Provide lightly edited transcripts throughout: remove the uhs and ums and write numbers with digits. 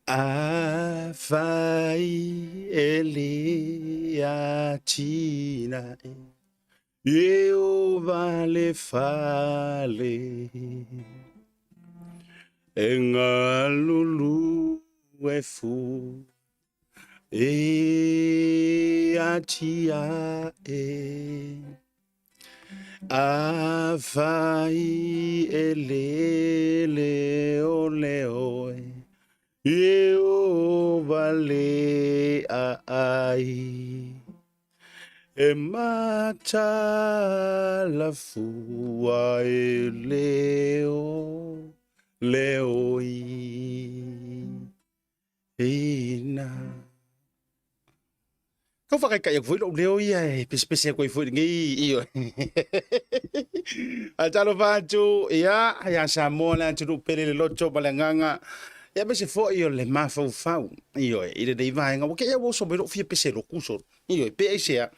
Afai e le atinae Ieova le fale e galulue fua e atiae. Afai e le leoleo e Ieova le aai e matala fua e leo leo i ina. Kau whakaikai aku foi lou leo ia e pesepese aku ai foi lenei ioe. A talofa atu ia ia Samoa le atunuu pele le loto ma le agaga ia aemaise foi o le mafaufau ioe i lenei vaega ua kei ua oso mai lou fia pese loku solo ioe pe aisea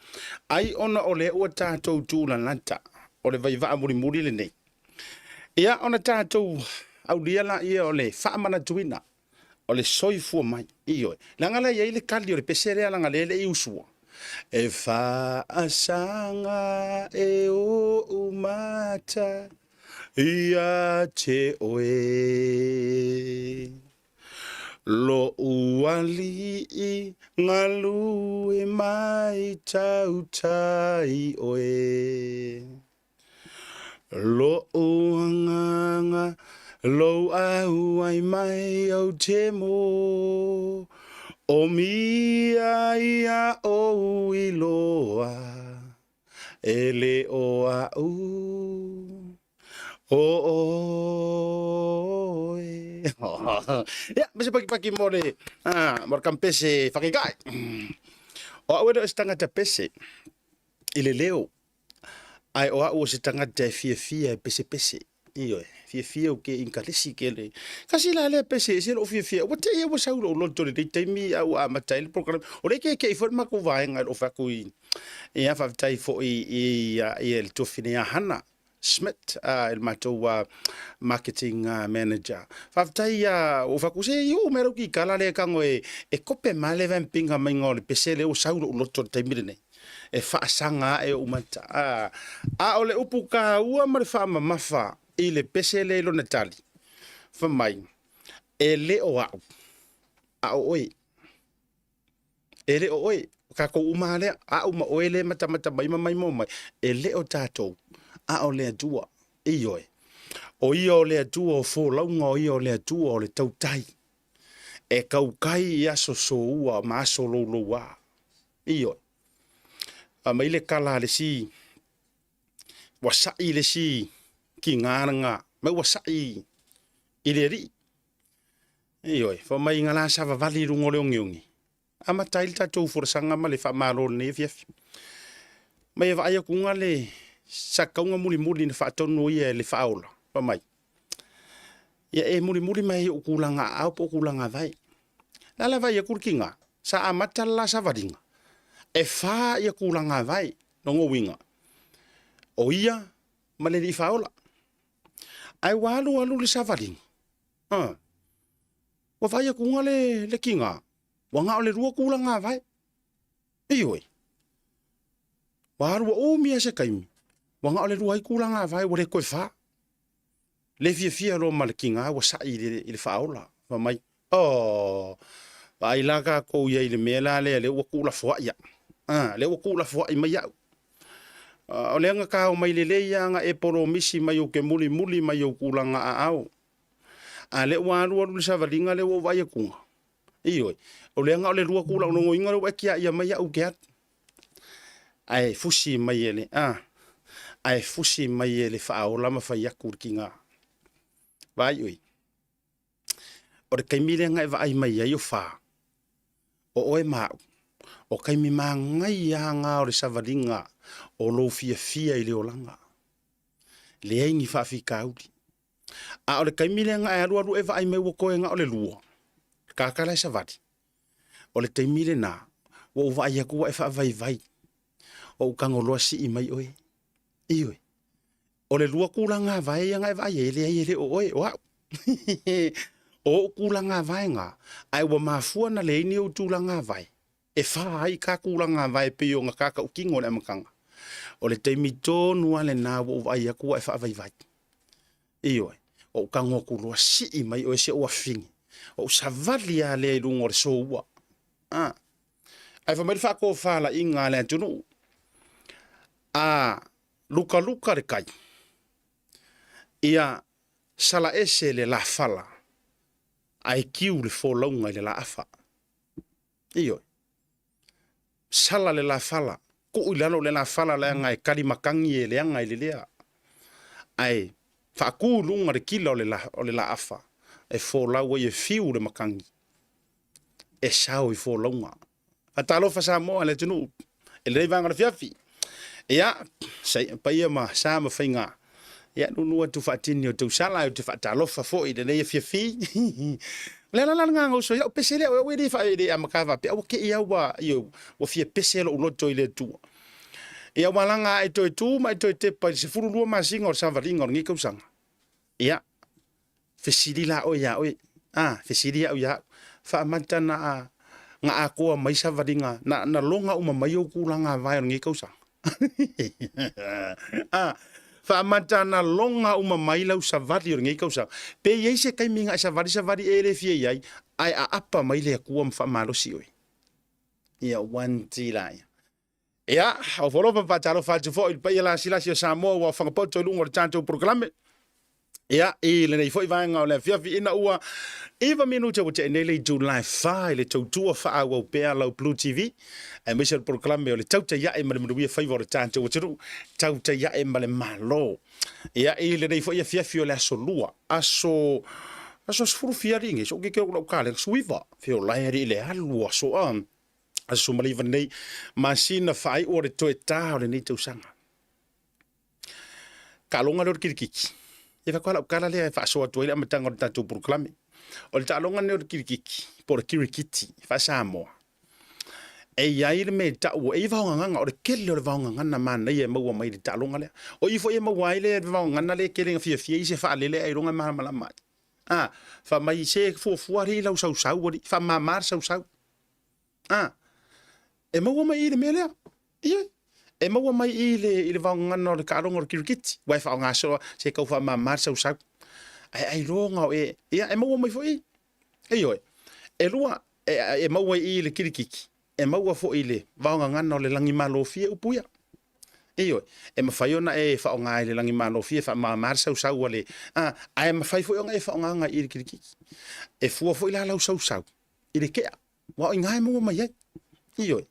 ai ona o lea ua tatou tulalata o le vaivaa mulimuli lenei ia ona tatou aulia laia o le faamanatuina o le soifua mai. Ioe. Leaga la e i ai le kali o le pese lea leaga lea e le i usua. E faasaga e ou mata ia te oe. Lo'u alii galue mai tautai oe. Lo'u agaga lou auai mai ou te mo o mia ia ou iloa e le o a'u o oe. Ia, me se pakipaki mo le, mo le kampese whakaikai. O au e le o se tangata pese i le leo. Ae o au o se tagata e fiafia e pesepese. Ioe, fiafia ou ke inkalesi ke le. Kasi la lea pese ese lou fiafia. Ua te ia ua sau lou loto i lenei taimi a ua amata ai le program. O le keke'i foi le matou vaega i lou fai atu i ia faafetai foi i i le tuafafine ia Hana Smith i le matou marketing manager. Faafetai ia ua fai atu se i oo mai lau kikala lea e tago e kope mai le vamping maiga o le pese lea ua sau lou loto i le taimi lenei. E faasaga ae ou mata. A, a o le upu taua ma le faamamafa i le pese lea i lona tali, fai mai, e le o au, a o oe. E le o oe, o tatou uma lava lea, au ma oe lea e matamata mai ma maimoa mai, e le o tatou, a o le Atua. Ioe. O ia o le Atua o folauga, o ia o le Atua o le tautai. E tautai i aso soua ma aso louloua. Ioe. Fai mai le tala a le isi, ua sa'i le isi tiga lena, mai ua sa'i i le alii. Ioe, fai mai na la savavali i luga o le ogeoge, amata ai le tatou folasaga ma le faamalo i lenei afiafi. Mai e vaai atu ga le sakauga mulimuli na faatonu ia e le faaola, fai mai, ia e mulimuli mai i ou tulaga aao po o tulaga vae. La la vaai atu le tiga, sa amata le la savaliga, e fa ia tulaga vae, lona uiga, o ia ma le alii faaola. Ae ua alu alu le savaliga, ua vaai atu ga le tiga, ua na o le lua tulaga vae. Ioe, ua alu ua umi lava se taimi, ua na o le lua ai tulaga vae ua le toe fa. Le fiafia loa ma le tiga ua sa'i i le faaola, fai mai, Oh, vaai la tatou i ai i le mea la lea, lea ua tuulafoai au. Ah, lea ua tuulafoai mai au. O lea na tao mai lelei lava na e polomisi mai ou te mulimuli mai ou tulaga aao. A lea ua alu alu le savaliga lea ua ou vaai atuga. Ioe, o lea na o le lua tulaga logoina lea ua e tiaia mai au ou te alu. Ae fusi mai e le, a, ae fusi mai e le faaola ma fai atu le tiga. Vaai oe, o le taimi lea na e vaai mai ai o fa, o oe ma au, o taimi manaia lava na o le savaliga o lou fiafia i le olaga. Leai ni faafitauli. A o le taimi lea na e alu alu e vaai mai ua toe na o le lua, le tagata la e savali, o le taimi lena ua ou vaai atu ua e faavaivai, ua ou tago loa sii mai oe. Ioe. O le lua tulaga vae ia na e vaai ai, e leai e le o oe, o au. O ou tulaga vaega, ae ua mafua na leai ni ou tulaga vae, e fā ai ka tulaga vae pei ona ka tautino i le amataga. O le taimi tonu lava lena ua ou vaai atu ua e faavaivai. Ioe, ou tago atu loa sii mai oe si ou afine, ou savali lava lea i luga o le soua. A, ae fai mai le faatofalaiga a le atunuu, a lukaluka le tai, ia sala ese le lafala ae tiu le folauga i le laafa. Ioe. Sala le lafala, tuu i lalo le lafala leaga e tali matagi e leaga i le lea. Ae faatu i luga le kila o le laafa e folau ai e fiu le matagi e sao i folauga. Faatalofa Samoa le atunuu i lenei vaega o le afiafi. Ia, paia ma sa ma faiga. Ia, nunu atu faatini o tausala, ou te faatalofa foi i lenei afiafi. O le ala la lena na uso ai lau pese lea, o e le fa le amata faapea, ua te i au ua, io, ua fia pese lou loto i le Atua. Ia, ua laga ae toe tu ma e toe tepa i le 12 masina o le savaliga o lenei tausaga. Ia, fesili la oe iā oe, a, fesili au iā au, faamata na, na atoa mai savaliga, na, na loga uma mai ou tulaga vae o lenei tausaga? a, faamata na loga uma mai lau savali o lenei tausaga? Pe i ai se taimi na e savali savali e le fia i ai, ae aapa mai le Atua ma faamalosi oe? Ia, one tila ia. Ia, o folofa faatalofa atu foi i le paia lasilasi o Samoa ua fagapoto i luga o le tatou polokalame. Ia, i lenei foi vaega o le afiafi ina ua 9 minute ua tea nei le itula e 4 i le tautua faaauau pea lau Blue TV, aemaise o le polokalame o le Tautai Ae ma le Manuia Faiva o le tatou atunuu, Tautai Ae ma le Malo. Ia, i lenei foi afiafi o le aso lua, aso aso sefulu fia alii nei, so ke ke o lau kalenga, suiva, feolai alii le alu aso a. Aso 19 nei, masina faaiu o le toe tā o lenei tausaga. Taaloga lea o le kirikiti. E faatoa lau tala lea e faasoa atu ai le amataga o le tatou polokalame. O le taaloga lenei o le kirikiti, po o le kirikiti faa-Samoa, e i ai le mea e tau, e i ai vaogagana, o le tele o le vaogagana manaia e maua mai i le taaloga lea. O i foi e maua ai le vaogagana lea e tele ina fiafia ai se faalele ailoga e malamalama ai. A, fai mai se fuafua alii lau sausau alii, faamama le sausau. A, e maua mai i le mea lea. Ia, e maua mai i le, i le vaogagana o le taaloga o le kirikiti, ua e faaaoga soo se tau faamama le sausau. Ae ailoga o e, ia, e maua mai foi i. Ioe, e lua, e, e maua i le kirikiti, e maua foi i le vaogagana o le lagimalofie upu ia. Ioe, e mafai ona e faaaoga i le lagimalofie faamama le sausau a le, a, ae mafai foi ona e faaaogaina i le kirikiti. E fua foi la lau sausau i le kea. Aua o i ina e maua mai ai. Ioe.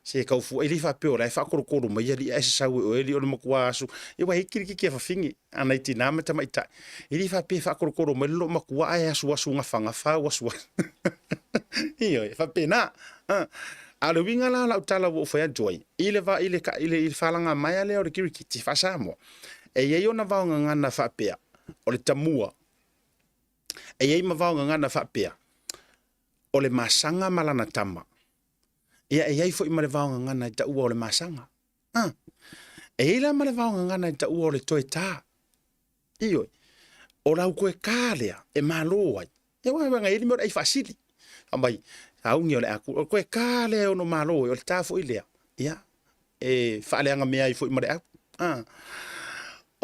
Se tau fua, e le faapea o la e faakolokolo mai alii ae sasau e oe alii o le matua asu. Ia ua i ai kirikiti a fafine, a nai tinā ma tamaitai. E le faapea e faakolokolo mai le loomatua ae asuasu gafagafa au asuasu. Ioe, e faapena. A o le uiga la o lau tala ua ou fai atu ai, i le, i le, i le, i le faalagamaea lea o le kirikiti faa-Samoa, e i ai ona vaogagana faapea, o le tamua, e i ai ma vaogagana faapea, o le masaga ma lana tama. Ia, e i ai foi ma le vaogagana e taua o le masaga. A, e i ai la ma le vaogagana e taua o le toe tā. Ioe, o lau toe tā lea e malo ai. Ia aua e i ai le mea o le ai faasili. Fai mai, sauni o le a, o le toe tā lea e ono malo ai, o le tā foi lea, ia, e faaleaga mea ai foi ma le au. A,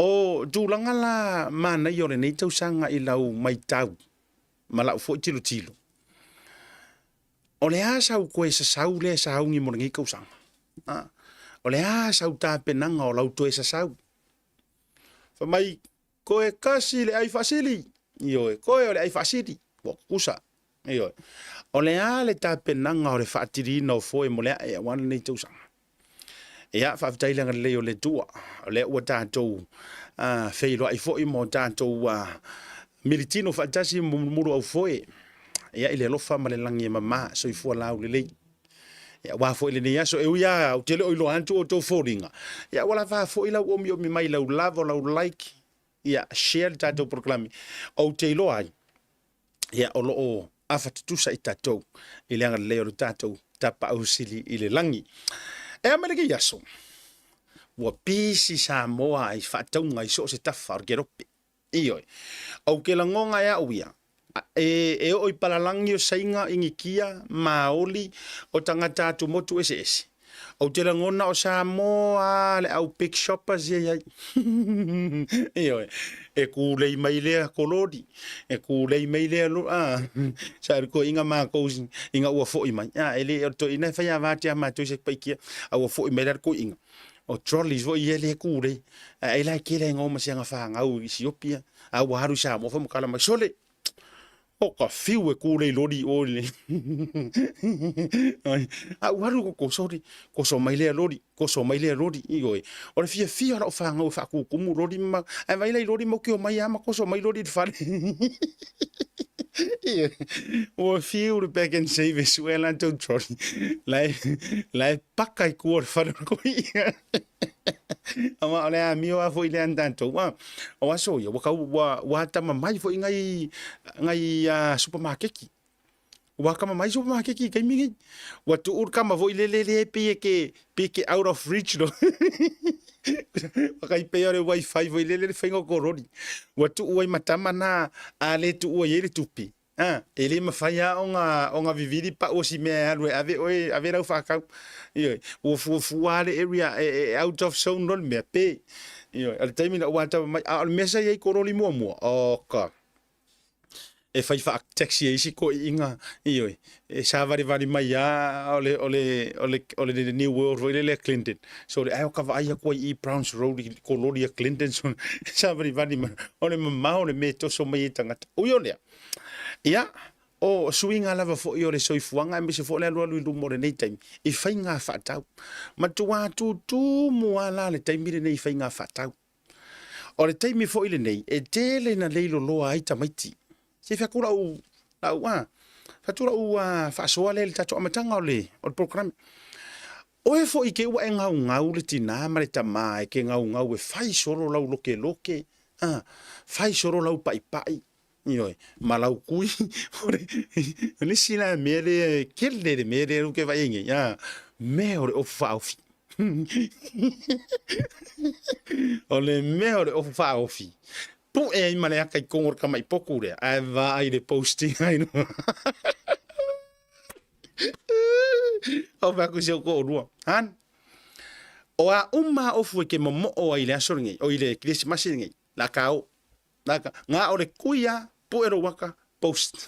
o tulaga la manaia o lenei tausaga i lau matau ma lau foi tilotilo, o le a sau toe sasau lea e sauni mo lenei tausaga? A, o le a sau tapenaga o lau toe sasau? Fai mai, koe kasi le ai faasili. Ioe, koe o le ai faasili. Ua kukusa. Ioe. O le a le tapenaga o le faatiliina o foe mo le ae aua lenei tausaga? Ia, faafetai le agalelei o le Atua. O lea ua tatou feiloai foi ma o tatou militino faatasi ma mulumulu aufoe. Ia, i le alofa ma le lagi e mama, soifua laulelei. Ia, aua foi lenei aso, e ui lava ou te le o iloa atu outou foliga, ia ua lava foi lau omiomi mai lau love, lau like, ia share le tatou polokalame. Ou te iloa ai, ia o lo o afa tutusa i tatou i le agalelei o le tatou Tapaau Sili i le lagi. E a mai lenei aso, ua pisi Samoa i faatauga i so o se tafa o le kerope. Ioe. Ou te lagona e au ia, E oo i palalagi o Saina, Inikia, Maoli, o tagata atumotu eseese. Ou te lagona o Samoa a le au big shoppers ia i ai. Ioe, e kūlei mai lea kololi, e kūlei mai lea lo, a, sa le toeaiina matou ina ua foi mai, a, e le o le toeaina e fai ava atu ia matou i se paikia, a ua foi mai la le toeaina. O trolleys foi ia lea e kūlei, ae ai la e tele ai na o ma si ana fanau i Siopia, a ua alu i Samoa foi ma tala mai, sole, O ka fiu e kūlei loli i o i le A ua alu ko sori, koso mai lea loli, koso mai lea loli, ioe. O le fiafia o lau fanau e faakukumu loli ma, ae vaai la i loli ma ukio mai lava ma koso mai loli i le fale. Ioe. Ua fiu le Pak'nSave e sue a latou trolley, la e, la e paka i tua o le fale o le koiia. Aua o le amio lava foi lea a tatou. A, o aso ia, ua kau, ua, ua atamamai foi ngai, ngai supamakeki. Ua atamamai supamakeki i taimi nei. Ua tuu le tama foi lele lea e pei e ke, pei e ke out of reach loa. Ua tai pei o le wifi foi lele le faiga o kololi. Ua tuu ai ma tama na, a le tuua i ai le tupe, A, e le mafai lava ona, ona vivili pau o si mea e alu e ave oe, ave lau faatau. Ioe, ua fuafua lava le area e, e out of zone loa le mea, pe. Ioe, o le taimi na ua tau mai, a o le mea sa i ai kololi muamua, oka, e fai faa-taxi e isi toeaiina, ioe, e savalivali mai lava o le, o le, o le, o le New World foi lele a Clinton. So le, ae o ka vaai atu ai i Browns Road i kololi a Clinton, so, savalivali mai, o le mamao o le mea e toso mai ai tagata. Ui o lea, ia, o suiga lava foi o le soifuaga aemaise foi o le alualu i luma o lenei taimi i faiga faatau. Matua tutumu lava la le taimi lenei i faiga faatau. O le taimi foi lenei e tele ina leiloloa ai tamaiti. Se i fai atu lau, lau, a, fai atu lau faasoa lea i le tatou amataga o le, o le polokalame. Oe foi ke ua e gaugau le tinā ma le tamā e ke gaugau e fai solo lau lokeloke, a, fai solo lau pa'ipa'i, ioe, ma lau kui, o le, o le isi la mea lea e kele le mea lea ou ke vaai ai nei, a, mea o le ofu faaofi. O le mea o le ofu faaofi, pu'e ai ma le aka i totonu o le tama'i potu lea, ae vaai i le posting ai luga. O fai atu i si ou toalua, Han, o a uma a ofu e ke momoo ai i le aso lenei, o i le Kerisimasi lenei, la ka o. La ka, ngā o le kui a, pu'e lou aka, post.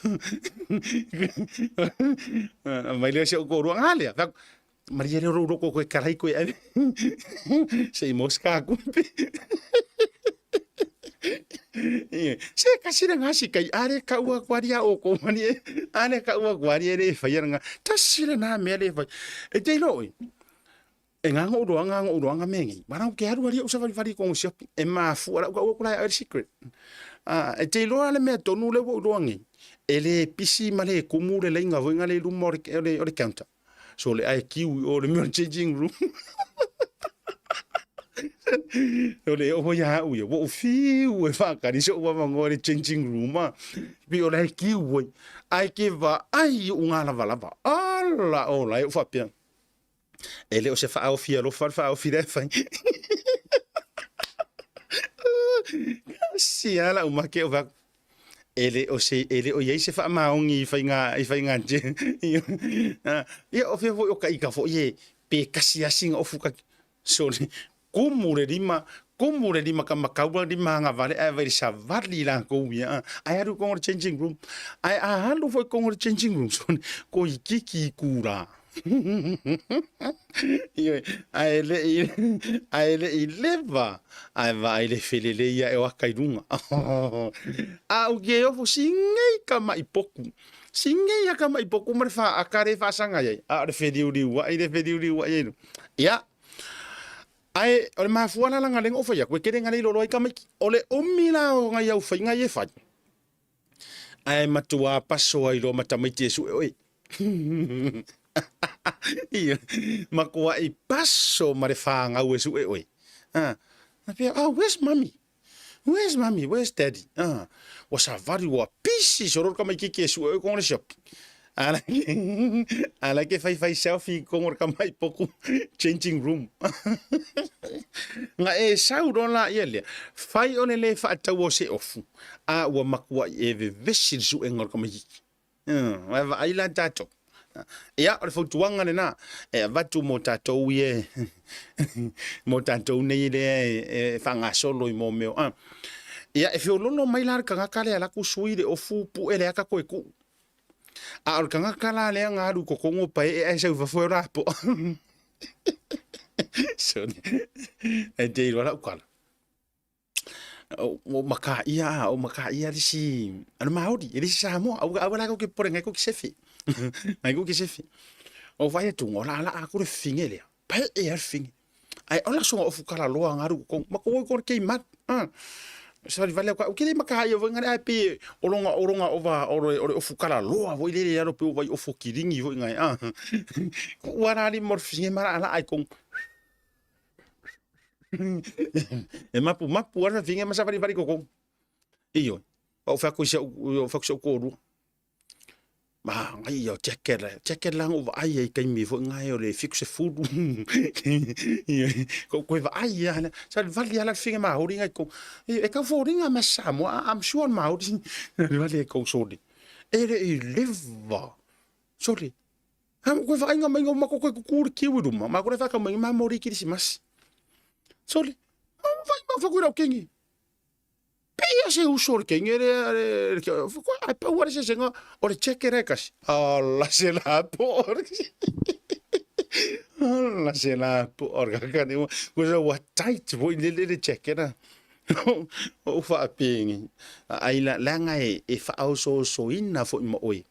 Mai lea si ou toalua, ngā lea, fai atu, malie lea lou loko koe kalai koe ave. Se i moska aku pe. Se kasi le ngasi kai are ka ua kuari a o ko mani e are ka ua kuari e le whai ana tasi le nā mea le whai e te ilo e ngā ngō roa ngā ngō roa ngā mea ngi marau ke aru ari o sa whari whari kongo siopi e mā fua lau ka ua kula e secret e te iloa le mea tonu le ua uroa ngi e le pisi ma le kumu le leinga voi ngā le luma o le, o le, o le counter. So le ae kiu i o le mea o le changing room. O le oho ia au ia, ua ou fiu e whaakari so ua mangoa le changing room a. Pi o le ae kiu oi. Ae ke vaai i u ngā lava lava. Ala o la e o whapea. E le o se whaaofi alofa le whaaofi le whai. Kasi ala u make o whaku. E le o se, e le o i ai se faamaoni i faiga, i faiga Ia, o fea foi o ka ika foi e, pe kasi asi na ofu ka, sorry, kumu le lima, kumu le lima ka makaua lima hanga vale ae vai le savali lakou ia, ae alu i koga o le changing room, ae a alu foi i koga o le changing room, sorry, ko ikiki i kura. Ioe, ae le i, ae le i leva, ae vaai le felelei ae o aka i luga. A u ke ofo singei ka maʻi poku. Singei a ka maʻi poku ma le faaka le faasaga ai, a o le feliuliu ai le feliuliu ai ai. Ia, ae o le mafua la langa lenga o fai aku e kele ngale i lolo ai ka maiki. O le umi la o ngai au whainga i e whai. Ae matua paso ai loa ma tamaiti e sue oe. Ia, makuaʻi paso ma le fāgau e suʻe ʻoe. Ah, na pea, oh, where's mommy? Where's mommy? Where's daddy? Ah, ua savali, ua pisi solo le tamaititi e suʻe ʻoe kona le sioki. A la ke fai fai selfie ko ngor ka mai poku changing room. Nga e sau lo la ia lea. Fai o le le faataua o se ofu. A ua makuaʻi e vevesi le suega o le kamaititi. Ae vaai la tatou. Ia, o le fautuaga lena e avatu mo tatou ia mo tatou nei lea e faagasolo i mea o. Ia, e feololo mai la le tagata lea alu atu sui le ofu pue le ata toe tuu. A o le tagata la lea na alu i totonu o paee ae sau i fafo e ola poa. Sorry. E te iloa lau tala. O makaia, o makaia le isi, a le Māori, e le isi Samoa, aua, aua la ke popole ngai ko ki sefe. Ngai ko ki sefe. O vai atu, o la la aku le fine lea. Pae e a le fine. Ai ola songa ofu kala loa ngaru ko ma ko ko ke mat. Ah. Sali vale ko ke le makaia voi ngai ai pe o longa o longa ova o le o le ofu kala loa voi le le alo pe o vai ofu kiringi voi ngai ah. Ko ua li morfine mara ala ai ko E mapu mapu ana finga ma safari vari koko. Iyo. O fa ko se o fa ko se ko ru. Ma ngai o jacket la. Jacket la ngo ai ai kai mi fo ngai o le fix se fulu. Iyo. Ko ko va ai ya na. Sa vali ala finga ma hori ngai ko. E ka fo ringa ma sa mo I'm sure ma hori. Vali ko soli. E le i leva. Soli. Ha koe whakainga mai ngau mako koe kuku le kiwi ruma. Ma kore whaka mai ma mori kirisimasi. Soli. Ma whai ma whaku rau kingi. Peia se uso le kingi re re re ai pau are se senga o le cheque re kasi. Ala se la po. Ala se la po. Ora ka ni ko se wa tight voi le le cheque na. O whaapengi. Ai la langa e e whaososoina fo i mo oi.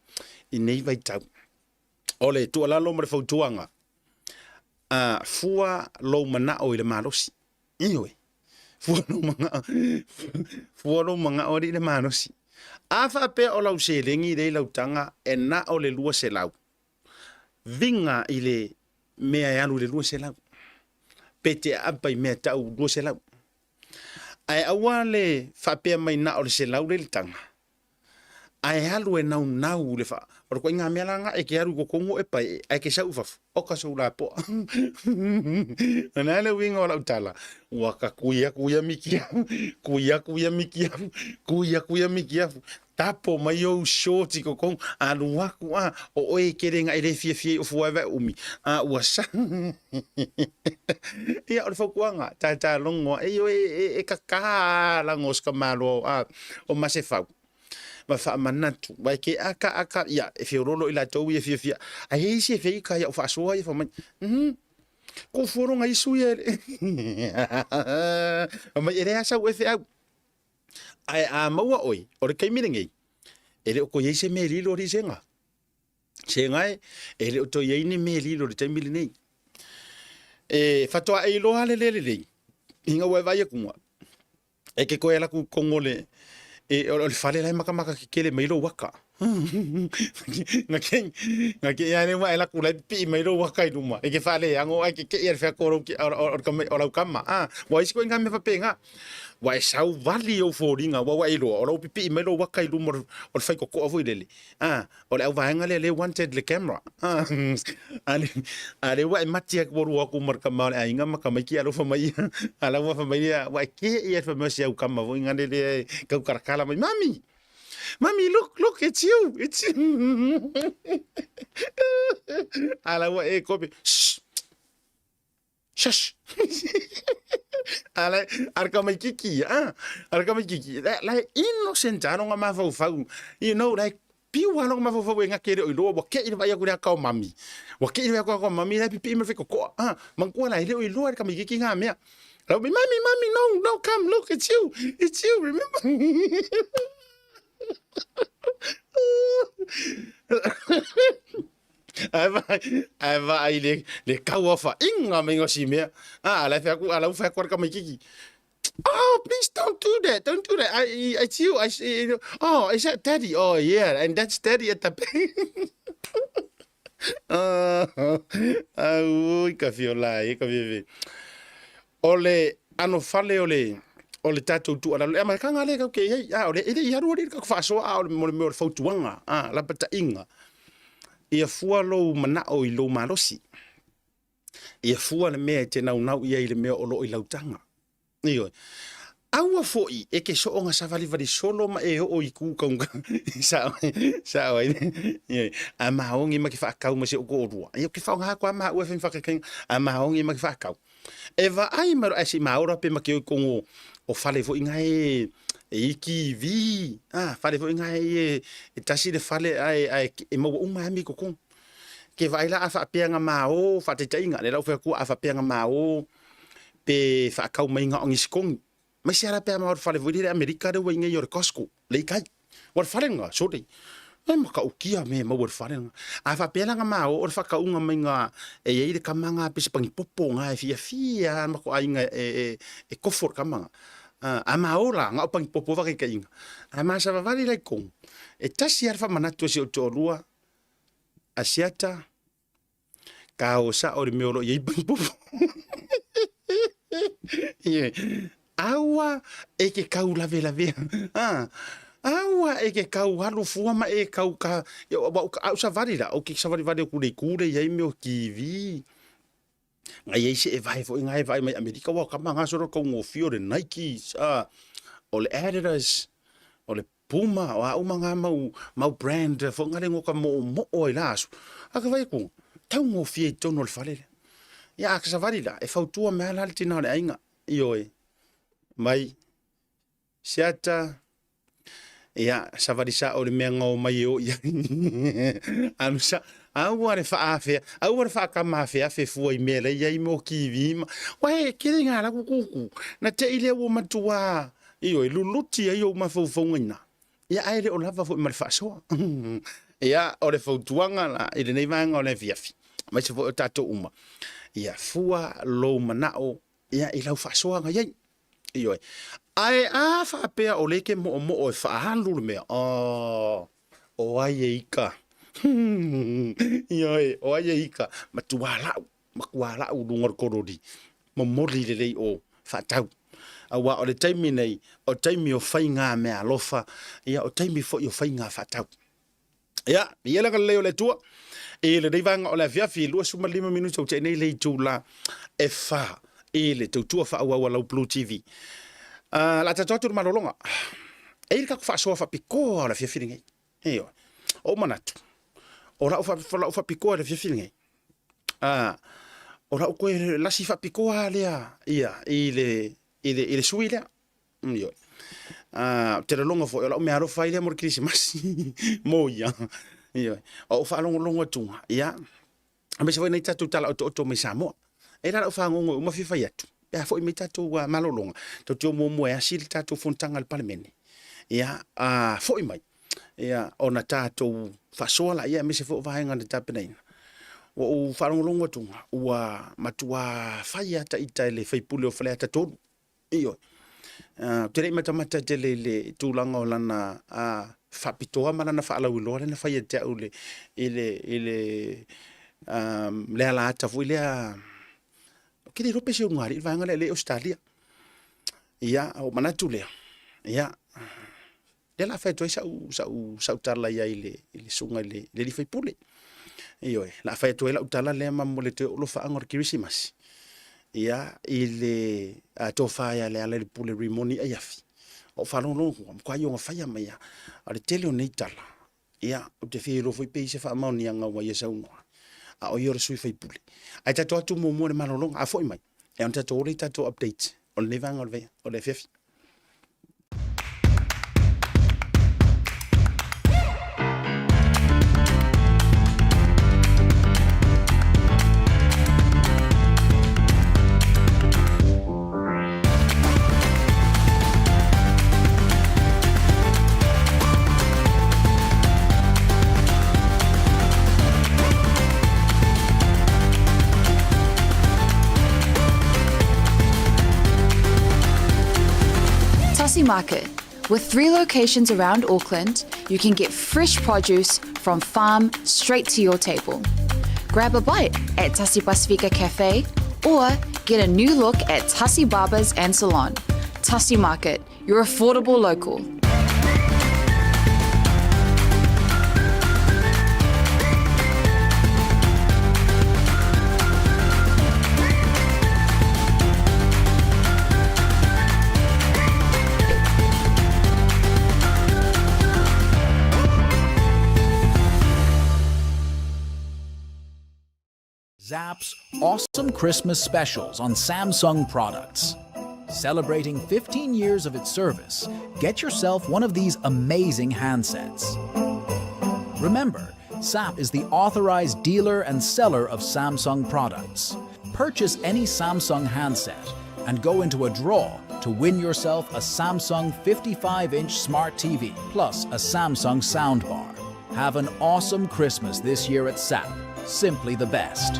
I nei vaitau. O le tuualalo ma le fautuaga, a fua lou manao i le malosi. Ioe, fua lou manao, fua lou manao alii i le malosi. A faapea o lau seleni lea i lau taga e na o le 200, viga i le mea e alu i le 200, pe te aapa i mea tau 200. Ae aua le faapea mai na o le 100 lea i le taga, Ae alu e naunau le wha. O le koe ngā mea la ngā e ke alu ko kongo e pai, ae ke sau fafo. O ka sou la poa. Nā le uinga o lau tala. Ua ka kuia kuia miki afu, kuia kuia miki afu, kuia kuia miki afu. Tapo mai ou shorti ko kong, alu aku a, o oe e kere ngā e le fia fia i ofu waewae umi. A ua sa. Ia, o le fautuaga, tātā longoa, e ioe e, e kakā lango o se ka malo a, o Masefau. Ma faamanatu, wa e ke aka aka, ia, e feololo i latou ia fiafia. Ai he isi e feika ia o faasoa ia whamai. Ko fuoronga isu ia e Whamai e rea sau e wheau. Ai a maua oi, o le kaimi lenei, e le o ko iei se me lilo ri senga. Se ngai, e le o toi iei ni me lilo le taimi lenei. E whatoa e iloa le le lelei, hinga ua e vai e kunga. E ke koe ala ku kongo le, e, o le fale lai makamaka ke kele mai lo waka. Nga ke, nga ke ia le wa ela ku lai pi mai lo waka i luma. E ke fale ango ai ke ke ia le whea koro ki, o, o, o, o lau kama. Ah, wa isi koe ngā me whapenga. Wa e sau vali o fōringa, wa wa e loa, o lau pipi mai lo waka i luma o le whai kokoa voi lele. Ah, o le auvaega lea lea wanted le camera. Ah, a le, a le ua e mati aku ua rua aku ma le kama o le aiga ma tamaiti alofa mai ia. A la ua fai mai ia, ua e ke ia fai mai si au kama foi ngane lea e kaukalakala mai, Mami! Mami, look, look, it's you, it's you. A la ua e kope, shh, Shush! Ala, ara ka mai kiki, ah, ara ka mai kiki. La, la innocent ano nga mafaufau. You know, like, piu ano nga mafaufau e ngake reo i loa, wa ke i vai aku rea kao mami. Wa ke i vai aku kao mami, lai pipi i ko koa. Ah, mangkua la i reo i loa ka mai kiki ngā mea. Lau mami, mami, no, no, come, look, it's you, it's you, remember? Ae vaai, ae vaai le, le kauawhainga me ngā si mea. Ah, ala whea ku, ala uwhea kore ka mai kiki. Oh, please don't do that, don't do that. I, it's you, I, oh, is that daddy? Oh, yeah, and that's daddy at the back. Ah, ui, ka fiola e, ka fiola. O le ano fale o le, o le tātou tuualalo, e mai ka ngā le kau ke iai, ah, o le, e le i aru ari ka whaasoa, ah, o le, mo le mea o le fautuaga, ah, lapataʻiga. Ia fua lou manao i lou malosi. Ia fua le mea e te naunau i ai i le mea o lo o i lau taga. Ioe. Aua foi e ke soonga savalivali solo ma e oo i ku kaunga. Sao, sao ai. Ioe. A maongi ma ke whaakau ma se o koʻolua. Ia ke whaonga ko a ma ua whai whakakainga. A maongi ma ke whaakau. E vaai mai ai si maora pe ma ke oi kongo o fale foi ngai e e iki vi. Ah, fale foi ngai e e tasi le fale ai ai e maua uma ami kokong. Ke vaai la a whaapea nga mao, whaataitaiga, le lau whai kua a whaapea nga mao, pe whaakau mai nga ongi sikongi. Mai se ara pea ma fale foi le Amerika le ua inga i o le Costco, le ikai. Ua le fale nga, sorry. E maka ukia me maua le fale nga. A whaapea la nga mao o le whakaunga mai nga e iai le kama nga pe se pangi popo nga e fia fia ma ko ainga e, e, e kofo le kama nga. A mao la nga o pangi popo whakaikaiga. A ma sa vavali lai kong. E tasi ara whamanatu e si o to'olua, Asiata, ka o sa o le mea o lo o i ai popo. Yeah. Aua e ke kau lavelavea. Ah. Aua e ke kau alu fua ma e kau ka wa au savali la o ke savali vale ku le ku le iai mea o TV. Ngai ai se e vae foi ngai vae mai Amerika wa ka manga soro kau ngofio le Nike, ah, o le Adidas, o le Puma, o a uma ngā mau, mau brand fo ngale ngoka mo mo o i la aso. A ka vai ku, tau ngofie i tonu o le fale le. Ia a ka savali la, e fautua mea la le tina o le aiga, i oe. Mai, Siata, ia, savali sa o le mea ngao mai e o ia. Anu sa, aua le whaafea, aua le whaakama afeafe fua i mea lei ai mo kiwi ma. Wae, kere ngā laku kuku, na te i lea ua matua, Ioe, luluti ai ou mafaufauga ina. Ia, ae le o lava foi ma le faasoa. Ia, o le fautuaga la i lenei vaega o le afiafi, aemaise foi o tatou uma, ia fua lou manao ia i lau faasoaga i ai. Ioe. Ae a faapea o lea e ke moomoo e faaalu le mea, oh, o ai e ika. Ioe, o ai e ika. Matua lau, matua lau luga o le kololi. Momoli lelei o faatau. Aua o le taimi nei, o taimi o faiga meaalofa, ia o taimi foi o faiga faatau. Ia, ia le agalelei o le Atua, i lenei vaega o le afiafi, 25 minute ua tea nei le itula e fa i le tautua faaauau a lau Blue TV. Uh, la tatou atu le malologa. E i le tatou faasoa faapitoa o le afiafi lenei. Ioe. O manatu, o lau, fa, lau faapitoa i le afiafi lenei, uh, o lau koe lasi faapitoa lea ia i le, i le, i le sui lea. Ioe. Uh, te lolonga foi, o lau mea alofa ai lea mo le Kirisimasi, mo ia. Ioe. O ou faalogologo atuga, ia, aemaise foi nei tatou tala otooto mai Samoa. E la lau fagogo e uma fia fai atu, pe a foi mai tatou uh, malologa, tou te o muamua e asi le tatou fonotaga a le Palemene. Ia, uh, foi mai, ia, ona tatou faasoa laia aemaise foi o vaega na tapenaina. Ua ou faalogologo atuga, ua matua fai lava taita e le faipule o Faleata 3. Ioe. Ou te le i matamata tele i le tulaga o lana faapitoa ma lana faalauiloa lea na fai ia te au i le, i le, i le, le alaata foi lea, ou te le iloa pe se ulugalii le vaega lea lea i Ausetalia. Ia, ou manatu lea, ia, lea la fai atu ai sau, sau, sau tala i ai i le, i le susuga i le, i le alii faipule. Ioe, la fai atu ai lau tala lea ma mo le toe oo lofaaga o le Kerisimasi. Ia, i le uh, tofa ia Lealailepule Rimoni Aiafi. O faalogologo ua matua ioga faia mai a. O le tele o nei tala, ia, ou te fia iloa foi pe i se faamaoniaga ua ia saunoa. A o ia o le sui faipule. Ae tatou atu muamua i le malologa, a foi mai, e ona tatou oo lea i tatou update o lenei vaega o le, o le afiafi. Tasi Market. With three locations around Auckland, you can get fresh produce from farm straight to your table. Grab a bite at Tasi Pasifika Cafe or get a new look at Tasi Barbers and Salon. Tasi Market, your affordable local. Zap's awesome Christmas specials on Samsung products. Celebrating 15 years of its service, get yourself one of these amazing handsets. Remember, SAP is the authorized dealer and seller of Samsung products. Purchase any Samsung handset and go into a draw to win yourself a Samsung 55-inch smart TV plus a Samsung soundbar. Have an awesome Christmas this year at SAP. Simply the best.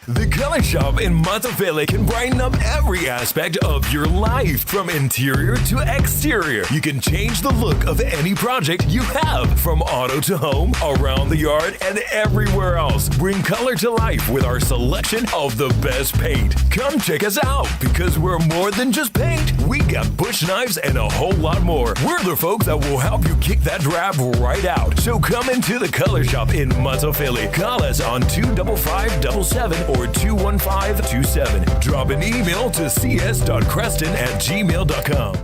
The Color Shop in Matafele can brighten up every aspect of your life, from interior to exterior. You can change the look of any project you have, from auto to home, around the yard, and everywhere else. Bring color to life with our selection of the best paint. Come check us out because we're more than just paint. We got bush knives and a whole lot more. We're the folks that will help you kick that drab right out. So come into the Color Shop in Matafele. Call us on 25577 or 21527. Drop an email to cs.creston@gmail.com.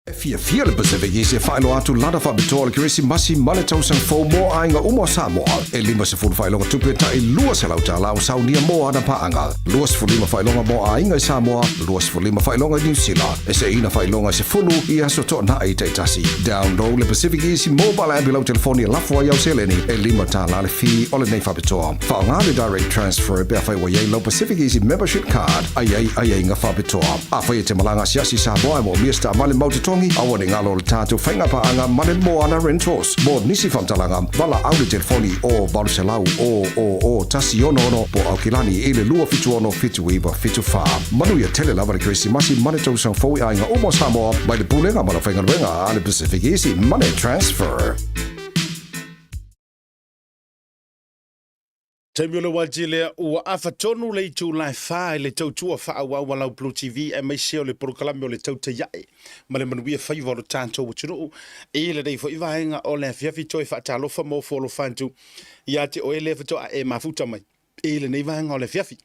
E fiafia le Pacific Easy e faailoa atu lana faapitoa o le Kerisimasi ma le tausaga fou mo aiga uma o Samoa. E 50 faailoga tupe tai $200 o saunia mo ana paaga. 25 faailoga mo aiga i Samoa, 25 faailoga i Niu Sila. E seina faailoga e sefulu i aso toanai taitasi. Download le Pacific Easy mobile app i lau telefoni e lafo ai au seleni e $5 le fee o lenei faapitoa. Faaaoga le direct transfer pe afai ua i ai lau Pacific Easy membership card a i ai aiaiga faapitoa. Afai e te malaga asiasi i Samoa e moomia se taavale mau totogi, aua ne i galo le tatou faiga paaga ma le Moana Rentals. Mo nisi faamatalaga, valaau le telefoni o 800 000 166 po o Aukilani i le 276 7974. Manuia tele lava le Kerisimasi ma le tausaga fou i aiga uma o Samoa mai le Pulega ma le Aufaigaluega a le Pacific Easy Money Transfer. Taimi o le uati lea ua afa tonu le itula e fa i le tautua faaauau a lau Blue TV aemaise o le polokalame o le Tautai Ae ma le Manuia Faiva o le tatou atunuu i lenei foi vaega o le afiafi. Toe faatalofa ma ofo alofa atu ia te oe lea faatoa e mafuta mai i lenei vaega o le afiafi.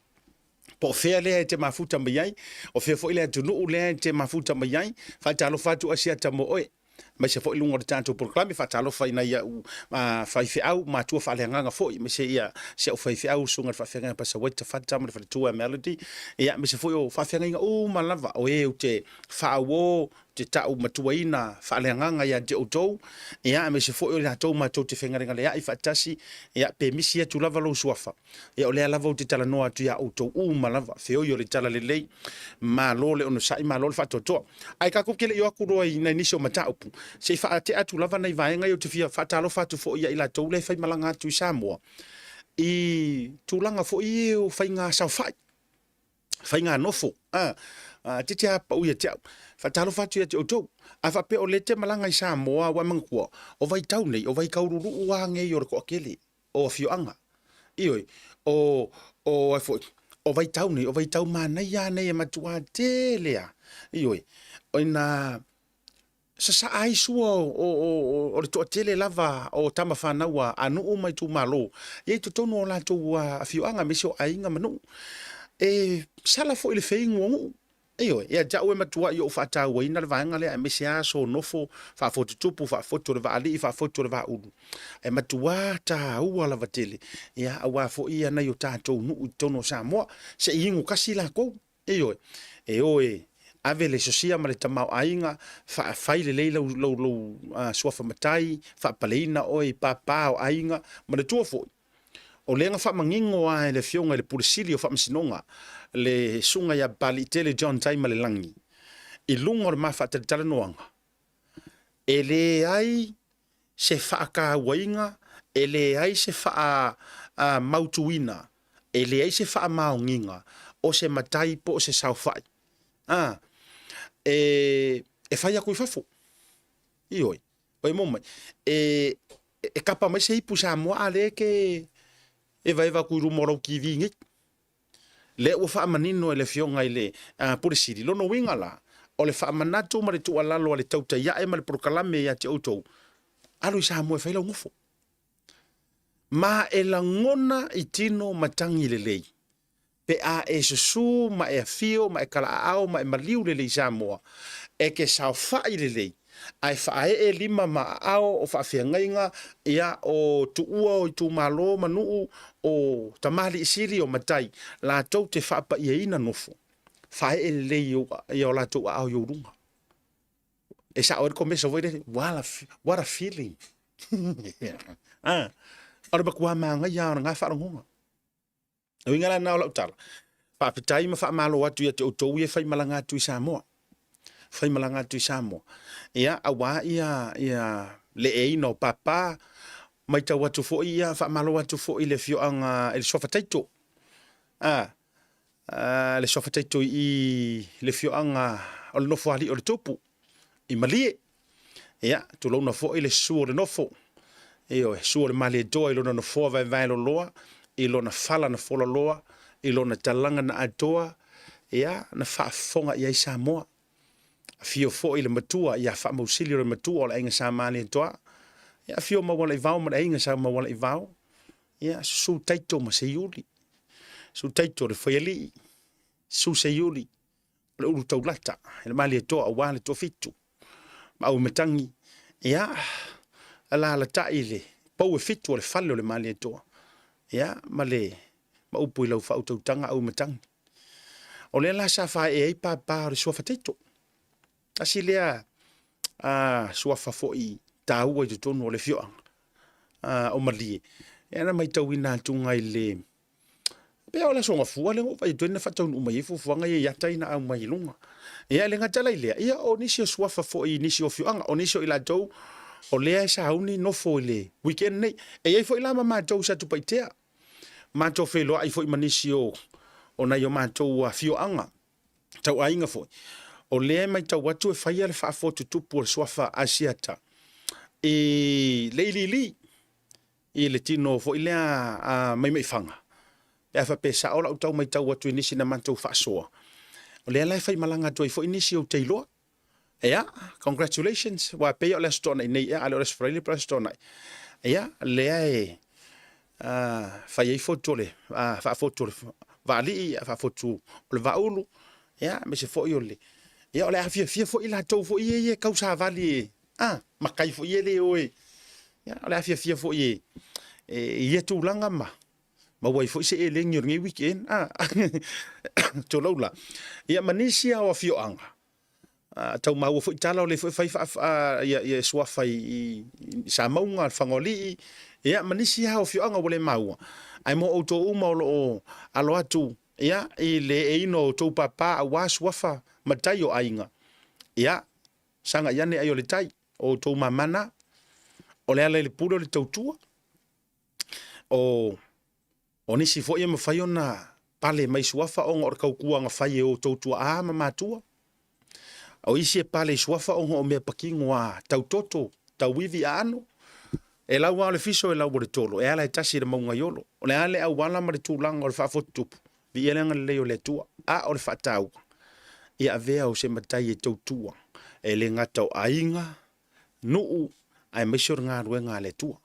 Po o fea lea e te mafuta mai ai, o fea foi le atunuu lea e te mafuta mai ai, faatalofa atu Asiata mo oe. Aemaise foi luga o le tatou polokalame, faatalofa i nai au faifeau, matua faaleagaga foi, aemaise ia si au faifeau, susuga i le faafeagaiga Pastor Waita Fata ma le faletua Melody, ia aemaise foi o faafeagaiga uma lava o e ou te faauo, te tau matuaina faaleagaga ia te outou, ia aemaise foi o i latou matou te fegalegaleai faatasi, ia pe misi atu lava lou suafa. Ia o lea lava ou te talanoa atu iā outou uma lava, feoi o le talalelei, malo le onosai, malo le faatoatoa. Ae tatou te le i o atu loa i nai nisi o mataupu, se i faatea atu lava nai vaega ia ou te fia faatalofa atu foi ia i latou lea e faimalaga atu i Samoa i tulaga foi ia o faiga saofai, faiga nofo, a, a titi a pau ia te au. Faatalofa atu ia te outou. A faapea o lea te malaga i Samoa, ua e manatua, o vaitau nei, o vaitau luluu lava nei o le toatele o afioaga. Ioe, o, o ai foi, o vaitau nei, o vaitau manaia nei e matuā tele lava. Ioe, ina sasaa ai sua o, o, o, o le toatele lava o tama fanau a, a nuu ma itumalo, ia i totonu o latou afioaga aemaise o aiga ma nuu. E sala foi le feigu o nuu. Ioe, ia te au e matuai ou faatauaina le vaega lea aemaise lava aso nofo, faafotutupu, faafotu o le vaalii, faafotu o le vaaulu. E matuā taua lava tele, ia, aua foi ia nai o tatou nuu i totonu o Samoa, se i inu kasi lakou. Ioe, e o e ave le sosia ma le tamaoaiga, faafai lelei lau, lau, lou suafa matai, faapaleina oe i pāpā o aiga, manatua foi, O lea na faamanino lava e le Afioga i le Pule Sili o Faamasinoga, le Susuga ia Papaliitele John Taimalelagi, i luga o le ma faatalatalanoaga, e leai se faatauaina, e leai se faamautuina, e leai se faamaoniga o se matai po o se saofai e fai atu i fafo. Ioe, oi mo mai, e, e kapa mai se ipu Samoa a lea e ke evaeva atu i luma o lau TV nei. Lea ua faamanino e le Afioga i le Pule Sili, lona uiga la, o le faamanatu ma le tuualalo a le tautai ae ma le polokalame ia te outou, alu i Samoa e fai lau nofo. Ma e lagona i tino matagi lelei, pe a e susū ma e afio ma e kalaaao ma e maliu lelei i Samoa, e ke saofai lelei. Ae faaee lima ma aao o faafeagaiga, ia, o tuua o itumalo ma nuu, o tamalii sili, o matai, latou te faapaiaina nofo, faaee lelei i o latou aao i ou luga. E sao ai le komesa foi lele, what a feeling. O le matua manaia lava o lena faalogoga. O uiga la lena o lau tala, faafetai ma faamalo atu ia te outou ia e faimalaga atu i Samoa. Faimalaga atu i Samoa. Ia, aua ia, ia le eeina o papa, matau atu foi ia, faamalo atu foi i le afioaga i le Suafa Taito. A, a le Suafa Taito i le afioaga o le Nofoalii o le Tupu i Malie. Ia, tulouna foi le susu o le nofo, ioe, susu o le Malietoa i lona nofoa vaevae loloa, i lona fala na folaloa, i lona talaga na atoa, ia, na faafofoga i ai Samoa. Afio foi le matua ia Faamausili o le matua o le Aiga Sa Malietoa, ia, afio Maualaivao ma le Aiga Sa Maualaivao, ia, susu Taito ma Seiuli, susu Taito le Faialii, susu Seiuli, o le ulu taulata i le Malietoa aua le toafitu ma Auimatagi, ia, alaalatai le pou e fitu o le fale o le Malietoa, ia, ma le ma upu i lau faautautaga Auimatagi. O lea la sa faaee ai papa o le Suafa Taito. Tasi lea suafa foi taua i totonu o le afioaga o Malie. Ia na matauina atu i le Pei o le Aso Gafua lea na ou vaai atu ai na faataunuu mai ai fuafuaga ia i ata ia na aumai i luga. Ia e le gata la i lea, ia o nisi o suafa foi i nisi o afioaga, o nisi o i latou o lea e sauni nofo i le weekend nei. E i ai foi la ma matou i Satupaitea, matou feiloai foi ma nisi o o nai o matou afioaga tauaiga foi, o lea e matau atu e faia le faafotutupu o le suafa Asiata i le iliili i le tino foi lea a Maimaifaga, pe a faapea e sao lau tau matau atu i nisi na matou faasoa, o lea la e faimalaga atu ai foi nisi ou te iloa. Ia, congratulations, aua pei o le Aso Toonai nei ea, a le o le Aso Faraile po o le Aso Toonai. Ia, lea e fai ai fotu o le faafotu o le vaalii, faafotu o le vaaulu, ia, aemaise foi o le, ia, o le a fiafia foi latou foi ia e tausavali e, a, matai foi ia le o e, ia, o le a fiafia foi e, e ia tulaga ma maua ai foi se elegi o lenei weekend, a, tulou la. Ia, ma nisi lava o afioaga, tau maua foi tala o lea foi e fai faa, ia, ia suafa i, i Samauga, le Fagoalii, ia, ma nisi lava o afioaga ua le maua. Ae mo outou uma o lo o alo atu, ia, i le eeina o outou papa aua suafa matai o aiga, ia, sagai ane ai o le tai, o outou mama na. O le ala i le pule o le tautua, o, o nisi foi e mafai ona pale mai suafa ona o le tautua na fai e outou tuaa ma matua. O isi e pale i suafa ona o mea patino a tautoto, tauivi aano. E lau lava o le fiso e lau o le tolo, e ala e tasi i le mauga i Olo. O le a le auala ma le tulaga o le faafotutupu, viia le agalelei o le Atua. A o le faataua, ia avea o se matai e tautua, e le gata o aiga, nuu, aemaise o le galuega a le Atua.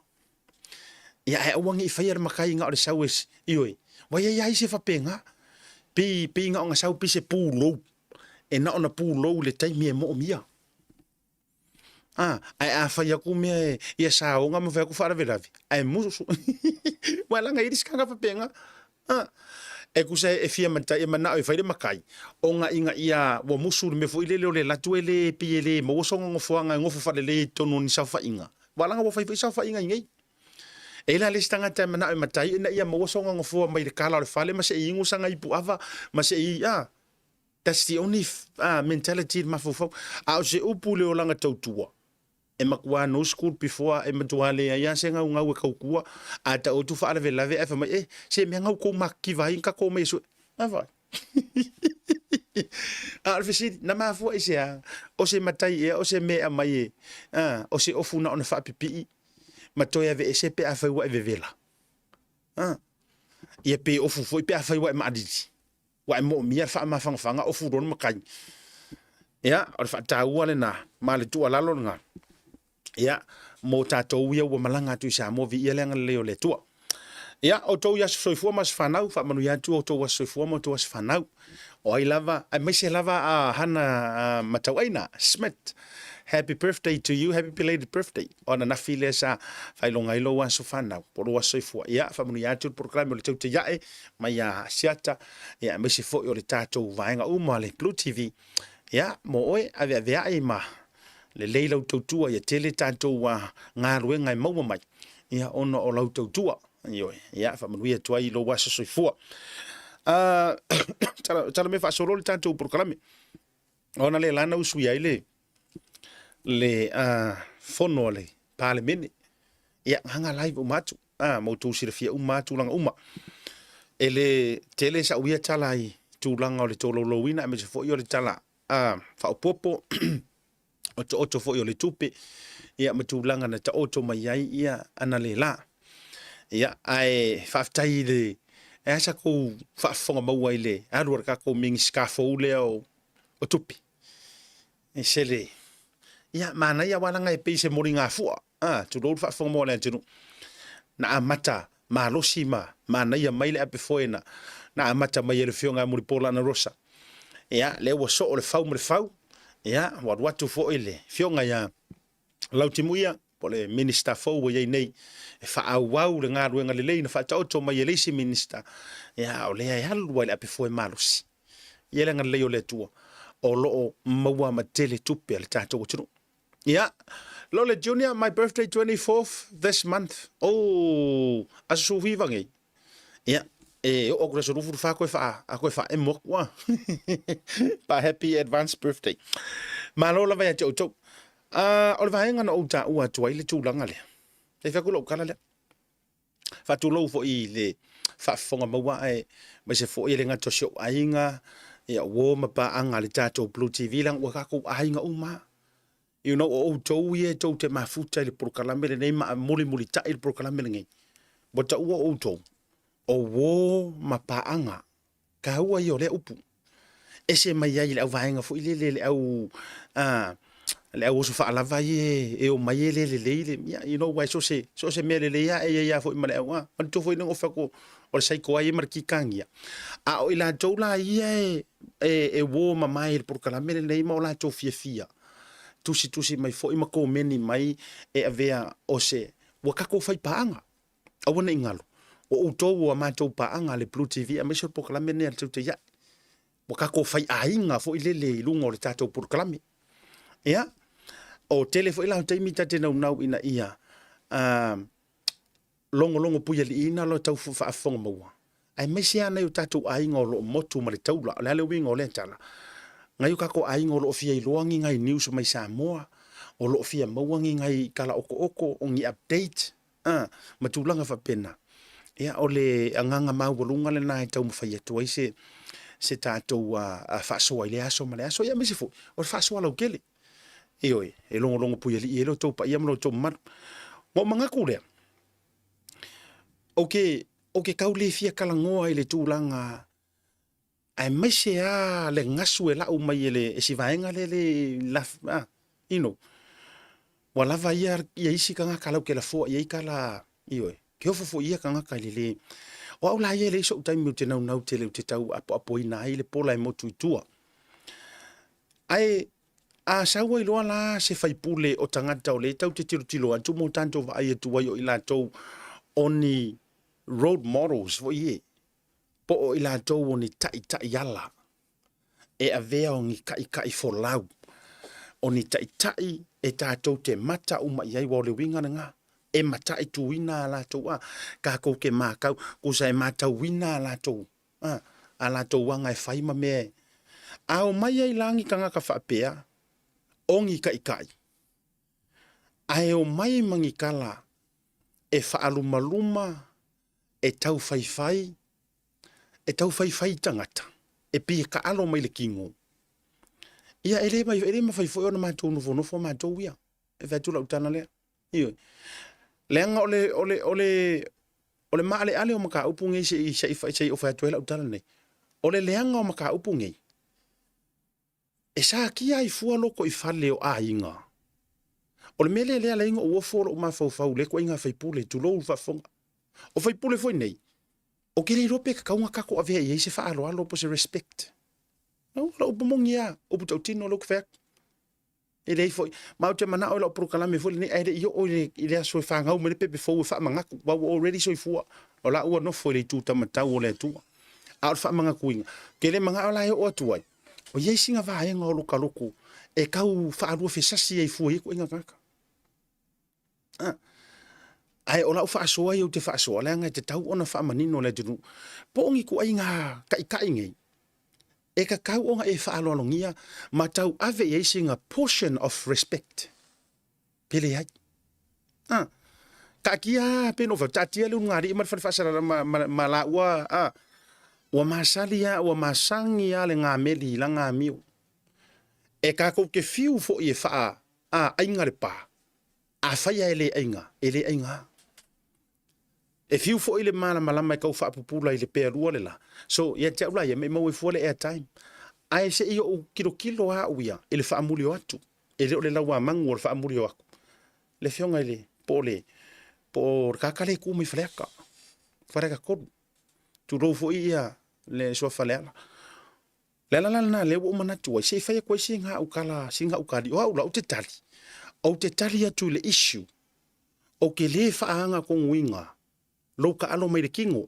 Ia ae aua ne i faia le matai na o le sau e, ioe, ua i ai lava isi e faapena, pei, pei na ona sau pei se pulou, e na ona pulou i le taimi e moomia. A, ae a fai atu mea e, ia saoga ma fai atu faalavelave, ae musu. Ua laga i ai le isi tagata faapena. A, e tusa e fia matai, e manao e fai le matai, ona ina ia ua musu le mea foi lele o le alu atu e le, pei e le maua sona nofoaga e nofo faalelei ai i totonu o ni saofaiga. Ua laga ua fai foi saofaiga i nei. E i ai la le isi tagata e manao e matai ina ia maua sona nofoa mai le kala o le fale ma se i inu sana ipu ava ma se i, a, That's the only mentality i le mafaufau. A o se upu i le olaga tautua, e matua no school before, e matua leai lava se gaugau e tautua. A tau atu faalavelave ae fai mai, eh, se mea gau kou matitiva ai na tatou omai e sue. A vai. A o le fesili, na mafua i se a? O se matai ea, o se mea e aumai e, a, o se ofu na ona faapipii ma toe aveese pe afai ua e vevela. A, ia pe ofu foi pe afai ua e maalili. Ua e moomia le faamafanafanga ofu loa le matai. Ia, o le faataua lena ma le tuualalo lena. Ia, mo tatou ia ua malaga atu i Samoa, viia le agalelei o le Atua. Ia, outou i aso soifua ma aso fanau, faamanuia atu outou aso soifua ma outou aso fanau. O ai lava, aemaise lava a Hana Matauaina Smith. Happy birthday to you, happy belated birthday. O ananafi lea sa faailoga ai lou aso fanau, po o lou aso soifua. Ia, faamanuia atu le polokalame o le Tautai Ae mai ia Asiata, ia, aemaise foi o le tatou vaega uma a le Blue TV. Ia, mo oe, aveaveai ma lelei lau tautua, ia tele tatou galuega e maua mai, ia, ona o lau tautua. Ioe, ia, faamanuia atu ai i lou aso soifua. Tala, tala mea faasolo le tatou polokalame. Ona le lana usuia ai le, le fono a le Palemene. Ia, gaga live uma atu. Ah, ma outou silafia uma tulaga uma. E le tele sau ia tala i tulaga o le tolaulauina aemaise foi o le tala faaopoopo otooto foi o le tupe, ia ma tulaga na taoto mai ai ia ana le la. Ia, ae faafetai i le e a sa kou faafofoga maua i le alu a le tatou Minisita fou lea o, o tupe. E se le, ia, manaia aua leaga e pei se moligafua, a, tulou le faafofoga maua a le atunuu. Na amata malosi ma manaia mai le apefoe na, na amata mai e le Afioga ia Mulipola Anarosa. Ia, lea ua soo le fau ma le fau, ia, ua alu atu foi le Afioga ia Lautimuia, po o le Minista fou ua i ai nei, e faaauau le galuega lelei na faataoto mai e le isi Minista, ia, o lea e alu lava i le apefoe malosi. Ia le agalelei o le Atua, o lo o maua ma tele tupe a le tatou atunuu. Ia, Lole Junior, my birthday 24th this month. Oh, aso 19 nei. Ia, e oo atu i le aso 24 koe wha, a koe whaemo aku a. Pa happy advance birthday. Malo lava ia te outou. O le vaega na ou taua atu ai le tulaga lea. E fai atu lau tala lea. Faatulou foi i le faafofoga maua aemaise foi e le gata o si ou aiga, ia uo ma paaga a le tatou Blue TV, leaga ua tatou aiga uma lava. You know, o outou ia e tou te mafuta i le polokalame lenei ma mulimulitai le polokalame lenei. Ua taua outou, o uo ma paaga Taua ia o lea upu. Ese mai ai i le au vaega foi lele le au le au oso faalava ia e omai e le lelei le, ia, you know, aua so se, so se mea lelei lava e i ai lava foi ma le au, manatua foi lea na ou fai atu o le saiko lava ia ma le kikagia. A o i latou la ia e, e, e uo mamae i le polokalame lenei ma o latou fiafia, tusitusi mai foi ma komeni mai e avea o se, ua tatou faipaaga. Aua ne i galo, o outou o a matou paaga a le Blue TV aemaise o le polokalame lenei a le Tautai Ae. Ua tatou faiaiga foi lele i luga o le tatou polokalame. Ia, o tele foi la o taimi ta te naunau ina ia logologo puialiiina lo tau faafofoga maua, aemaise lava nai o tatou aiga o lo o motu ma le taula. O le a le uiga o lea tala? Nai o tatou aiga o lo o fia iloa ni nai news mai Samoa, o lo o fia maua ni nai tala okooko, o ni update, A, ma tulaga faapena. Ia, o le agaga maualuga lena e taumafai atu ai se, se tatou faasoa i lea aso ma le aso, ia aemaise foi o le faasoa lautele. Ioe, e logologo puialii ai lo outou paia ma lo outou mamalu. Ona ou manatu lea, ou te, ou te tau le fia talanoa i le tulaga aemaise lava le gasu e lau mai e le e si vaega lea le laf, ah, you know, ua lava ia, ia isi tagata lau te lafoa i ai tala, ioe, ke ofo foi ia tagata i le le. O au la ia e leai so'u taimi ou te naunau tele ou te tau apoapoina ai le pola e motu i tua. Ae a sau ai loa la se faipule o tagata o lea e tau te tilotilo atu mo tatou vaai atu ai o i latou o ni role models foi ie, po o i latou o ni taitaiala e avea o ni taitaifolau, o ni taitai e tatou te mata uma i ai, aua o le uiga lena, e mataituina a latou a, tatou te matau, tusa e matauina a latou, a, a latou aga e fai ma mea e. A omai ai la ni tagata faapea, o ni taitai, ae omai ma ni tala e faalumaluma e taufaifai, e taufaifai tagata, e pei e taalo mai le tino. Ia, e le, e le mafai foi ona matou nofonofo matou ia. E fai atu lau tala lea. Ioe. Leaga o le, o le, o le, o le maaleale o mataupu nei se i, se i, se i ou fai atu ai lau tala nei. O le leaga o mataupu nei, e satia ai fua lotoifale o aiga. O le mea lea lea ala ai ona ou ofo lou mafaufau i lea ituaiga faipule, tulou le faafofoga. O faipule foi nei, ou te le iloa pe tatau ona tatou avea i ai se faaaloalo po o se respect. O lau upu moni lava, upu tautino lea ou te fai atu. E leai foi, ma ou te manao i lau polokalame foi lenei, ae le i oo i le, i le aso e fagau mai le pepe fou e faamanatu, aua ua already soifua, o la ua nofo i le itu taumatau o le Atua. A o le faamagatuina, ou te le manao la e oo atu ai, o i ai sina vaega o lokaloko e tau faaluafesasi ai fua i ia ituaiga tagata. Ah. Ae o lau faasoa ia ou te faasoa, leaga e tatau ona faamanino le atunuu. Po o ni ituaiga taitai nei, e tatau ona e faaaloalogia ma tau ave i ai sina portion of respect. Pe leai. Ah. Taatia pe no taatia le ulugalii ma le fale faasalala ma, ma, ma laua ah. Ua masali a, ua masangi a le gameli i lana amio. E tatou te fiu foi e faa a aiga le pa. Afai a e le aiga, e le aiga a. E fiu foi le malamalama e tau faapupula i le pealua le la. So, ia te au la ia, maimau ai fua le airtime. Ae se i ou kilokilo a au ia i le faamuli o atu. E le o le lauamanu o le faamuli o atu. Le afioga i le, po o le, po o le tagata lea e tu mai Faleata. Faleata 3. Tulou foi ia le suafa Leala. Le ala la lena lea ua ou manatu ai, se i fai atu ai sina au tala, sina au tali. O au la, ou te tali. Ou te tali atu i le issue. Ou te le faaagaga tonuina lou taalo mai le tino.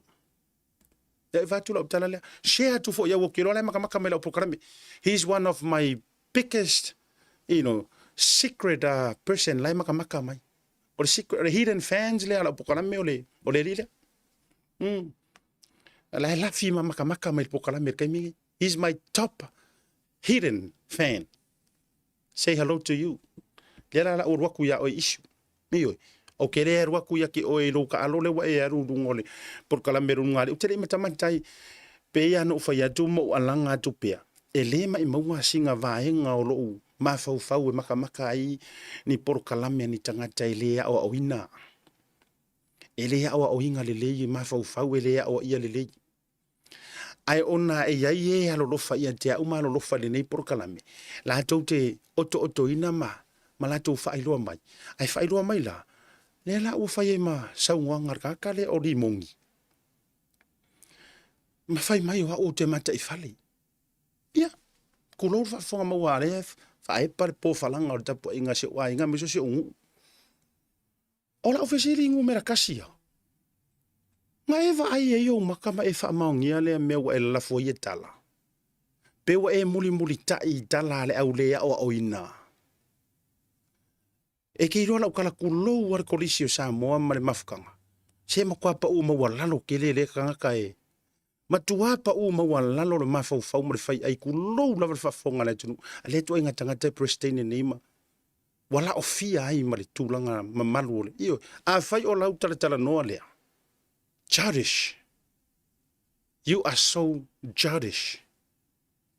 Ia e avatu lau tala lea. Share atu foi au, ou te iloa la e makamaka mai lau polokalame. He's one of my biggest, you know, secret person la e makamaka mai. O le secret, o le hidden fans lea a lau polokalame o le, o le alii lea. La e lafi ma makamaka mai le polokalame i le taimi lenei. He's my top hidden fan. Say hello to you. Lea la la ou alu atu iā oe issue. Ioe. Ou ke le alu atu ia ke oe i lou kaalo lea ua e alu i luga o le polokalame luga o le. Ou te le i matamata ai pei lava ona ou fai atu ma ou alaga atu pea, e le maimauga sina vaega o lou mafaufau e makamaka ai ni polokalame a ni tagata e le aoaoina. E le aoaoina lelei e mafaufau e le aoaia lelei. Ae ona e i ai e alolofa ia te au ma alolofa i lenei polokalame, latou te otootoina ma, ma latou faailoa mai. Ae faailoa mai la, lea la ua fai ai ma saunoaga a le tagata lea o Limogi. Ma fai mai o au ou te mataifale. Ia, tulou le faafofoga maua a lea faaepa le pofalaga o le tapuaiga a si ou aiga aemaise o si ou nuu. O lau fesili numera kasi ia, na e vaai ai ou maka ma e faamaonia lea mea ua e lalafo ai e tala? Pe ua e mulimulitai i tala a le au le aoaoina? E ke iloa lau tala kulou a le Kolisi o Samoa ma le mafutaga, se matua pau maualalo tele lea tagata e matua pau maualalo le mafaufau ma le faiai kulou lava le faafofoga a le atunuu. A lea ituaiga tagata e President nei ma ua laofia ai ma le tulaga mamalu o le, ioe, afai o lau talatalanoa lea, childish, you are so childish.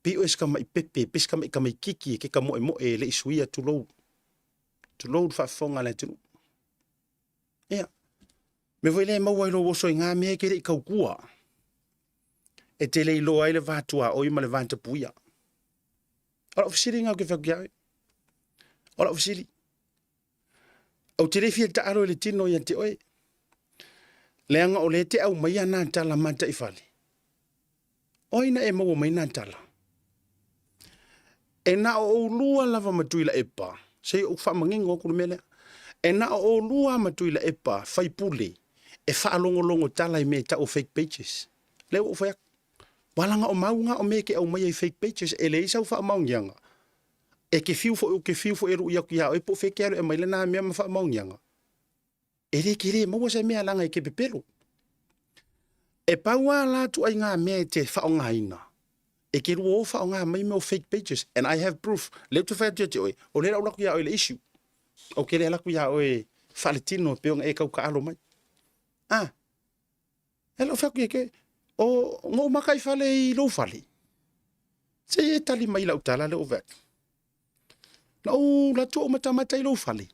Pei oe se tamai pepe, pei se tamai tamaititi e ke ka moemoe e le i suia, tulou, tulou le faafofoga a le atunuu. Ia, mea foi lea e maua ai lou oso i ngā mea e te le i tautua, e te le iloa ai le va tuaoi ma le va tapuia. O lau fesili lena ou te fai atu ia oe. O lau fesili, ou te le fia taalo i le tino ia te oe, leaga o lea e te aumaia nā tala mataifale. O ai na e maua mai nā tala? E na o oulua lava ma Tuilaepa, se i ou faamanino atu le mea lea. E na o oulua ma Tuilaepa faipule e faalogologo tala i mea e tau o fake pages. Lea ua ou fai atu. Ua laga o mau na o mea e te aumaia i fake pages, e leai sau faamaoniaga. E te fiu foi, ou te fiu foi e lui atu ia oe po o fea e te alu e aumai lena mea ma faamaoniaga. E le tele maua se mea leaga e te pepelo. E pau a la ituaiga mea e te faaaogaina, e te lua o faaaoga mai mea o fake pages and I have proof. Lea ou te fai atu ia te oe, o lea o le a ou alu atu ia oe i le issue. Ou te le alu atu ia oe faaletino e pei ona e tau taalo mai. Ah, e le o fai atu ia te oe, o na ou maka i fale i lou fale. Se i e tali mai i lau tala lea ua fai atu. Na ou alu atu ou matamata i lou fale.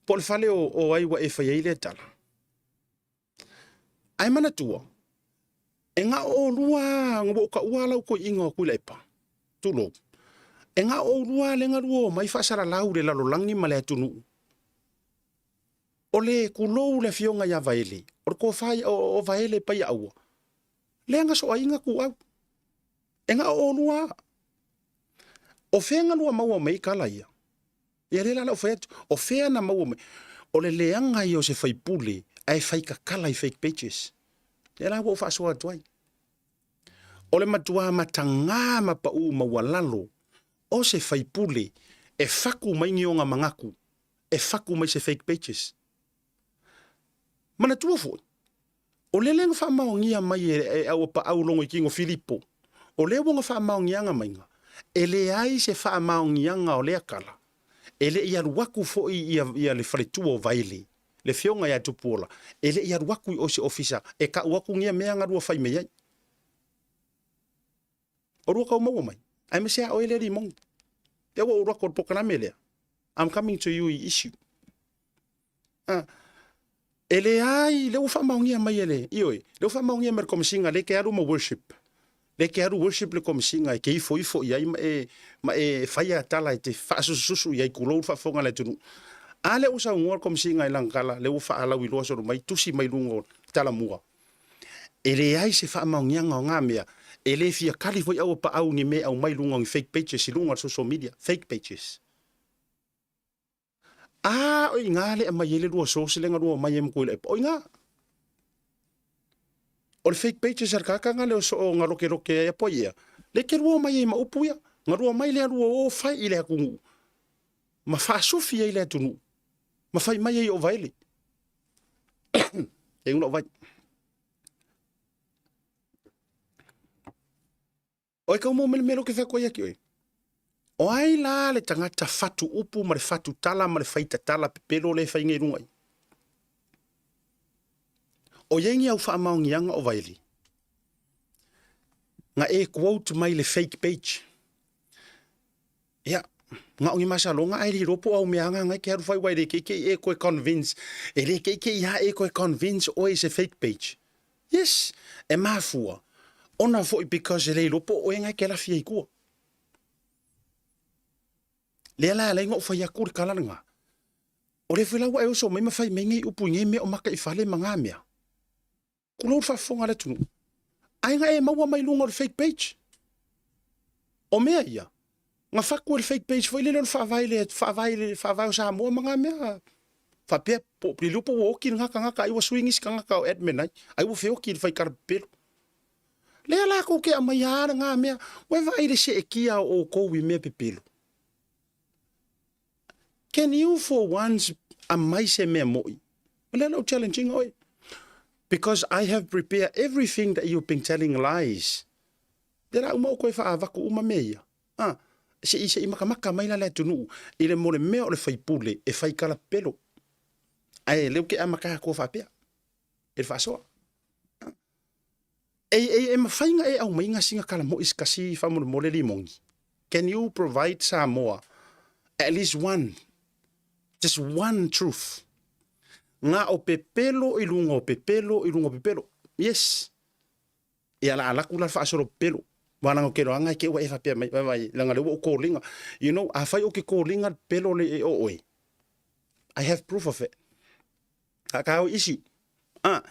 Po o le fale o, o ai ua e fai ai lea tala. Ae manatua, e na o oulua na ua ou taua lau toeaina o Tuilaepa, tulou, e na o oulua lea na lua omai faasalalau i le lalolagi ma le atunuu. O le tulou le afioga ia Vaele, o le tofa o, o Vaele Paiaaua, lea na soaina ituau. E na o oulua. O fea na lua maua mai kala ia? Ia lea la lau fai atu, o fea na maua mai? O le leaga ia o se faipule ae fai kakala i fake pages. Lea la ua ou faasoa atu ai. O le matua matagā ma paʻū maualalo o se faipule e faku mai ni ona manatu, e faku mai se fake pages. Manatua foi, o lele na faamaonia mai e Auapaau Logoitino Filipo, o lea ua na faamaoniaga maiga, e leai se faamaoniaga o lea tala, e le i alu atu foi ia le faletua o Vaele, le afioga ia Tupuola, e le i alu atu i o i se ofisa e tau atu nia mea na lua fai mai ai. O lua tau maua mai, aemaise a oe le alii moni. Lea ua ou alu atu o le polokalame lea, I'm coming to you i issue. Ah, e leai, lea ua faamaonia mai e le, ioe, lea ua faamaonia mai e le Komesina, lea e te alu ma worship. Lea e te alu worship le Komesina e te ifoifo i ai ma e, ma e faia tala e te faasusususu i ai, tulou le faafofoga a le atunuu. A lea ua saunoa le Komesina i lana tala, lea ua faalauiloa solo mai, tusi mai luga o Talamua. E leai se faamaoniaga o na mea, e le fia kali foi aua paau ni mea e aumai luga o ni fake pages i luga o le social media, fake pages. A o iina le aumai ai le lua source lea na lua omai ai ma Tuilaepa, o iina. O le fake pages a le tagata lena lea o soo na lokeloke ai apo ia, lea ke lua omai ai ma upu ia. Na lua omai lea lua o fai i le atunuu, ma faasufi ai le atunuu, ma fai mai ai o Vaele. E ula o vai. Oi kau mo mele mele o ke whea koe aki oe. O ai la le tagata fatu upu ma le fatu tala ma le fai tatala pepelo le whai nei runga i. O iai ni au whaamaongianga o Vaili. Nga e quote mai le fake page. Ia, na o ni masaloga ae le iloa po o au mea aga e ke alu fai aua e le keikei e koe convince, e le keikei lava e koe convince oe i se fake page. Yes, e mafua, ona foi because e le iloa po o oe na e ke lafi ai i tua. Lea la e ala ai ona ou fai atu le tala lena. O lea foi la ua e oso mai ma fai mai nei upu i nei mea o maka i fale ma na mea. Tulou le faafofoga a le atunuu. Ai na e maua mai luga o le fake page. O mea ia, na fatu e le fake page foi lele o le faavae le faavae le faavae o Samoa ma na mea faapea po le iloa po ua oti lena tagata ai ua sui nisi tagata o admin ai, ai ua feoti i le fai tala pepelo. Lea la kou ke aumaia lena mea, ua e vaai i le seetia o outou i mea pepelo. Can you for once aumai se mea moi? O lea la ou challenge ina oe. Because I have prepared everything that you've been telling lies. Lea la uma ou koe faavaku uma mea ia. Ah, se i se i makamaka mai la le atunuu i le mo le mea o le faipule e fai kala pepelo. Ae lea ou te amata atu faapea e le faasoa. E, e, e mafai na e aumaiga sina kala moi se kasi faamolemole limoni. Can you provide Samoa at least one, just one truth? Nga o pepelo i luga o pepelo i luga o pepelo. Yes. Ia la alaku la faasolo pepelo. Wa langa ke loanga ke ua e faapea mai, vai vai, langa le ua o kōlinga. You know, a fai o ke kōlinga le pepelo le e o oe. I have proof of it. Ka ka isi. Ah.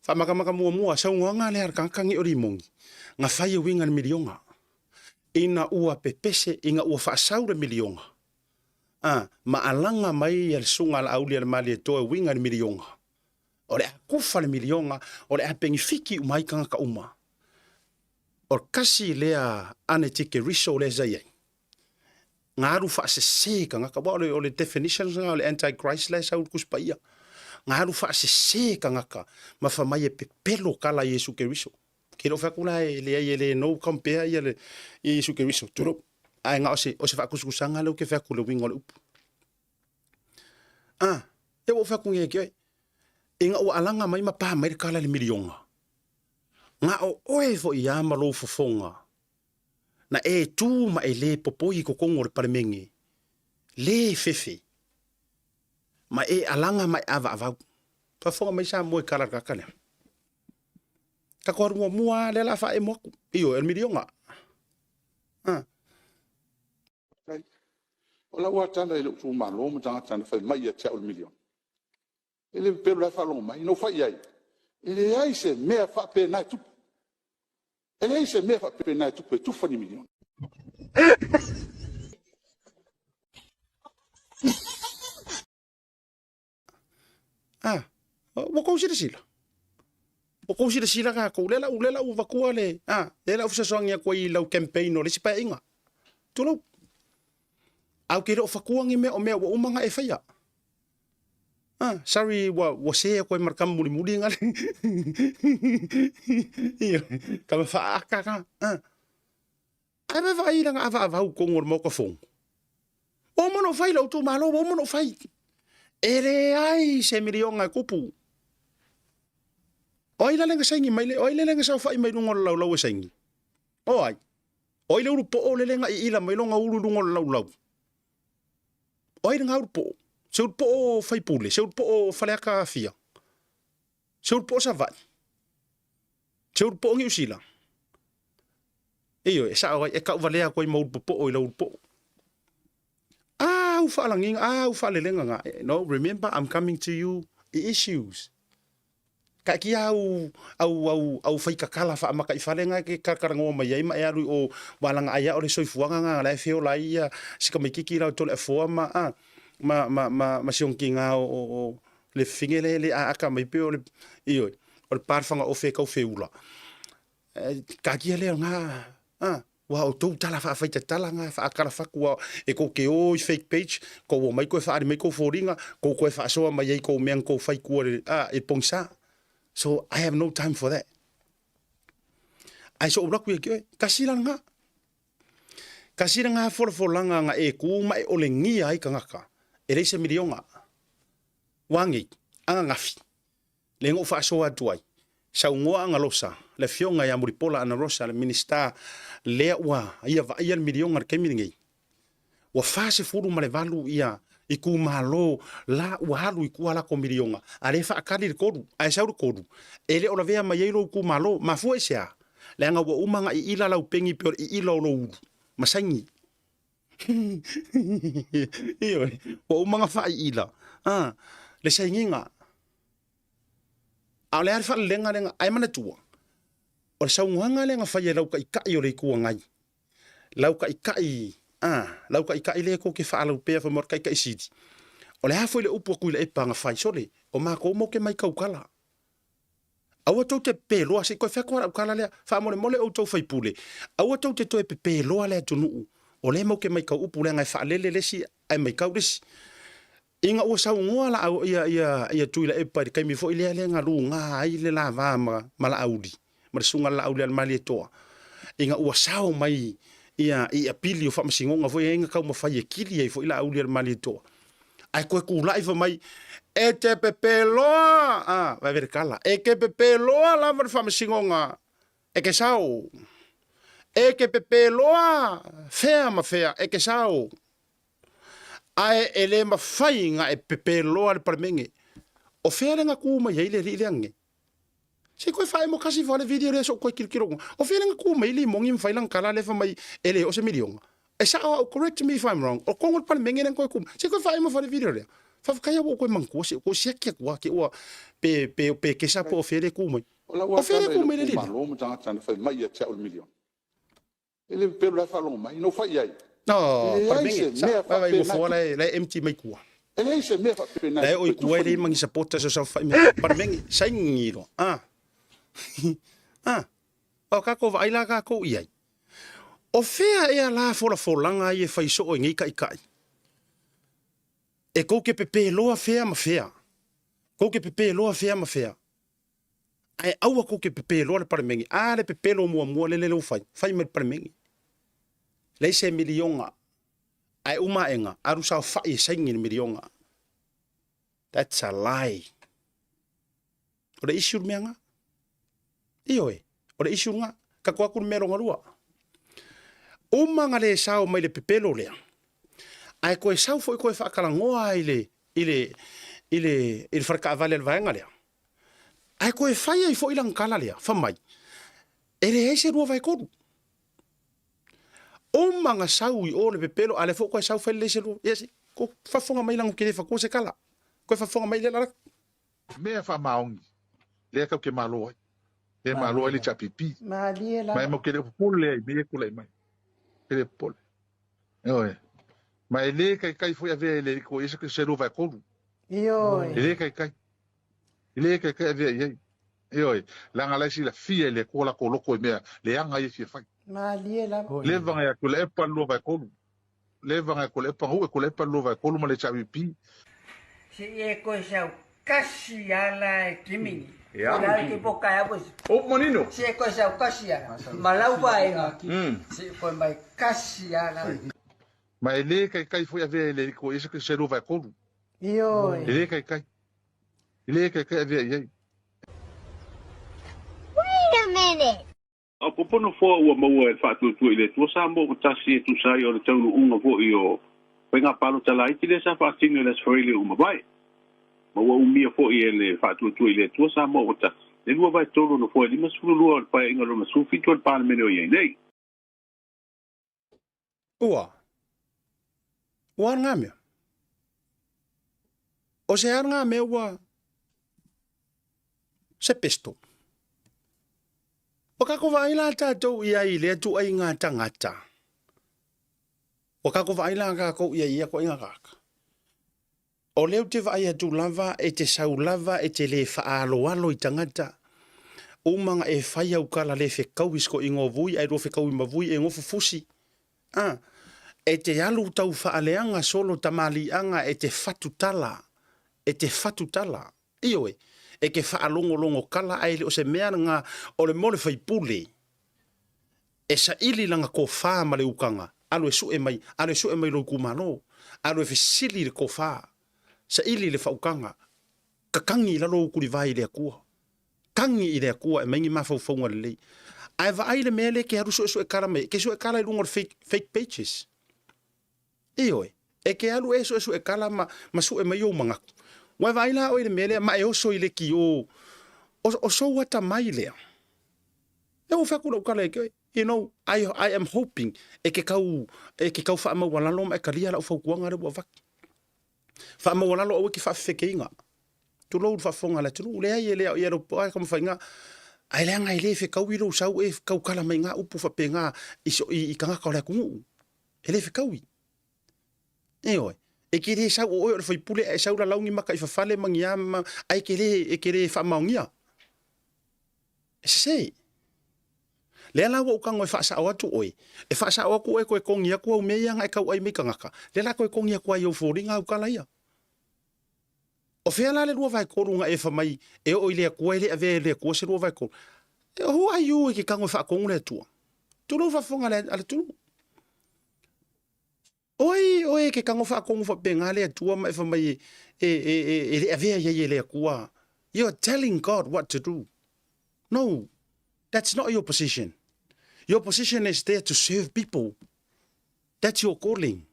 Whamakamaka muamua, saunoaga lea a le tagata nei o Limoni, na fai e uiga le miliona. Ina ua pepese, ina ua faasau le miliona. Ah, ma alaga mai ia le susuga a Laauli a le Malietoa e uiga i le miliona. O le a kufa le miliona, o le a penifiki uma ai tagata uma. O le kasi lea ane tikeriso lea sa i ai. Nga alu faasese tagata, aua o le definition lena o le anti-Christ la e sau i le Tusi Paia. Nga alu faasese tagata ma fai mai e pepelo tala a Iesu Keriso. Ke le o fai atu la e leai e le no compare ia le Iesu Keriso, tulou. Ae na o se, o se faakusukusaga lea ou te fai atu i le uiga o le upu. Ah, lea ua ou fai atu nei ki oe, ina ua alaga mai ma pa mai le tala i le miliona, na o oe foi lava ma lou fofoga Na e tū ma e lē popoi i totonu o le Palemene, lē fefe, ma e alaga ma e avaavau. Faafofoga mai Samoa i kala kaka lea. Tatou alu muamua lava lea o le a faaemo atu. Ioe, o le miliona. A. O lau lava tala i lou itumalo ma tagata na fai mai ia te au i le miliona, e le pepelo o la e faalogo mai. Na ou fai i ai, e leai se mea faapena e tupu. E leai se mea faapena e tupu e tufa ni miliona. Ah, ua kou silasila. Ua kou silasila kākou, lea la u, lea la u vakua le, ah, lea la u fesoasoani atu ai i lau campaign o le isi paeaiga. Tulou. Ae ou te le o fatua ni mea o mea ua uma ona e faia. Ah, sorry, ua, ua se atu ai ma le tama mulimuli nga le. Ioe, tama faaata ka. Ah. Ae vaavaai i lana avaavau i totonu o le Maota Fono. Ua uma ona ou fai i lou itumalo, ua uma ona ou fai. E leai se miliona e tupu. O ai la lea na saini mai le, o ai lea na saofai mai luga o le laulau e saini? O ai? O ai le ulupoo lele na iila mai lona ulu i luga o le laulau? O ai lena ulupoo? Se ulupoo faipule, se ulupoo Faleata Afia, se ulupoo Savaii, se ulupoo Niu Sila. Ioe, e sao ai, e tauvalea atu ai ma ulupopoo i lau ulupoo. A au faalagiga, a au faalelega na. No, remember, I'm coming to you i issues. Taatia au, au, au, au faitatala faamataifale na e te talatalanoa mai ai ma e alu i o walaga ai a o le soifuaga na la e feola ai ia si tamaititi la o Toleafoa ma, a, ma, ma, ma, ma si ona tiga o, o, o le fine le, le aata mai pei o le, ioe, o le pa le fagaofe e tau feula. Taatia lea o na, a, Ua outou tala faafaitatala na faatalafatu ua e tou te o i fake page, tou omai toe faaali mai tou foliga, tou toe faasoa mai ai tou mea na tou fai i tua i le pogisa. So I have no time for that. Ae so ou alu atu ia te oe, tasi la lena. Tasi lena folafolaga na e tu ma e olegia ai tagata, e leai se miliona. Ua nei, ananafi, Lea na ou faasoa atu ai, saunoa Agalosa, le afioga ia Mulipola Anarosa, le Minisita lea ua ia vaaia le miliona i le taimi lenei. Ua 48 ia itumalo la ua alu i tua latou miliona, a lea e faatali le tolu, ae sau le tolu, e le o lavea mai ai lou itumalo. Mafua i se a? Leaga ua uma ona iila lau peni pei o le iila o lou ulu ma saini. Ioe, ua uma ona faaiila le sainiga. A o le a le faalelega lea, ae manatua, o le saunoaga lea na fai e lau taitai o le Itu Agai, lau taitai, a, lau taitai lea tou te faalaupea fai mai o le taitai sili, o le a foi le upu a Tuilaepa na fai, sole, o matou matou te matau tala. Aua tou te pepeloa, se i toe fai atu lava lau tala lea, faamolemole outou faipule, aua tou te toe pepeloa le atunuu, o lea matou te matau upu leaga e faalele le isi ae matau le isi. Ina ua saunoa la ia ia ia Tuilaepa i le taimi foi lea lea na luga ai le lava ma ma Laauli, ma le susuga Laauli a le Malietoa, ina ua sao mai ia i apili o faamasinoga foi ia na taumafai e kili ai foi Laauli a le Malietoa. Ae toe tulai fai mai, e te pepeloa, a, vae le tala, e te pepeloa lava le faamasinoga, e te sao. E te pepeloa fea ma fea, e te sao. Ae e le mafai na e pepeloa le Palemene. O fea lea na tu mai ai le alii lea nei? Se i toe faaemo tasi ifo lava le video lea se i ou toe tilotilo atu. O fea lea na tu mai ai Limoni ma fai lana tala lea fai mai e le oo se miliona? E sao au, correct me if I'm wrong, o totonu o le Palemene lea na toe tu mai. Se i toe faaemo ifo lava le video lea. Faafetai lava ua ou toe manatua, se i ou toe siaki atu lava te i ua pe, pe, pe kesa po o fea lea e tu mai. O lau O fea lea tala e i tu mai lou le alii lea? itumalo ma tagata na fai mai ia te au i le miliona. E le pepelo la e faalogo mai. Na ou fai i ai, No, e leai Palemene, se sa, mea vai vai faapena nofoa e la tupu. e, la e empty mai tua. E leai se mea faapena La e e o tupu i e tua tufa e leai ni ma ni supporters o saofai mai. Palemene, saini loa. Ah. Ah. O kākou vaai la kākou i ai. O fea ea la folafolaga ai e fai soo e nei taitai? E kou te pepeloa fea ma fea. Kou te pepeloa fea ma fea. Ae aua kou te pepeloa le Palemene. A le pepelo muamua lele lea ua fai, fai mai le Palemene. Leai se miliona. Ae uma aega, alu saofai e saini le miliona. That's a lie. O le issue le mea nga. Ioe, o le issue nga. Ka atu atu le mea longa lua. Uma nga le sao mai le pepelo lea. Ae koe sau foi koe faatalanoa i le i le i le i le fale taavale a le vaega lea. Ae toe fai ai foi lana tala lea, fai mai, e leai se 2/3. Uma na sau i o le pepelo, a o lea foi ua toe sau fai lelei se lua. Ia se, ko faafofoga mai leaga ou te le fatua se tala. Koe faafofoga mai lea Lalaki. Mea faamaoni lea tau te malo ai, lea malo ai le HRPP. Malie Ma e lava. mau te le o popole lea i mea ia e tulai mai. Te le popole. Ioe. Ma e le taitai foi avea e le Alii i se 2/3. Ioe. E le taitai. E le taitai avea i ai. Ioe. Leaga la e silafia e le Atua latou loto i mea leaga ia e fia fai. Malie lava. Leva na ia Tuilaepa le 2/3. Leva na ia Tuilaepa na uu e Tuilaepa le 2/3 ma le HRPP. Se i e koe sau kasi ala e kimini. Ia. La ke po kai apo. Upu manino. Se e koe sau kasi ala. Ma lau vaega. Se e koe mai kasi ala. Ma e le taitai foi avea e le Alii i se 2/3. Ioe. E le taitai. E le taitai avea i ai. Wait a minute! Maopoopo nofoa ua maua e le Faatuatua i le Atua Samoa ua tasi e tusa ai o le taunuuga foi o faiga palota laiti lea sa faatino i le Aso Faraile ua mavae. Ma ua umia foi e le Faatuatua i le Atua Samoa ua tasi le 2/3 o nofoa e 52 o le Paeaiga lona 17 o le Palemene o i ai nei. Ua. Ua alu ngā mea. O se alu ngā mea ua se pesto. O kako vaai la tātou i ai lea tuaiga tagata. O kako vaai la kākou i ai ia koaiga kaka. O lea ou te vaai atu lava e te sau lava e te le faaaloalo i tagata. Uma nga e fai au kala le fekaui sko ingo vui ae lua fekaui ma vui e ngofu fusi. A, e te alu tau faaleaga solo tamaliiaga e te fatu tala, e te fatu tala. Ioe, e ke faalogologo kala ae le o se mea nga o le mo le faipule. E saili lana kofa ma le ukaga, alu e sue mai, alu e sue mai lou itumalo, alu e fesili i le kofa, saili i le faaukaga, kakagi i lalo ou tulivae i le Atua. Kagi i le Atua e mai ni mafaufauga lelei. Ae vaai le mea lea e ke alu suesue kala mai, e ke sue kala i luga o le fake, fake pages. Ioe, e ke alu e suesue kala ma, ma sue mai ou manatu. Ua e vaai la oe i le mea lea, ma e oso i lekiō, o, o sou atamai lea. E ua fai atu lau tala ia te oe, you know, I, I am hoping e ke kau, e ke kau faamaualalo ma e talia lau fautuaga lea ua avatu. Faamaualalo aua e te faafefekeina. Tulou le faafofoga a le atunuu, leai e le ao ia lau poa e taumafaiga. Ae leaga e le fekaui lou sau e taukala mai ngā upu faapena i, so, i, i tagata o le atunuu. E le fekaui. Ioe. E ke le sau o oe o le faipule ae sau lalau ni maka i fafale ma ni a ma, ae ke le, e ke le faamaonia. E sese. Lea la ua ou tago e faasao atu oe, e faasao atu oe toe togi atu au mea ia na e tauai mai tagata, lea la toe togi atu ai i ou foliga au tala ia. O fea la le 2/3 na e fai mai e oo i le Atua e le avea e le Atua se 2/3? Who are you e ke tago e faatonu le Atua? Tulou faafofoga a le atunuu. O ai oe e ke tago faatonu faapena le Atua ma e fai mai e, e, e, e, e le avea i ai e le Atua. You are telling God what to do. No, that's not your position. Your position is there to serve people. That's your calling.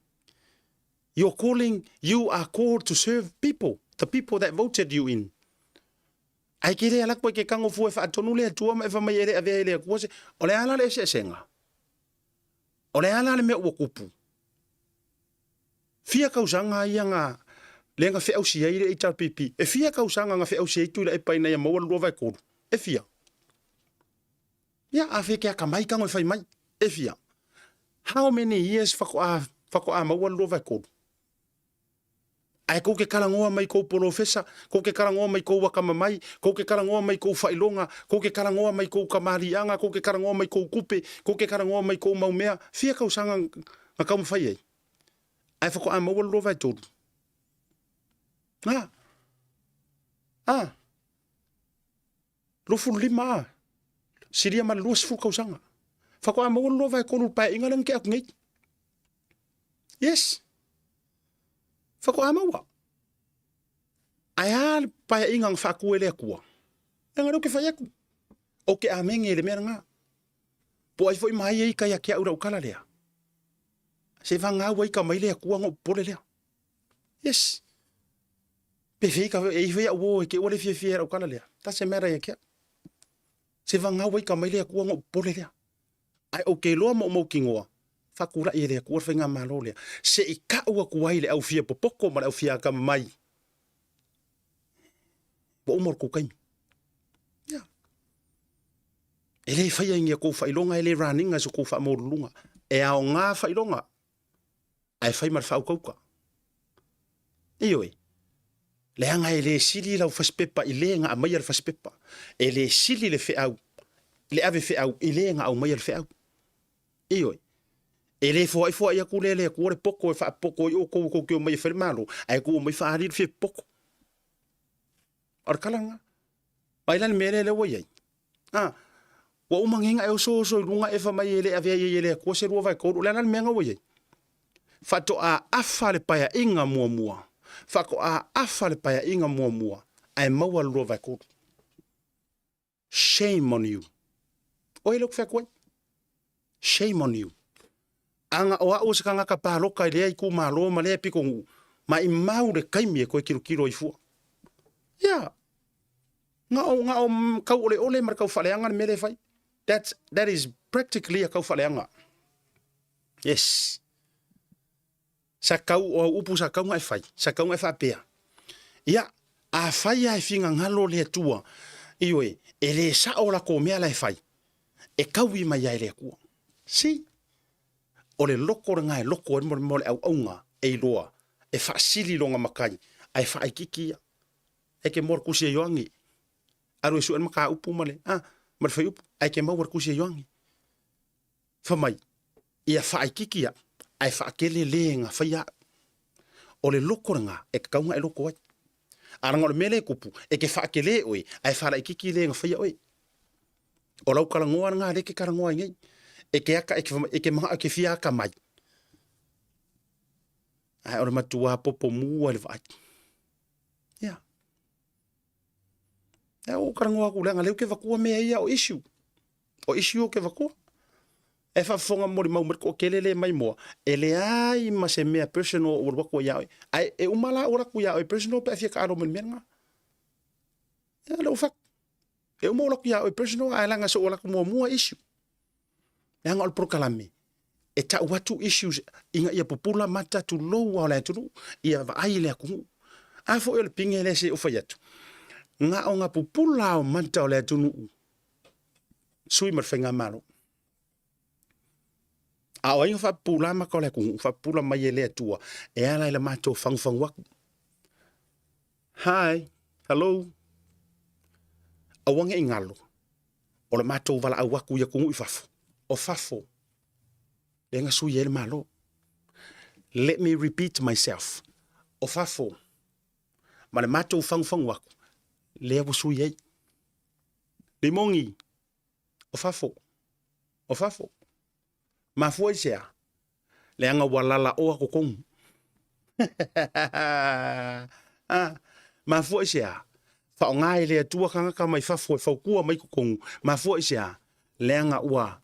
Your calling, you are called to serve people, the people that voted you in. Ae ke le ala koe ke kango fua e faatonu le Atua ma e fai mai e le avea e le Atua se, o le a la le eseesega? O le a la le mea ua kupu? Fia kausaga ia nga lea na feausi ai le HRPP. E fia kausaga na feausi ai Tuilaepa ina ia maua le 2/3? E fia? Ia, a fea ke akamai kango e fai mai? E fia? How many years fakoa, fakoa maua le 2/3? Ae kou ke kalangoa mai kou polofesa, kou ke kalangoa mai kou akamamai, kou ke kalangoa mai kou faailoga, kou ke kalangoa mai kou kamaliiaga, kou ke kalangoa mai kou kupe, kou ke kalangoa mai kou mau mea, fia kausaga na taumafai ai? Ae faatoa maua le 2/3. A. A. 25 a. Silia ma le 20 kausaga. Faatoa maua le 2/3 o le paeaiga lea na tea atu nei. Yes. Faatoa maua. Ae a le paeaiga na faatu e le Atua? Leaga lea ou te fai atu. Ou te amene i le mea lena. Po o ai foi ma ai e ika ia te au lau tala lea. Se vagau ai ka mai le Atua ona ou popole lea. Yes. Pe fei ka e iho ia uo e ke ua le fiafia e lau kala lea. Doesn't matter ia ke au. Se vagau ai ka mai le Atua ona ou popole lea. Ae ou te iloa ma ou mautinoa, faatulai e le Atua le faigamalo lea, se i kau atu ai le au fia popoko ma le au fia akamamai. Ua uma o le tou taimi. Ia. E le faia i ni a tou faailoga, e le run-iga i so tou faamaualuluga. E aoga faailoga. Ae fai ma le faaukauka. Ioe, leaga e le sili lau fasipepa i le na aumaia le fasipepa. E le sili le feau, le ave feau i le na aumaia le feau. Ioe, e le foai foai atu lea le Atua le poto e faapoto ai outou tou te omai e fai le Malo, ae tuu mai faaali le fia poto. O le tala lena. Vaai la le mea lea lea ua i ai. A, ua uma nei ona e oso oso i luga e fai mai e le avea i ai e le Atua se 2/3. O le a la le mea na ua i ai? Faatoa afa le paeaiga muamua. Faatoa afa le paeaiga muamua ae maua le 2/3. Shame on you. Oe lea ou te fai atu ai. Shame on you. Ana o au o se tagata palota i lea itumalo ma lea pitonuu, maimau le taimi e toe tilotilo ai fua. Ia, na o, na o tauoleole ma le taufaaleaga le mea lea e fai. That is practically a taufaaleaga. Yes. Sa tau, o au upu sa tau na e fai, sa tau na e faapea. Ia, afai lava e finagalo le Atua, ioe, e le sao latou mea la e fai, e taui mai lava e le Atua. See? O le loko lena e loko ai mo le auauna e iloa, e faasili lona matai, ae faaitiiti ia. E te moa le tusi a Ioane, alu e sue le mataupu ma le, ah, ma le fuaiupu, ae te maua le tusi a Ioane. Fai mai, ia faaitiiti au, ae faatele le na faia au. O le loko lena e tatau ona e loko ai. A leaga o le mea lea e tupu, e te faatele oe, ae faalaitiiti le na faia oe. O lau talanoa lena lea e te talanoa ai nei. E te ata, e te manao e te fia atamai. Ae o le matua popo mu ai le vaai. Ia. Ea ua ou talanoa atu leaga lea ou te avatua mea ia o issue. O issue ou te avatua. E faafofoga molimau mai le toatele lea mai moa, e leai ma se mea personal o ou alu atu ai ia oe. Ae e uma la ou alu atu ia oe personal pe a fia taalo mai i le mea lena. Ia lea ua fai atu. E uma ou alu atu ia oe personal ae leaga se ou alu atu muamua issue. Leaga o le polokalame e tau atu issues ina ia pupula mata tulou lava o le atunuu, ia vaai le atunuu. A foi o le pine lea se i ou fai atu, na ona pupula lava o mata o le atunuu, sui ma le faigamalo. A o ai na faapupula mata o le atunuu, faapupula mai e le Atua e ala i le matou fagufagu atu. Hi, hello. Aua ne i galo, o le matou valaau atu i atunuu i fafo, o fafo lea na sui ai le Malo. Let me repeat myself, o fafo ma le matou fagufagu atu lea ua sui ai. Limogi, o fafo, o fafo. Mafua i se a? Leaga ua lalaoa totonu. Ah, mafua i se a? Faaaoga e le Atua tagata mai fafo e fautua mai totonu. Mafua i se a? Leaga ua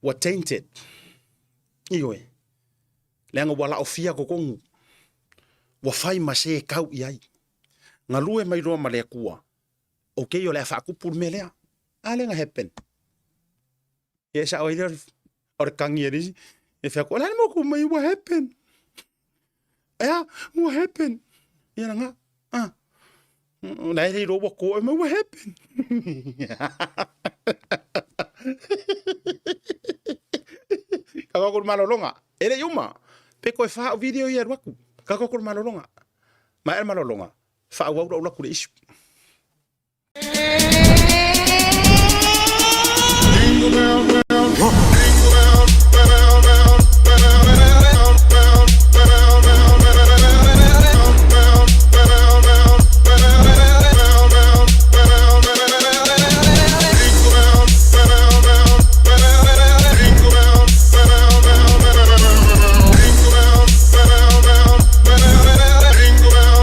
ua tainted. Ioe. Leaga ua laofia totonu. Ua fai ma se tau i ai. Galue mai loa ma le Atua. Okay, o le a faatupu le mea lea. A lea na happen. Ia e sao ai lea o le kagi a le isi. E fai atu, o le a le mea ua mai, what happened? Ea, what happened? Ia na ngā, ah. La e le iloa ua kō e mai, what happened? Ka koko le malologa. E le i uma. Pe koe wha o video ia alu atu. Ka koko le malologa. Ma e le malologa. Whaauau lau laku le issue. Jingle bell, bell, jingle bell, bell, bell, bell, bell, bell, bell, bell, bell, bell, bell, bell, jingle bell, bell, bell, jingle bell, bell, bell, jingle bell, bell, bell, jingle bell.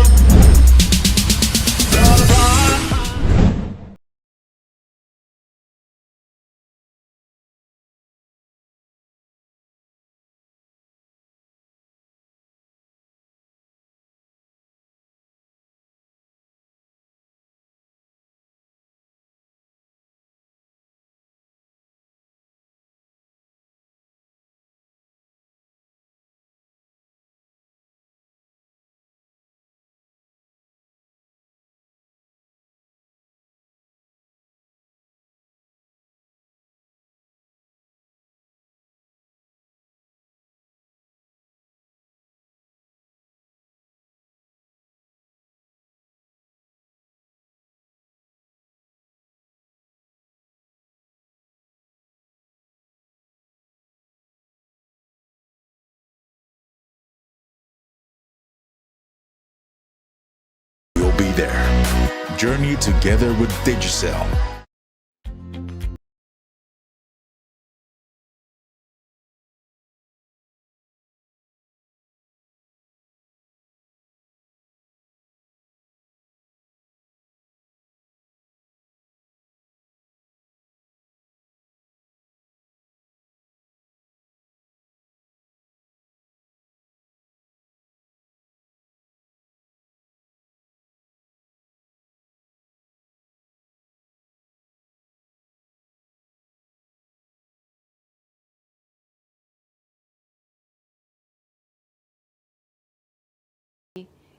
there. Journey together with Digicel.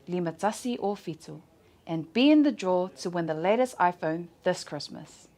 51 o whitu and be in the draw to win the latest iPhone this Christmas.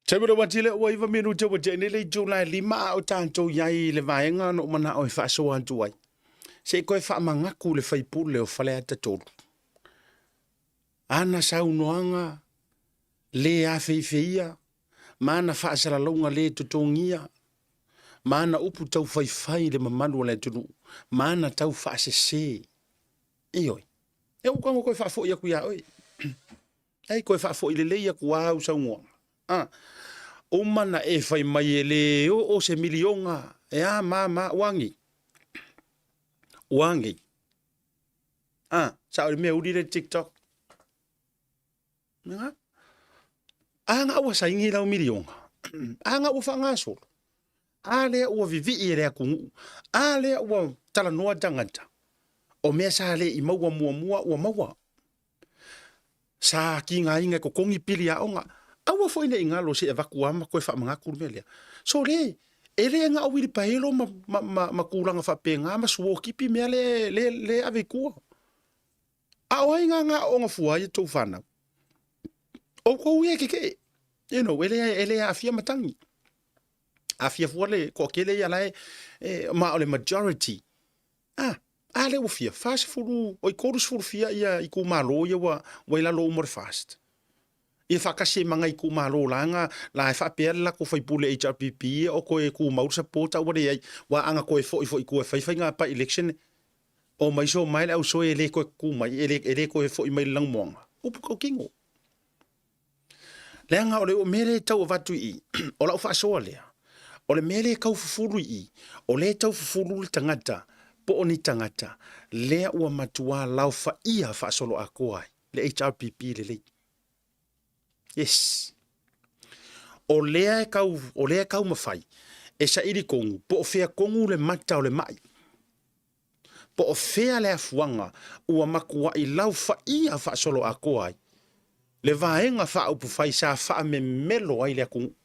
Taimi le watile ua iva minute ua tea nei le itu lae lima a o tatou i ai i le vaega na ou manao e faasoa atu ai. Se i koe faamagaku le faipule o Faleata 3. Ana saunoaga le afeifeia ma ana faasalalauga le totogia ma ana upu taufaifai i le mamalu o le atunuu ma ana tau faasese. Ioe. E ua koe faafoi aku iā oe. Ei koe faafoi lelei aku āu saunoaga. A, uma na e fai mai e lē oo se milioga e a ma ma ua agei. Ua agei. A, sa o le mea uli le TikTok. Nga. A nga ua saini lau milioga. A nga ua faagasolo. A lea ua vivii e le atunuu. A lea ua talanoa tagata. O mea sa le i maua muamua ua maua. Sa kigaina e totogi pili aoga. Aua foi ne i galo se i avatu lava ma toe faamanatu le mea lea. So le, e le na o uilipaelo ma, ma, ma, ma tulaga faapena ma suotipi mea le, le, le ave i tua. A o ai ngā ngā aoga fua ai a tou whanau? Outou ia e kekee. You know, e le, e le aafia matagi. Aafia fua le toatele ia la e, e, ma o le majority. Ah, a lea ua fia, 40, oi 30 fia ia itumalo ia ua, ua i lalo uma o le FAST. Ia faatasi ai ma nai itumalo la na, la e faapea le latou faipule HRPP ia o toe tumau le support a ua leai, ua ana toe foi foi i tua e fai faiga by election, omai so mai le au soe e le toe tutu mai, e le, e le toe foi mai i le lanumoana. Upu tautino. Leaga o le mea lea e tau avatu i i, o lau faasoa lea, o le mea lea e tau fufulu i i, o lea e tau fufulu le tagata po o ni tagata lea ua matua laofaia faasoloatoa ai le HRPP lelei. Yes. O lea e kau, o lea e taumafai e saili tonu po o fea tonu le mata o le mai. Po o fea le afuaga ua matuai laufaia faasoloatoa ai le vaega faaupufai sa faamemelo ai le atunuu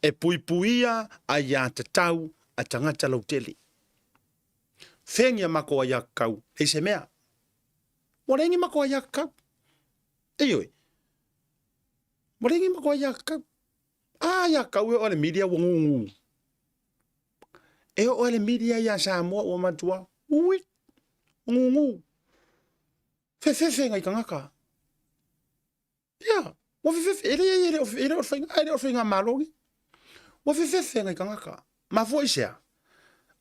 e puipuia aiatatau a tagata lautele. Fengia makou aiakau e se mea. Ua leai ni makou aiakau. Ioe. Ua leai ni makou aiakau. A aiakau e oo le media ua gugu. E oo le media iā Samoa ua matua, ui, gugu. Fefefe ngai tagata. Ia, ua fefefe, e leai, e le o, e le o le faiga, e le o le faigamalo lenei. Ua fefefe ngai tagata. Mafua i se a?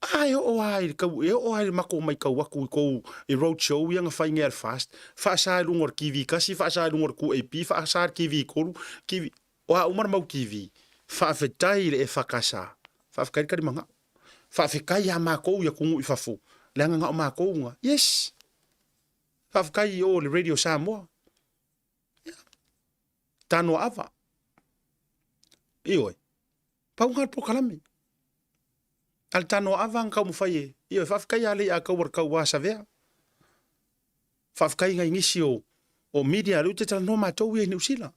A e oo lava i le tau, e oo lava i le matou matau atu i tou i road show ia na fai nei a le FAST, faasa i luga o le TV tasi, faasa i luga o le 2AP, faasa i le TV tolu, TV, o a uma le mau TV. Faafetai i le EFKS, faafetai le talimanao. Faafetai ia matou i atunuu i fafo, leaga na o matou na. Yes! Faafetai i o i le Radio Samoa. Ia. Tanoa ava. Ioe. Pau ngā polokalame. A le tanoa ava ang taumafai e. Ioe, faafetai ia lei a kau ar kau a savea. Faafetai ngai nisi o, O media lea ou te talanoa matou ia i Niu Sila.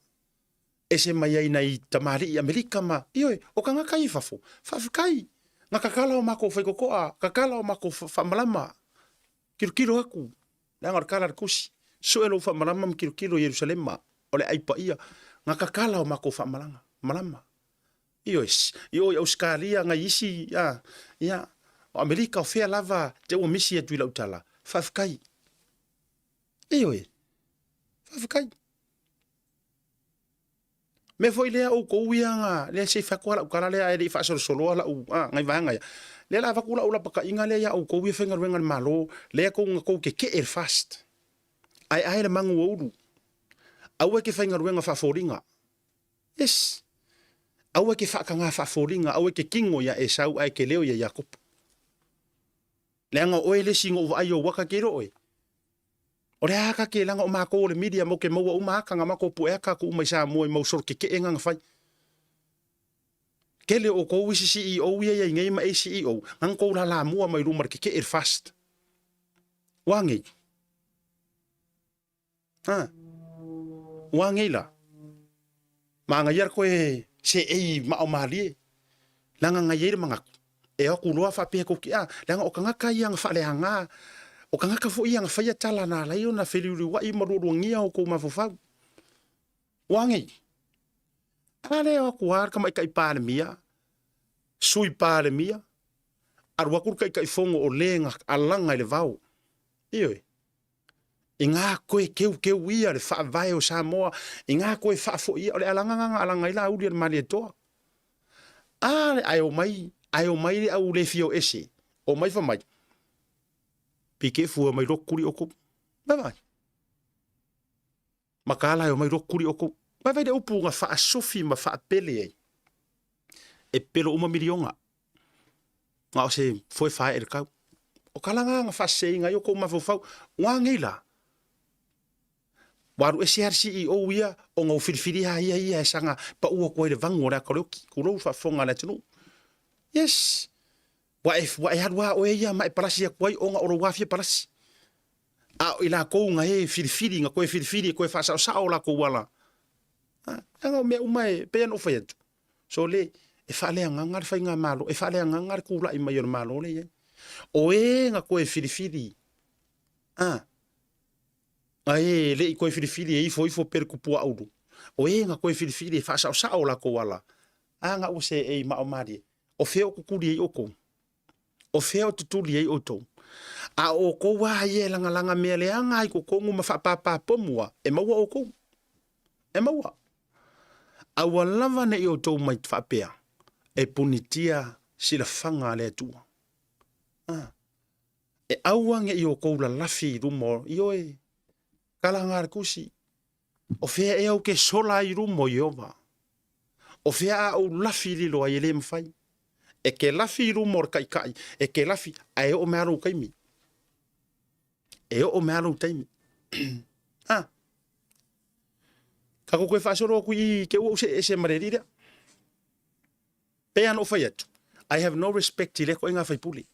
Ese mai ai nai tamalii Amerika ma, ioe, o kagaka ia i fafo, faafetai, na kakala o makou faikokoa, kakala o makou faamalama, kilokilo aku, leaga o le tala a le tusi, sue lou faamalama ma kilokilo i Ierusalema, o le aai paia, na kakala o makou faamalaga, malama. Ioe, i o i Ausetalia, nai isi, a, ia, o Amerika, o fea lava, te ua misi atu i lau tala, faafetai. Ioe, faafetai. Mea foi lea outou ia na lea se i fai atu lava lau tala lea ae le i faasolosoloa lau a nai vaega ia. Lea o le a avatu lau lapataiga lea ia outou ia faigaluega a le Malo lea tou na tou tetee i le FAST. Ae ae le magu ua ulu. Aua e te faigaluega faafoliga. Yes. Aua e te faataga faafoliga, aua e te tino ia Esau ae te leo ia Iakopo. Leaga o oe le isi na ou vaai ou ata ke iloa oe. O le a ata ke leaga o matou o le media matou te maua uma ata na matou pue ata atu uma i Samoa i mau solo keke'e na na fai. Tele o outou isi CEO ia iai nei ma ACEO na na tou lalamua mai luma le keke'e le fast. Ua nei. Ha. Ua nei la. Manaia le koe seei mao malie. Leaga na i ai le manatu, e o atu loa faapea tou te, a, leaga o tagata ia na faaleaga, o tagata foi ia na faia tala na ala ai ona feliuliuai ma lualuagia o tou mafaufau. Ua nei. A lea o atu lava le tamaitai Palemia, Sui Palemia, alu atu le Taitaifono o le na alaga i le vao. Ioe. I ngā koe keukeu ia le faavae o Samoa, i ngā koe faafoi ia, o le alaga na na alaga ai Laauli a le Malietoa. A, ae omai, ae omai le au le fia o ese, omai fa mai, pike fua mai loku kuli oukou. Vai vai. Makaala e omai loku kuli oukou. Vai vai le upu na faasofi ma faapele ai. E pelo uma milionga. Na o se foe fae e le kau. O ka langa na faaseseina ai o kou mafaufau. Ua nei la. Ua alu ese lava le CEO ia ona ua filifili lava ia ia e saga pau atu ai le vagu o le ata o le oki. Tulou faafofoga a le atunuu. Yes. Ua e, ua e alu lava oe ia ma e palasi atu ai ona o lou afia palasi. A o i lakou na e filifili, na toe filifili e toe faasaosao o lakou ala. Ha, leaga o mea uma e pei ona ou fai atu. So le, e faaleagaga le faigamalo, e faaleagaga le tulai mai o le Malo lea e i ai. O e na toe filifili, a, na e le i toe filifili e ifo ifo pe le tupua aulu, o e na toe filifili e faasaosao o lakou ala, a na ua seei mao malie, o fea o tutuli ai outou? O fea o tutuli ai outou? A o outou lava ia e lagalaga mea leaga ai totonu ma faapāpā pomu a, e maua outou. E maua. Aua lava ne i outou mai faapea, e punitia silafaga a le Atua. A, e aua ne i outou lalafi i luma o, ioe, kalaga a le tusi, O fea ea ou ke sola ai i luma o Ieova? O fea a ou lafi lilo ai e le mafai? E ke lafi i luma o le Taitai, e ke lafi, ae oo mai lava lou taimi. E oo mai lava lou taimi. Ha. Tatou toe faasolo atu i i te ua ou see ese ma le alii lea. Pei lava ona ou fai atu, I have no respect i lea ituaiga faipule.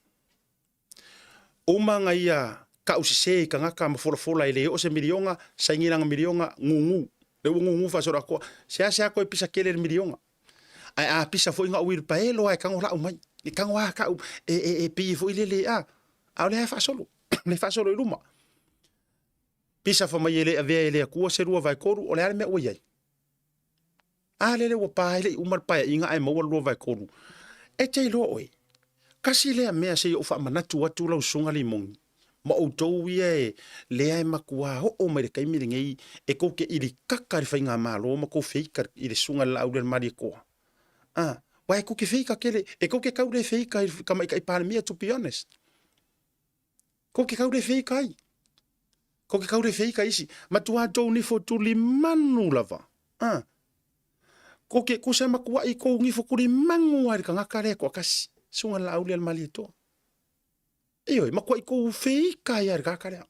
Uma na ia kau sese i tagata ma folafola e le oo se miliona, saini lana miliona, gugu. Lea ua gugu faasoloatoa. Seasea toe pisa tele le miliona. Ae a pisa foi na ou uilipaelo lava e tago lau mai. E tago lava kau e, e, e pei foi lele a. A o lea e faasolo. Le faasolo i luma. Pisa fa mai e le avea e le Atua se 2/3, o le a le mea ua i ai? A lele ua pa ai le i uma le paeaiga ae maua le 2/3. E te iloa oe, kasi lea mea se i ou faamanatu atu lau susuga Limoni ma outou ia e lea e matua oo mai le taimi lenei e tou te ilikaka i le faigamalo ma tou feika i le susuga i le Laaulialemalietoa. A, aua e tou te feika tele, e tou te tau le feika i le Tamaitai Palemia to be honest. Kou ke kau le feika ai. Kou ke kau le feika isi. Matua tou nifo tuli manu lava. Ah. Ko ke ko se makuai kou nifo tuli mangu ai le kangaka lea toakasi. Suga le laau lea le Malietoa. Ioe, makuai kou feika ai le kaka lea.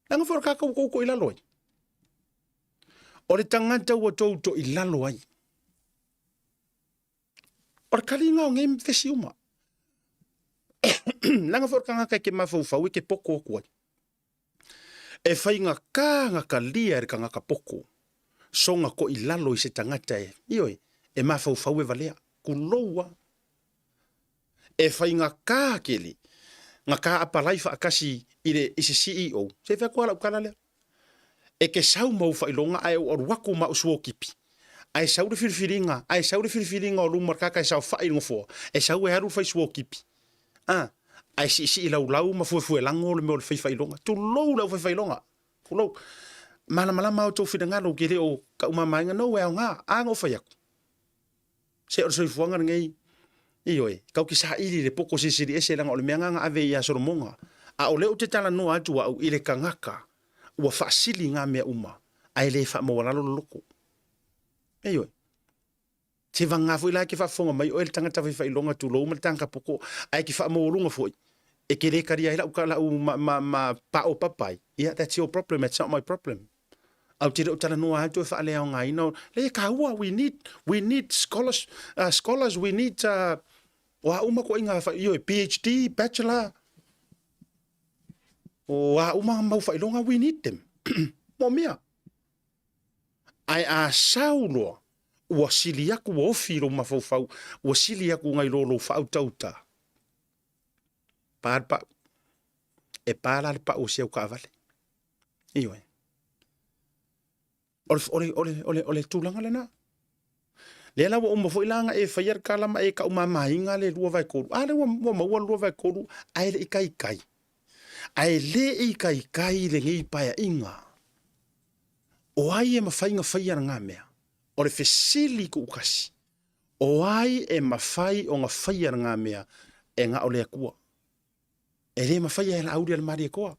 Leaga foi o le kaka ua tou toilalo ai. O le tagata ua tou toilalo ai. O le kaliga o nei vesi uma. Leaga foi o le tagata e te mafaufau e te poto atu ai. E faigata na talia e le tagata poto soga toilalo i se tagata e, ioe, e mafaufau e valea. Tulou a. E faigata tele na ta apalai faatasi i le i se CEO. Se i fai atu lava lau tala lea. E te sau ma ou faailoga ae ou alu atu ma au suotipi. Ae sau le filifiliga, ae sau le filifiliga o luma o le tagata e saofai i le nofoa, e sau e alu le fai suotipi. A, ae siisii laulau ma fuefuelago le mea o le fai faailoga. Tulou le au fai faailoga. Tulou. Malamalama a outou finagalo ou te le o taumamaina, no, e aoga. A na ou fai atu. Se o le soifuaga lenei, ioe, tatou te saili i le poto silisili ese leaga o le mea lena na ave ia Solomoga. A o lea ou te talanoa atu au i le tagata ua faasili na mea uma ae le faamaualalo le loto. Ioe. Se vagana foi la e te faafofoga mai oe le tagata faifailoga tulou ma le tagata poto ae te faamaualuga foi e te le talia ai lau, lau ma, ma, ma paopapa ai, yeah, that's your problem, that's not my problem. Ae ou te le o talanoa atu e faaleaogaina, leai e taua, we need, we need scholars, uh, scholars we need, uh, o a uma koʻiga, ioe, PhD, bachelor, o a uma mau faailoga, we need them. Moomia. Ae a sau loa, ua sili aku, ua ofi i lou mafaufau, ua sili aku nai lo lou faautauta, pa le pau. E pa la le pau o si au taavale. Ioe. O le, o le, o le, o le, o le tulaga lena. Lea la ua uma foi la na e faia le tala ma e taumamaina le 2/3. A lea ua, ua maua le 2/3 ae le i taitai. Ae le i taitai lenei paeaiga. O ai e mafai na faia lena mea? O le fesili tuutasi. O ai e mafai ona faia lena mea e na o le Atua? E le mafaia e Laauli a le Malietoa,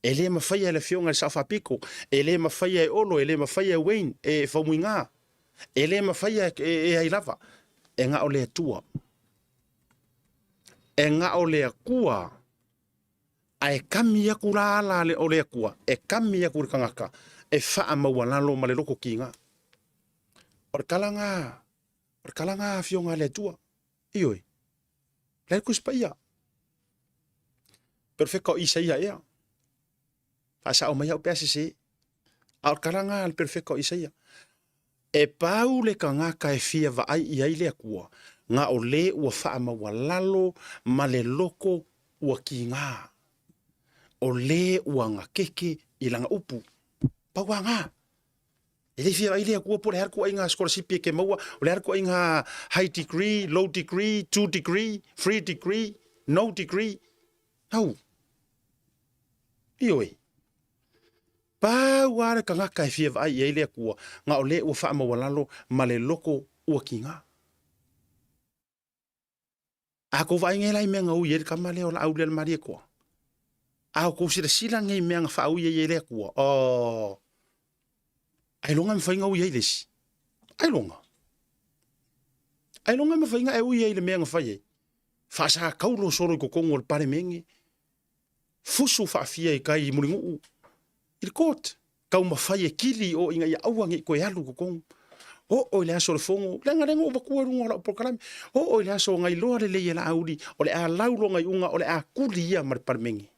e le mafaia e le Afioga i le Sao Faapito, e le mafaia e Olo, e le mafaia e Wayne, e Faumuina, e le mafaia e, e ai lava. E na o le Atua. E na o le Atua. Ae kami aku la ala le o le Atua, e kami aku le tagata, e faamaualalo ma le loto kiga. O le tala na, o le tala na a Afioga a le Atua. Ioe. Le le Tusi Paia. Perofeta o Isaia ea. Faasao mai au pe a sese. A o le tala na a le perofeta o Isaia. E pau le tagata e fia vaai i ai le Atua, na o le ua faamaualalo ma le loko ua kiga. O le ua gakeke i lana upu. Pau a na. E le fia ai le Atua po o le a le ituaiga sikolasipi e ke maua, o le a le ituaiga high degree, low degree, two degree, three degree, no degree. Au. Ioe. Pau lava le tagata e fia vaai i ai le Atua, na o le ua faamaualalo ma le loko ua kiga. A kou vaai nei la i mea na ui ai le tama lea o Laauli a le Malietoa? A outou silasila nei i mea na faaui ai e le Atua? Oh. Ailoga e mafai na ui ai le isi? Ailoga. Ailoga e mafai na e ui ai i le mea na fai ai? Faasakaulo solo i totonu o le Palemene, fusu faafia i tai i Mulinuu, i le court, taumafai e kili o ina ia aua ne i toe alu i totonu. Oo i le aso o le fono, leaga lea na ou avatua i luga o lau polokalame, oo i le aso na iloa lelei e Laauli, o le a lau lona iuga, o le a kuli ia ma le Palemene.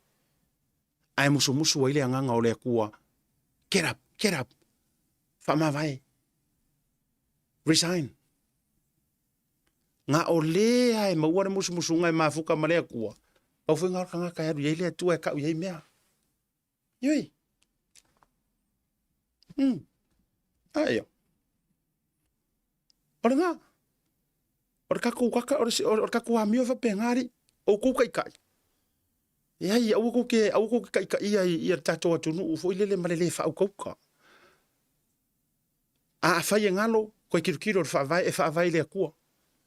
Ae musumusu ai le agaga o le Atua, get up, get up, faamavae, resign. Na o le a e maua le musumusuga e mafuka ma le Atua, pau foi na o le tagata e alu i ai le Atua e kau i ai mea. Ioe. A ia. O lena. O le tatou kaka, o le, o le tatou amio e faapena alii. O outou taitai. Leai, aua tou te, aua tou te taitaia i, i le tatou atunuu foi lele ma le le faautauta. A afai e galo, toe tilotilo i le Faavae, e faavae i le Atua.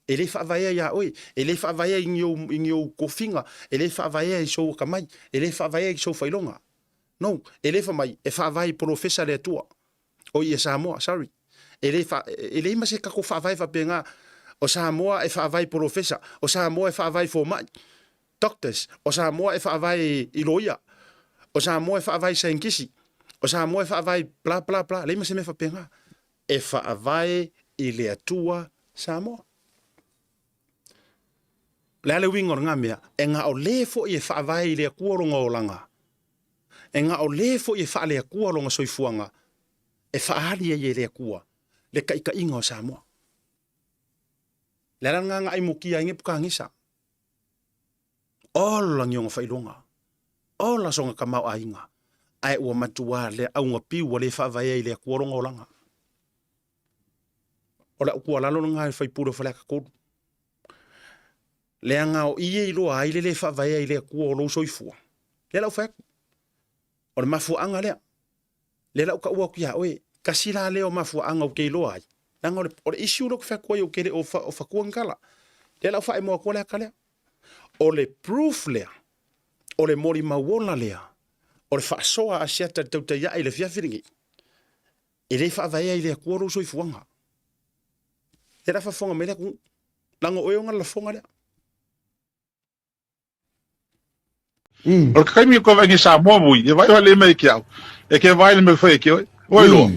E le faavaea iā oe, e le faavaea i ni ou, i ni ou tofiga, e le faavaea i sou atamai, e le faavaea i sou failoga. No, e le fai mai, e faavae i polofesa le Atua. Oi ia Samoa, sorry. E le fa, e leai ma se tatou faavae faapena. O Samoa e faavae i polofesa, o Samoa e faavae i fomai, doctors, o Samoa e faavae i loia, o Samoa e faavae i saienitisi, o Samoa e faavae i bla bla bla, leai ma se mea faapena. E faavae i le Atua Samoa. O le a le uiga o lena mea? E na o le foi e faavae i le Atua lona olaga. E ga o lē foʻi e faaleakua loga soifuaga e faaali ai e le Atua le taʻitaʻiga o Samoa. Le ala lena na aimukia ai Nepukagesa. Ola ni ona faailoga, ola sona tamaoaiga, ae ua matuā le augapiu ua lē faavaea i le Atua lona olaga. O le au tuualalo lena i le faipule o Faleata 3. Leaga o i e iloa ai le lē faavaea i le Atua o lou soifua. Lea la ou fai atu. O le mafuaaga lea. Lea la ou taua atu iā oe, tasi la lea o mafuaaga ou te iloa ai, leaga o le, o le issue lea ou te fai atu ai ou te le o, fa, o fatua ni tala. Lea la ou faaemoa atua le ata lea. O le proof lea, o le molimau ola lea, o le faasoa a Asiata i le tautai ae i le afiafi lenei, e le faavaea i le Atua lou soifuaga. Lea la faafofoga mai le atunuu, leaga o oe ona le lafoga lea. O le taimi o ka Samoa mui, e vai wale mai ki au. E ke vai le me whai ki oi. Oi loa.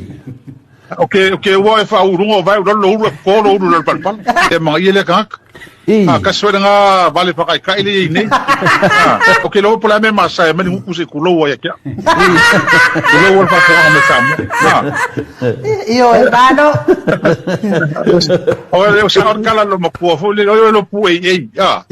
O ke, o ke ua e wha urunga o vai uralo lo uru e kolo uru lo palpala. E manga ia le kangaka. A kasi wale ngā vale whakai kai le i nei. O ke loa pola me masa e mani nguku se kuloua ia kia. Kuloua le whafoanga me Samoa. Io e mano. O le o sa o kala lo makua fo le o lo pu e e. Ah.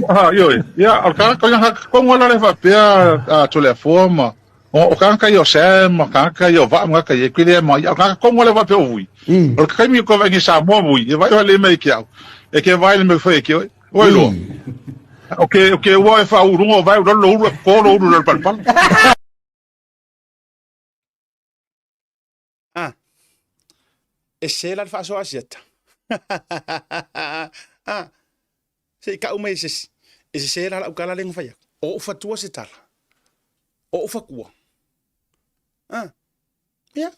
Ah, io e. Ya, o ka ko ha ko ngola le fa pea a tole fo ma. O ka ka yo se ma ka ka yo va ma ka ye kile ma ya ka ko ngola fa pe o vui. O ka mi ko va ngi sa mo vui. E vai le mai ki au. E ke vai le me fo e ki o. Oi loa. O ke o ke ua e fa urunga o vai lo lo uru ko lo uru lo palpal. Ah. E sela le faasoa asiata. ah. Se i kau mai se e se sela la ukala le ngawhai. O ufatua se tala. O ufakua. Ah. Yeah.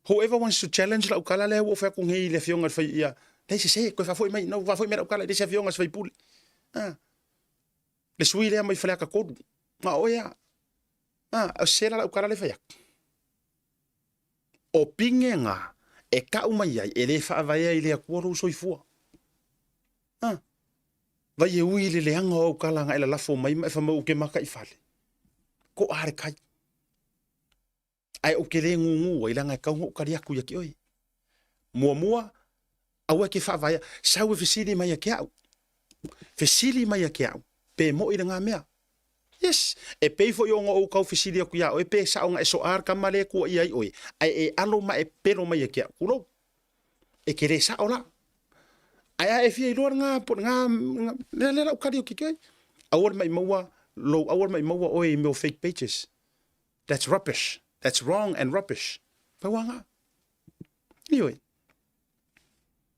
Whoever wants to challenge lau kala lea ua ou fai atu nei i le afioga i le fai ia, leai sese, koe faafoi mai, na faafoi mai lau kala i le isi afioga se faipule. Ah. Le sui lea mai Faleata 3. Ma oe a. Ah, o sese la lau kala le fai atu. O pigega e kau mai ai e le faavaea i le Atua lou soifua. Ah. Vai e ui i le leaga o au kala na e lalafo mai ma e famau ke maka i fale. Ko a le kai. Ae ou te lē gūgū ai leaga e tatau ona ou tali atu ia te oe. Muamua, aua e te faavaea, sau e fesili mai ia te au. Fesili mai ia te au, pe moʻi lena mea. Yes, e pei foi ona ou tau fesili atu iā oe pe sao na e soʻa le tama lea e tuuaia ai oe, ae e alo ma e pelo mai ia te au. Tulou. E te lē sao la. Ae a e fia iloa lena, lena, lea, lea la ou tali atu ki te oe. Aua le maʻimaua lou, aua le maʻimaua oe i mea o fake pages. That's rubbish. That's wrong and rubbish. Pau a ngā. Ioi.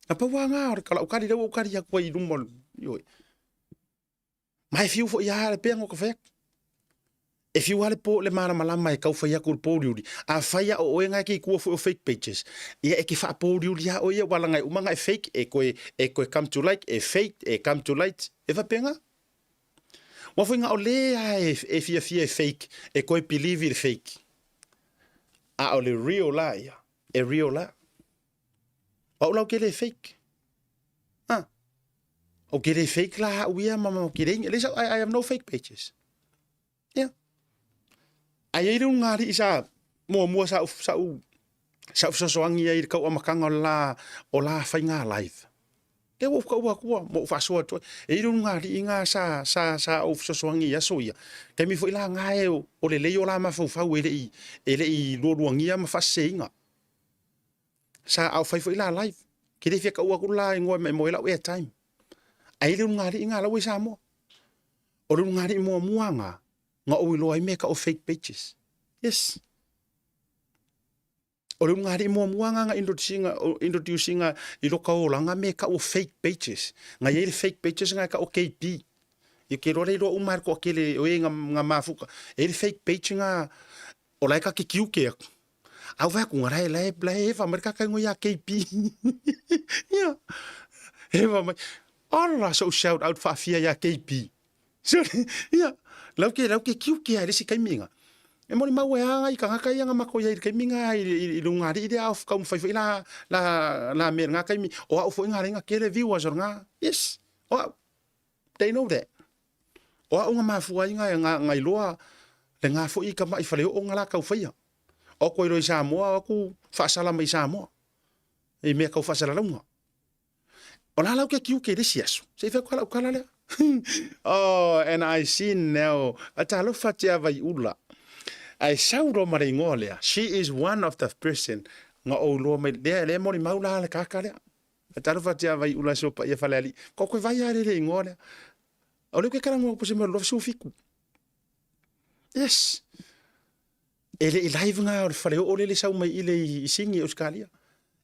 Na pau a ngā, o le kala ukari rewa ukari a kua i luma. Ioi. Mai whiu fo i a le pea ngō ka whai aku. E whiu a le pō le mālamalama e kau whai aku le pōuriuri. A whai a o oe ngā ki kua fo o fake pages. Ia e ki wha pōuriuri a o ia wala ngai umanga e fake, e koe, e koe come to light, e fake, e come to light. E whapenga? Ua foi nga o le a e fiafia e fake, e koe believe i le fake. A o le real la ia, e real la. O au la o ke le fake. Ah. O ke le fake la au ia ma ma ke le inga. I have no fake pages. Yeah. Ai ai le ungari i sa muamua sa sa u sa fesoasoani ai i le tauamataga o le la o la faiga live. Lea ua ou taua atua ma ou faasoa atu ai. E i ai le ulugalii na sa sa sa ou fesoasoani i aso ia. Taimi foi la na e o lelei o la mafaufau e le i e le i lualuagia ma faaseseina. Sa a o fai foi la live. Ke le fia taua atu la igoa e maimoa ai lau airtime. Ae i ai le ulugalii na la ua i Samoa. O le ulugalii muamua na na ou iloa ai mea e tau o fake pages. Yes. O le ulugalii muamua na na introduce ina i loka olaga mea e tau o fake pages. Na i ai le fake pages na e tau o KB. Ia ke iloa le iloa uma e le toatele o e na mafuta. E i ai le fake page na o la e ka ke kiuke atu. A ou vaai atu la e, la e, la e eva mai le kaka ingoa ia KB. Ia. Eva mai. Ala sou shout out faafia ia KB. Sorry. Ia. Lau ke, lau ke kiuke ai le isi taimi nga. E moni mau e anga i kangaka ia nga mako ia i le taimi nga i, i, i lunga alii lea au taumafai foi la, la, la mea i lena taimi. O au foi nga lenga kele viewers o lena. Yes. O au. They know that. O a'u nga mafua ai nga nga nga iloa le nga foi i ka ma'i faleo'o nga la kau faia. O aku ai loa i Samoa o aku fa'asala mai i Samoa i mea kau fa'asalalauga. O la lau ke kiuke i le isi aso, se i fai atu la'u tala lea. Oh, and I seen now, a talofa tia Vaiula. Ae sau loa ma le igoa lea, she is one of the person nga ou iloa mai, lea, lea e molimau la le kaka lea. A talofa tia Vaiula si o paia Falealii. Ko koe vai a le le igoa lea. O lea ke kalagoa po se mea 27. Yes. E le i live ngā o le faleoo lele sau mai i le i Sini, Australia.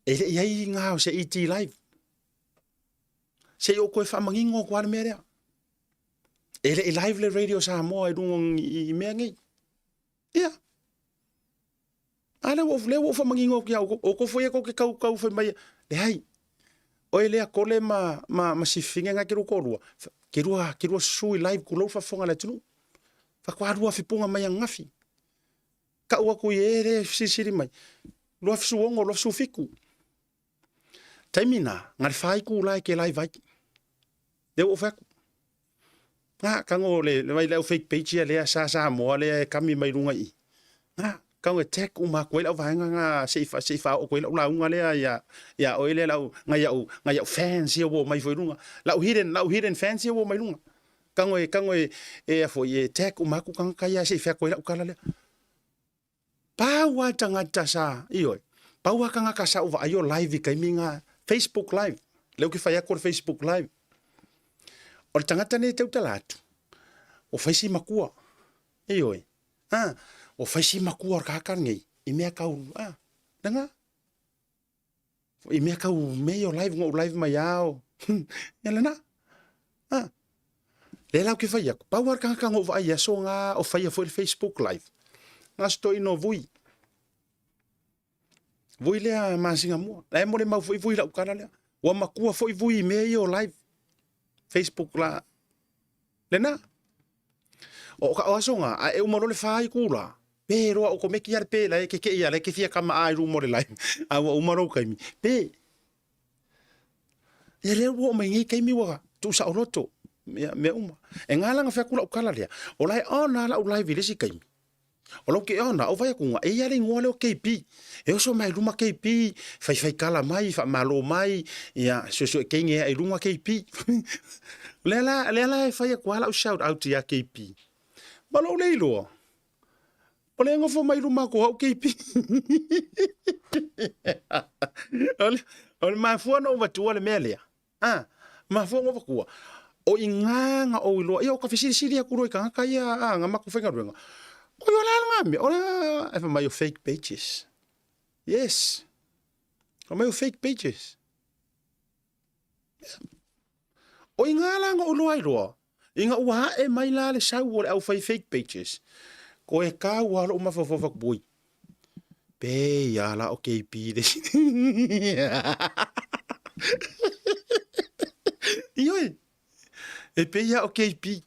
E le i ai ngā o se ET live. Se i o koe whaamangingo ko ale mea lea. E le i live le Radio Samoa i runga i mea nei. Ia. A lea ua lea ua whaamangingo ki au. O ko foi e ko ke kau kau whai mai. Le hai. Oe lea kole ma, ma, ma sifinga ngā ke rua rua. Ke rua, ke rua sui live ku lau whafonga le tunu. Whakuarua fipunga mai angafi. Kau aku i e le silisili mai. 2006, 2007. Taimi na, nga le whai ku lai ke live ai. Lea ua fai atu. Nga, kango le, le vai lau fake page ia lea sa Samoa lea e kami mai lunga i. Nga, kango e tag uma aku ai lau vaega nga se i, se i whaoko ai lau launga lea ia, ia oe lea lau, nga iau, nga iau fans ia ua mai foi lunga. Lau hidden, lau hidden fans ia ua mai lunga. Kango e, kango e, e a foi e tag uma aku kanga kai ia se i wheako ai lau kala lea. Pau a tagata sa, ioe, pau a kangaka sa u vaai o live i kaimi nga Facebook live. Lea ou ke fai atu o le Facebook live. O le tagata nei e tautala atu, ua fai si makua, ioe, a, ua fai si makua o le kaka lenei i mea kau, a, lena. I mea kau mea ia o live, ngou live mai ao. Ia lena. Ah. Le lau ke fai aku. Pau ar kanga ngou vaai aso ngā o faia foi le Facebook live. Ngā sto ino vui. Vui lea masinga mua. La e mo le mau foi vui lau kala lea. Ua makua foi vui i mea ia o live. Facebook la. Lena. O ka o aso nga, a e uma loa le whai kula. Pē roa o komeki ale pē la e keke ia le ke fia kama ai rumo le lai. A ua uma lou kaimi. Pē. Ia le ua o mai ngei kaimi ua tu sa oloto. Mea, mea uma. E ngā langa whea kula ukala lea. O lai ona la ulai vile si kaimi. O lau ke ona, o vai aku nga, e ia le ingoa leo KP. E oso mai luma KP, whai whai kala mai, wha malo mai, ia, sue sue keinge e lunga KP. lea la, lea la e whai aku ala u shout out ia KP. Ma lou le iloa. O le ngofo mai luma ko au KP. o le, o le mafua no vatua le mea lea. Ah, mafua ngo vakua. O i ngā o iloa, ia o ka fesilisili aku roi ka ngaka ia a ngā maku whaingaruenga. O i ola ngā mea, o e wha mai o fake pages. Yes. O mai o fake pages. O i ngā la ngā uloa i roa, i ngā ua hae mai la le sau o le au whai fake pages, ko e kā ua lo uma whawhawha boi. Pe ia la o KP le Ioi, e pe ia o KP.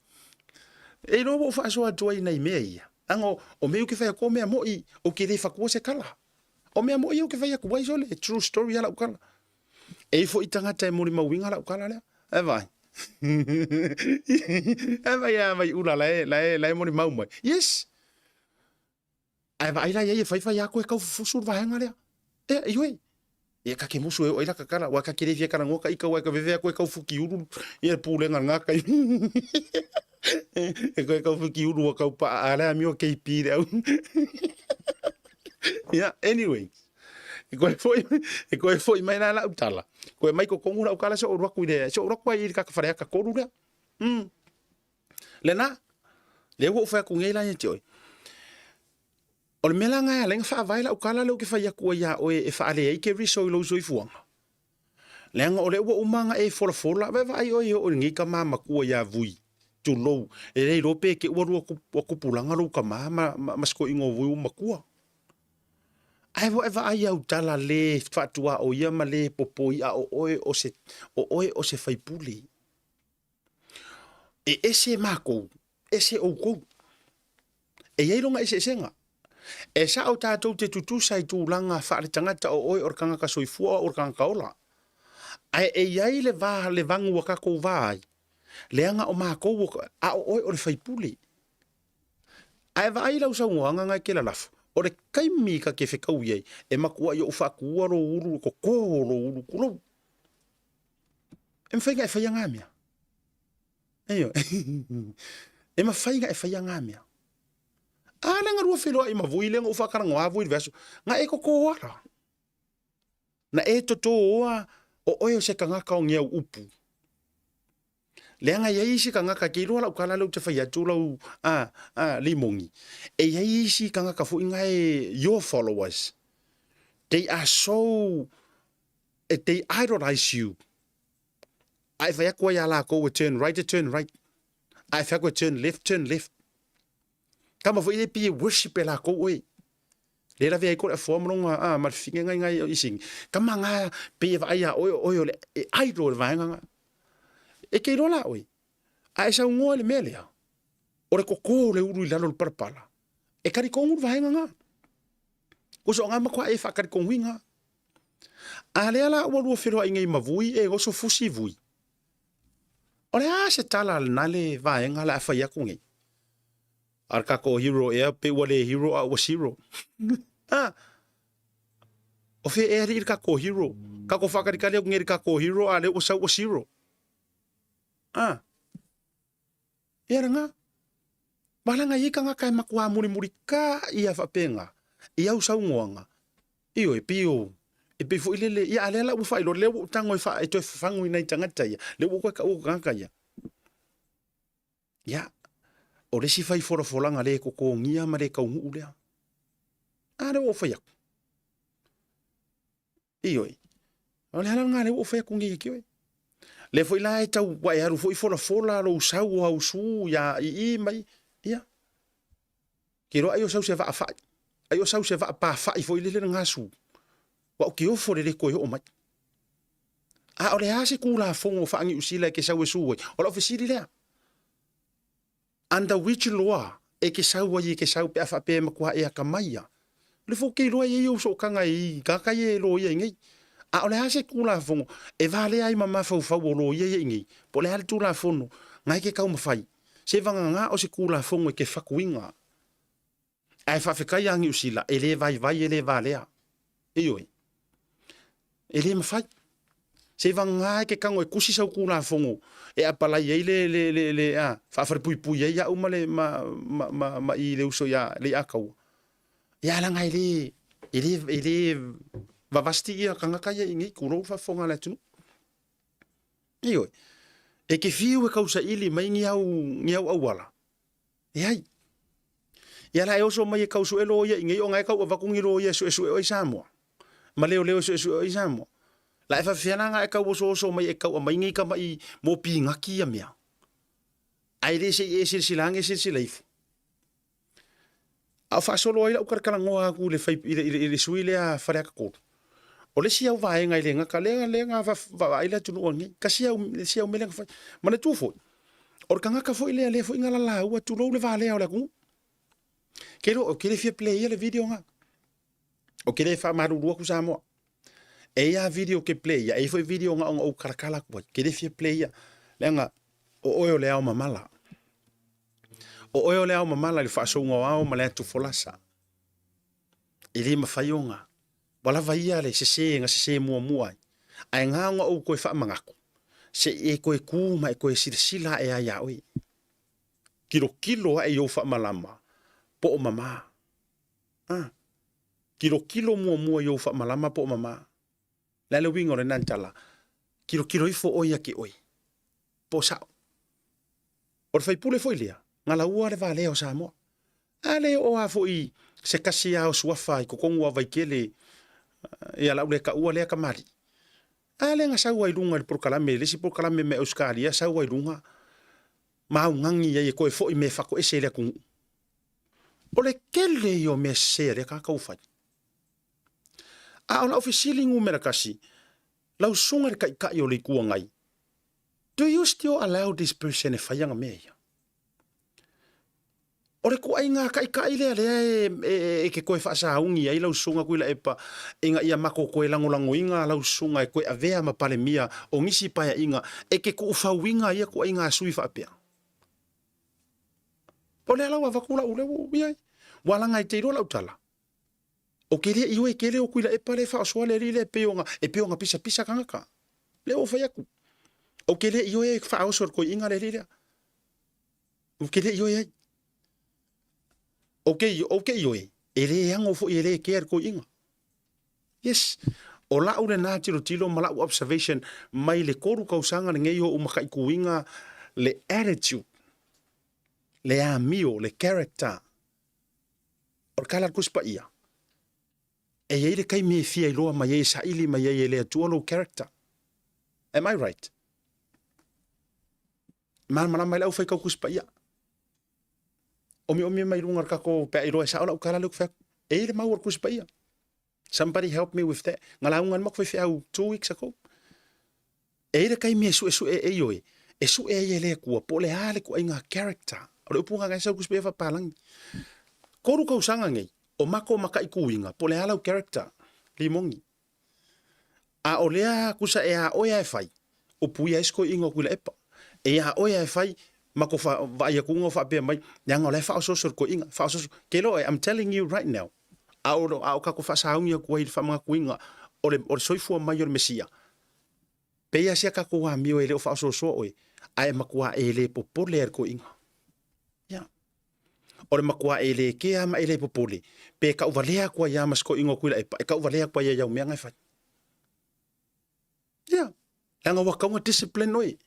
E roa ua whaasoa atu ai nei mea ia. Anga o mea u ke whai ko mea moi o ke le whakua se kala. O mea moi o ke whai aku ai sole, true story ala ukala. E ifo i tangata e molimauina lau kala lea. E vai. E vai a vai ula la e, la e, la e molimau mai. Yes. Ae vaai la iai e whaiwhai a koe kau fufusu le vaega lea. E, i oe. Ia ka ke musu e o ai la ka kala, wa ka kere fia kala ngoka ika wa ka veve a koe kau fuki uru, ia pūlenga ngā kai. E koe kau fuki uru wa kau pa a lea mio KP le au. Yeah, anyway. E koe foi, e koe foi mai la lau tala. Koe mai ko kongu lau kala so o ruaku i le, so o ruaku ai i le kaka whare aka koru lea. Le na, le ua uwhai aku ngei la ia te oi. O le mea la ngai a lenga whaavai lau kala leo ke whai aku ai a oe e whaale ai ke riso i lou soifuanga. Leaga o lea ua uma nga e folafola, vaevaai oe e oo i lenei tama makua ia Vui, tulou, e le iloa pe te ua lua kupulaga lou tama ma, ma, ma sikoiga o Vui ua matua. Ae ua e vaai au tala le faatuaoia ma le popoi a o oe o se, o oe o se faipule. E ese makou, ese oukou. E i ai lona eseesega. E sao tatou te tutusa i tulaga faaletagata o oe o le tagata soifua o le tagata ola. Ae e i ai le va, le vagu a tatou va ai. Leaga o makou o, a o oe o le faipule. Ae vaai lau saunoaga nga e ke lalafo, o le taimi ka ke fekau i ai, e makuai ou faakuua lou ulu e koko lou ulu kulou. E mafai na e faia nga mea. Ioe. E mafai na e faia nga mea. A le nga lua feloai ma vui le nga u faatalanoa vui le vaiaso, na e koko ala. Na e totōa o oe o se tagata o ni au upu. Leaga e i ai isi tagata, ke iloa lau tala lea ou te fai atu lau a, a, limogi, e i ai isi tagata foi na e your followers, they are so, they idolize you. A e fai atu ai ia lakou e turn right, e turn right. A e fai atu e turn left, turn left. Tama foi e pi e worship e lakou oe. Le lavea ai ko le afoa ma lona a ma le fifine ngai ngai i sing. Kama nga pe e vaai a oe oe o le e idol le vaega nga. E ke iloa la oe. A e saunoa i le mea lea, o le koko o le ulu i lalo o le palapala, e kalikogu le vaega nga. Ko so nga makuaʻi e whaakalikoguiga. A lea la ua lua feloai nei ma vui e oso fusi vui. O le a se tala lena le vaega le a fai aku nei. A le kako hero ea pe ua le hero a ua zero. Ah. O fe ea li le kako hero. Kako whakalikali aku nei le kako hero a le ua sau ua zero. Ah. Ia ranga. Malanga i kanga kai makua muri muri ka ia whapenga. I au saungoanga. Ioe, pei o, e pei foi lele, ia a lea la ua faailoa, lea ua ou tago e faa, e toe fafagu i nai tagata ia, lea ua ou koe kaua ko tagata ia. Ia, o le isi fai folafolaga le kokogia ma le taunuu lea. A lea ua ou fai atu. Ioe, o le ala lena lea ua ou fai atu nei ia te oe. Lea foi la e tau, ua e alu foi folafola lou sau o au su ia i i mai, ia, Ke iloa ai o sau se vaa fa'i, ai o sau se vaa pā fa'i foi lele le gasu, ua o ke ofo le le koe oo mai. A o le a se Tulafono faa-Niu Sila e ke sau e su ai? O lau fesili lea. Under which law e ke sau ai e ke sau pe a faapea e matua e akamai ia? O le fou ke iloa e i ai ou sootaga i tagata ia e loia i nei. A o le a se Tulafono e valea ai ma mafaufau o loia ia i nei? Po o le a le Tulafono na e ke taumafai? Se vagana o se Tulafono e ke fatuiga. Ae faafetai a Niu Sila, e le vaivai e le valea. Ioe. E le mafai. Se vagana e ke tago e tusi sau Tulafono e apalai ai le, le, le, le, a, faafalepuipui ai au ma le, ma, ma, ma, ma i le uso ia Lei'ataua. Ia leaga e le, e le, e le vavasti ia tagata ia i nei, tulou le faafofoga a le atunuu. Ioe. E ke fiu e kausaili mai ni au, ni au auala. E ai. Ia la e oso mai e kausue loia i nei, ona e kau avatu ni loia e suesue oe i Samoa. Ma leoleo e suesue oe i Samoa. La e faafefea la nga e kau osooso mai e kau aumai nei tama'i mo pinaki ia mea. Ae le se i e silasila ane silasila ifo. A o faasolo ai lau talatalanoa atu i le fai, i le, i le, i le sui lea Faleata 3. O le isi au vaega e le gata, lea, lea na vaavaai le atunuu nei, tasi au, le isi au mea lea na fai. Manatua foi, o le tagata foi lea, lea foi na lalaua, tulou le valea o le atunuu. Ke iloa, ou te le fia play ia le video na. Ou te le faamalulu atu Samoa. E ia video ke play ia, e ia foi video na ona ou talatala atu ai. Ke le fia play ia. Leaga, o oe o le ao mamala. O oe o le ao mamala i le faasouga o ao ma le atu folasa. E le mafai ona. Ua lava ia le sese na sese muamua ai. Ae na ona ou toe faamanatu, se i e toe tu ma e toe silasila ae ai ia oe. Tilotilo ae i ou faamalama, po o mama. A. Tilotilo muamua i ou faamalama po o mama. Le a le uiga o lena tala? Tilotilo ifo oe ia te oe. Po o sao. O le faipule foi lea, na laua le valea o Samoa. A le oo a foi se kasi a o suafa i totonu o Vaitele, ia lau le taua lea kamali'i. A lea na sau ai luga i le polokalame, le isi polokalame mai Ausetalia sau ai luga, ma augani ai e toe foi me fatoese i le atunuu. O le tele ia o mea sese a lea tagata ua fai. A o lau fesili numera kasi, lau susuga i le Taitai o le Itu Agai, do you still allow this person e fai ana mea ia? O le kuaiga kaʻikaʻi lea lea e, e, e ke koe faasauni ai lau susuga Tuilaepa ina ia mako koe lagolagoina lau susuga e koe avea ma Palemia o nisi paeaiga e ke kuufauina ia kuaiga sui faapea. O lea la ua avatu lau leo ua i ai. Ua laga e te iloa lau tala. O ke le ioe kele o Tuilaepa le faasoa le alii lea e pei ona, e pei ona pisapisa tagata. Lea ua fai atu. O ke le ioe e faaoso i le toeaina le alii lea. Ou te le ioe ai. Ou te, ou te ioe, e le ano foi e le kea le toeaina. Yes. O lau lena tilotilo ma lau observation mai le kolu tausaga lenei o ou mataituina le attitude, le amio, le character o le Tala o le Tusi Paia. E i ai le taimi e fia iloa mai ai e saili mai ai e le Atua lou character. Am I right? Malamalama ai le aufai tau Tusi Paia. Omiomi mai luga o le tatou pe a iloa e sao lau tala lea ou te fai atu. E i ai le mau o le Tusi Paia. Somebody help me with that. Nga lauga le maku faifeau 2 weeks ago. E i ai le taimi e suesue e ioe, e sue ai e le Atua po o le a le ituaiga character. O le upu lena e sau i le Tusi Paia faapalagi. Kolu tausaga nei, o matou mataituina po o le a lau character, limoni. A o lea tusa e a oe a e fai, upuia ai si toeaina o Tuilaepa. E a oe a e fai, ma ko vaai atu o faapea mai, leaga o la e faaosooso i le toeaina, faaosooso. Ke iloa oe, I'm telling you right now, a o, a o tatou faasauni atu ai i le faamanatuina o le, o le soifua mai o le Mesia, pei lava sia tatou amio e le o faaosoosoa oe, ae matua e le popole lava i le toeaina. Yeah. O le matua e le kea ma e le popole, pe tauvalea atu ai lava ma si toeaina o Tuilaepa, e tauvalea atu ai i au mea na e fai. Yeah. Leaga ua tatau ona discipline oe.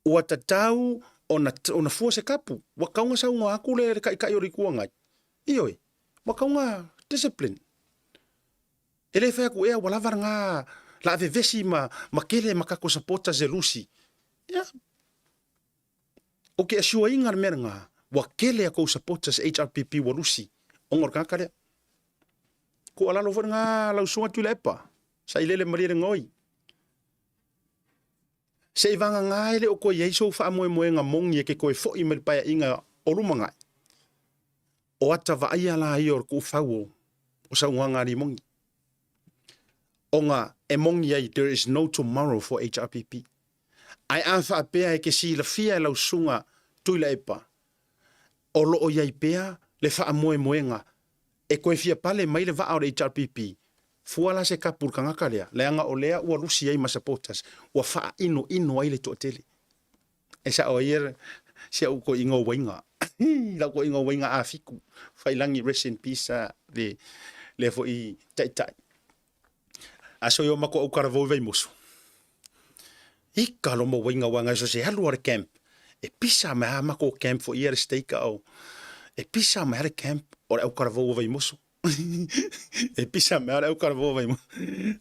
Ua tatau ona, ona fua se kapu. Ua tatau ona saunoa atu le, le taitai o le Itu Agai. Ioe. Ua tatau ona discipline. E le fai atu ea ua lava lena la vevesi ma, ma kele ma tatou supporters e lusi. Yeah. O ke assure ina le mea lena, ua kele a kou supporters HRPP ua lusi ona o le tagata lea. Tuualalo foi lena lau susuga Tuilaepa, sailele malie le gaoi. Seivagana e le o toe i ai sou faamoemoega moni e ke toe foi mai le paeaiga o lumanai, o ata vaaia la ia o le tuufau o saunoaga a Limoni. Ona e moni ai there is no tomorrow for HRPP. Ae a faapea e te silafia e lau susuga Tuilaepa, o lo o i ai pea le faamoemoega e toe fia pale mai le vaa o le HRPP, fua la se kapu i le tagata lea, leaga o lea ua lusi ai ma supporters, ua faainoino ai le toatele. E sao ai ia si au toeaina o Uaiga, lau toeaina o Uaiga A7, Faiilagi rest in peace le lea foi taitai. Aso i o matou autalavou i Vaimoso. Ika lo mo Uaiga uaga so se alu a le camp. E pisa mai a matou camp foi ia le stake o e pisa mai a le camp o le autalavou o Vaimoso. E pisa mai a le autalavou o Vaimoso.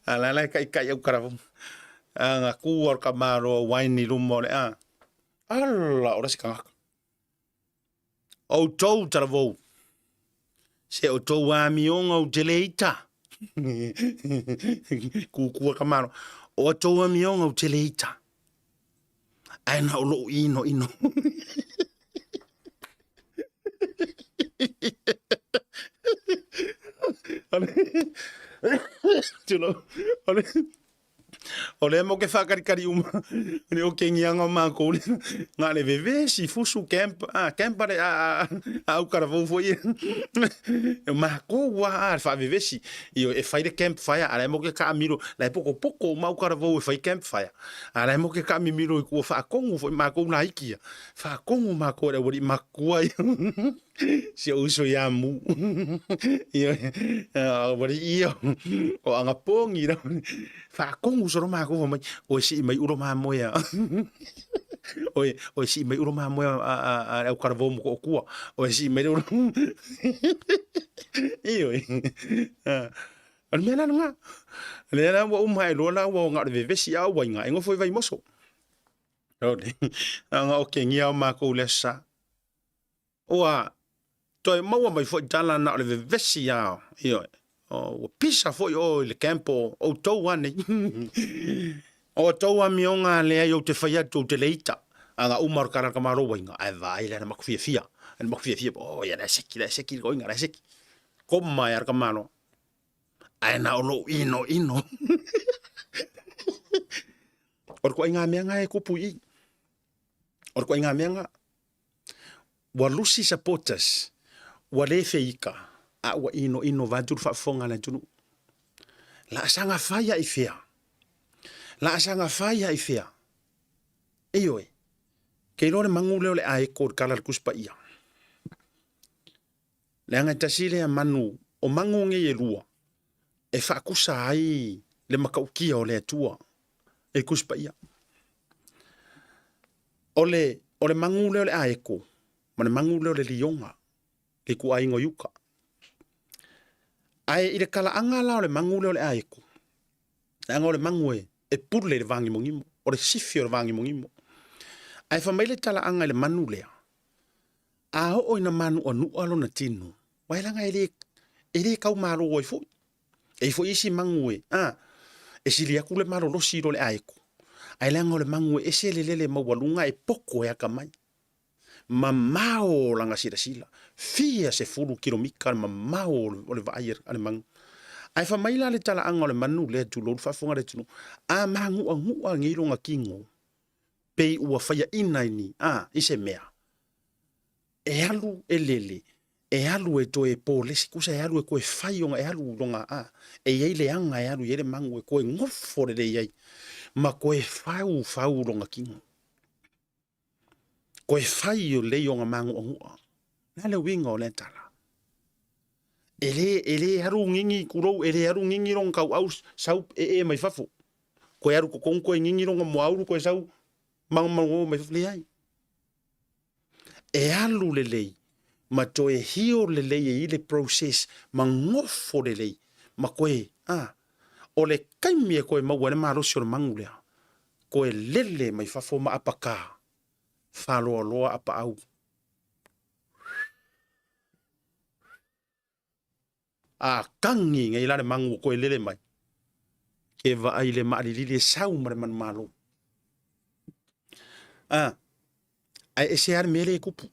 A la la e taitai autalavou. A nga ku o le tamaloa wine i luma o le a. Ala o le isi tagata. Outou talavou, se outou amioga ou te le ita. Kukua ka malo. O outou amioga ou te le ita. Ae na o lou ino ino. O lea mo ke whakakarikari uma ni o ke ngianga o mākou le ngā le vevesi fusu camp a camp ale a a a au karavou foi e mākou ua a le whaavevesi i o e whai le camp fire a le mo ke kaamiro la e poko poko o mau karavou e whai camp fire a le mo ke kaamimiro i kua whaakongu foi mākou nā ikia whaakongu mākou le wari makua Si ou uso ia mu. Ia, wari ia, o anga pongi ra. Whaakongu soro mā koufa mai, oe sii mai uro mā moea. Oe, oe sii mai uro mā moea a, a, a, au karavou mo ko okua. Oe sii mai uro. Ioe. O le mea la lena. Lea la ua uma ae loa la ua o le vevesi a o waiga e nofo i Vaimoso. Ole. Anga o kengia o mākou le sa. Ua toe maua mai foi tala na o le vevesi a, ioe, ua pisa foi o i le camp o outou a nei. O outou amioga a leai ou te fai atu ou te le ita. Aga uma o le kala ka malo wainga, ae vaai le ana maku fiafia. Ana maku fiafia, oh, ia la seki, la seki, ko inga la seki. Koma ia ka malo. Ae na o lou ino ino. O le koaiga mea nga e kupu i. O le koaiga mea nga. Ua lusi supporters, ua le feika, a ua ino ino vaeatu le faafofoga a le atunuu. Laasaga fai a i fea? Laasaga fai a i fea? Ioe, ke iloa le magu lea o le aeko i le kala a le Tusi Paia. Leaga e tasi lea manu, o magu nei e lua, e faakusa ai le matautia o le Atua i le Tusi Paia. O le, o le magu lea o le aeko, ma le magu lea o le lioga, le ituaiga o Iuka. Ae i le talaaga la o le magu lea o le aeko, leaga o le magu e, e pule i le vagimogimo, o le sifi o le vagimogimo. Ae fai mai le talaaga i le manu lea, a oo ina manu'anu'a lona tino, aua e leaga e le, e le tau malo ai foi. E i ai foi isi magu e, a, e sili atu le malolosi i lo le aeko, ae leaga o le magu e ese le lele maualuga e poto e atamai. Mamao lana silasila, fia sefulu kilomita le mamao o le vaai a le manu. Ae fai mai la le talaaga o le manu lea, tulou le faafofoga a le atunuu, a manu'anu'a nei lona tino, pei ua faiaina i ni, a, i se mea, e alu e lele, e alu e toe polesi, tusa e alu e toe fai ona, e alu lona, a, e i ai le aga e alu i ai le magu e toe nofo lelei ai, ma toe faufau lona tino. Toe fai lelei ona manu'anu'a. O le a le uiga o lea tala? E le, e le alu gigi, tulou, e le alu gigi lona tauau sau ee mai fafo. Koe alu totonu koe gigi lona moaulu koe sau magomago mai fafo. Leai. E alu lelei ma toe heal lelei e i le process ma gofo lelei ma koe, a, o le taimi e koe maua ai le malosi o le magu lea, koe lele mai fafo ma apakā, fāloaloa apaau. A kagi nei la le magu o koe lele mai, ke vaai le maalilili e sau ma le manumalo. A, ae ese lava le mea lea e tupu.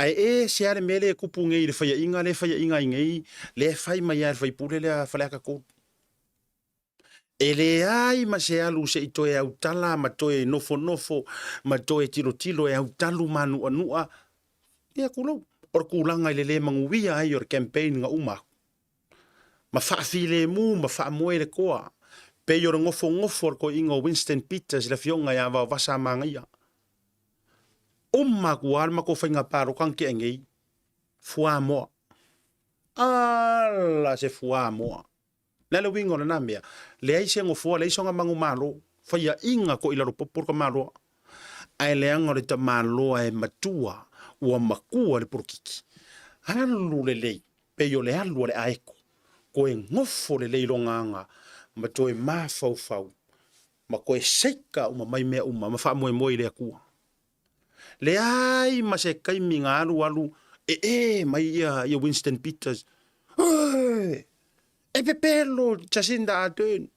Ae ese lava le mea lea e tupu nei i le faiaina lea e faiaina ai nei, lea e fai mai lava e le sui usufono lea a Faleata 3. E leai ma se alu se i toe autala ma toe nofonofo ma toe tilotilo e autalu mānuʻanuʻa, ia tulou, o le tulaga i le le manuia ai o le campaign na uma aku. Ma faafilemu ma faamoe le toa, pei o le nofonofo a le toeaina o Winston Peters le afioga ia Vaovasa Magaia. Uma atu lava le matou faiga palota na tea nei, fuamoa. Ala se fuamoa. Le a le uiga o lena mea? Leai se nofoa, leai sona manumalo, faiaʻiga koʻi lalo popo le tamaloa. Ae leaga o le tamaloa e matua, ua matua le polokiki. Alu lelei, pei o le alu a le aeko, toe nofo lelei lona aga, ma toe mafaufau, ma toe seika uma mai mea uma, ma faamoemoe i le Atua. Leai ma se taimi na alu alu ee mai ia, ia Winston Peters. Oe! E pepelo Jacinda Ardern.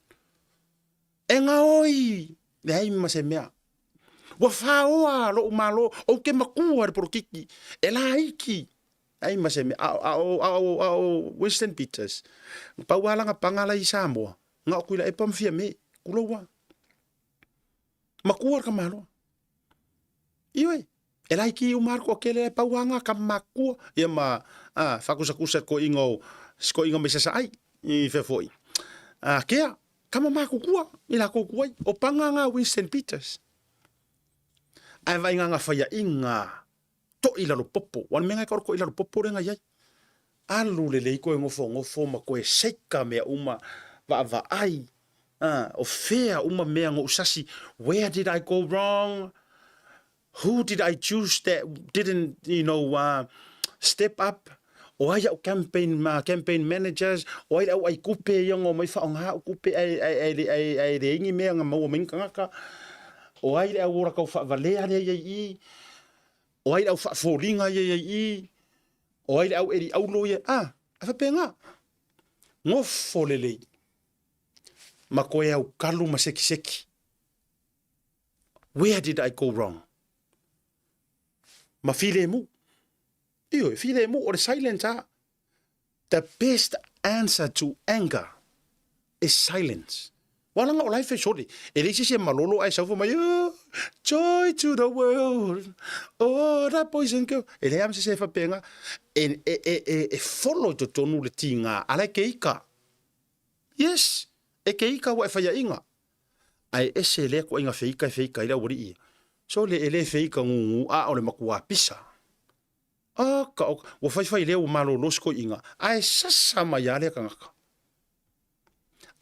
E gaoi! Leai ma se mea. Ua faoa loʻu malo, ou te makua i le polokiki. E laiti. Leai ma se mea. A, a, o, a, o, a o Winston Peters, pau lava lana paga la i Samoa, na o Tuilaepa ma Fiame. Tulou lava. Makua le tamaloa. Ioe, e laiti uma lava le toatele, ae pau lava na tama matutua, ia ma a, faakusakusa i toeaiina o si toeaina mai Sasaai i fea foi. A, kea, tama matutua i latou tuai, o paga na a Winston Peters. Ae vaai na na faiaina toʻi lalo popo, aua o le mea lena e tau o le toʻi lalo popo lea na i ai. Alu lelei koe nofonofo ma koe seika mea uma, vaavaai, a, o fea uma mea na ou sasi, where did I go wrong? Who did I choose that didn't, you know, step up? O ai a'u campaign, campaign managers, o ai le au ʻaikupe ia na omai faaaoga a'u kupe ae, ae, ae, ae, ae leai ni mea na maua mai ni tagata. O ai le au ola tau faavalea lea i ai i i? O ai le au faafoliga ia i ai i i? O ai le au eli aulo ia? A, a faapena. Nofo lelei ma koe aukalu ma sekiseki. Where did I go wrong? Ma filemu. Ioe, filemu o le silent a. The best answer to anger is silence. Ua langa o la e fesole. E leai se isi e malolo ae sau fai mai, oh, joy to the world, oh, that boys and girls. E leai lava ma se isi e faapena. E, e, e, e, e follow i totonu le tiga, a la e keika. Yes, e keika ua e faiaʻiga. Ae ese lea koaiga feika e feika ai le aualii ia. So le e le feika gugu a o le makuā pisa. Aka o, ua faifai lea ua malolo si koiʻiga, ae sasa mai lava lea tagata.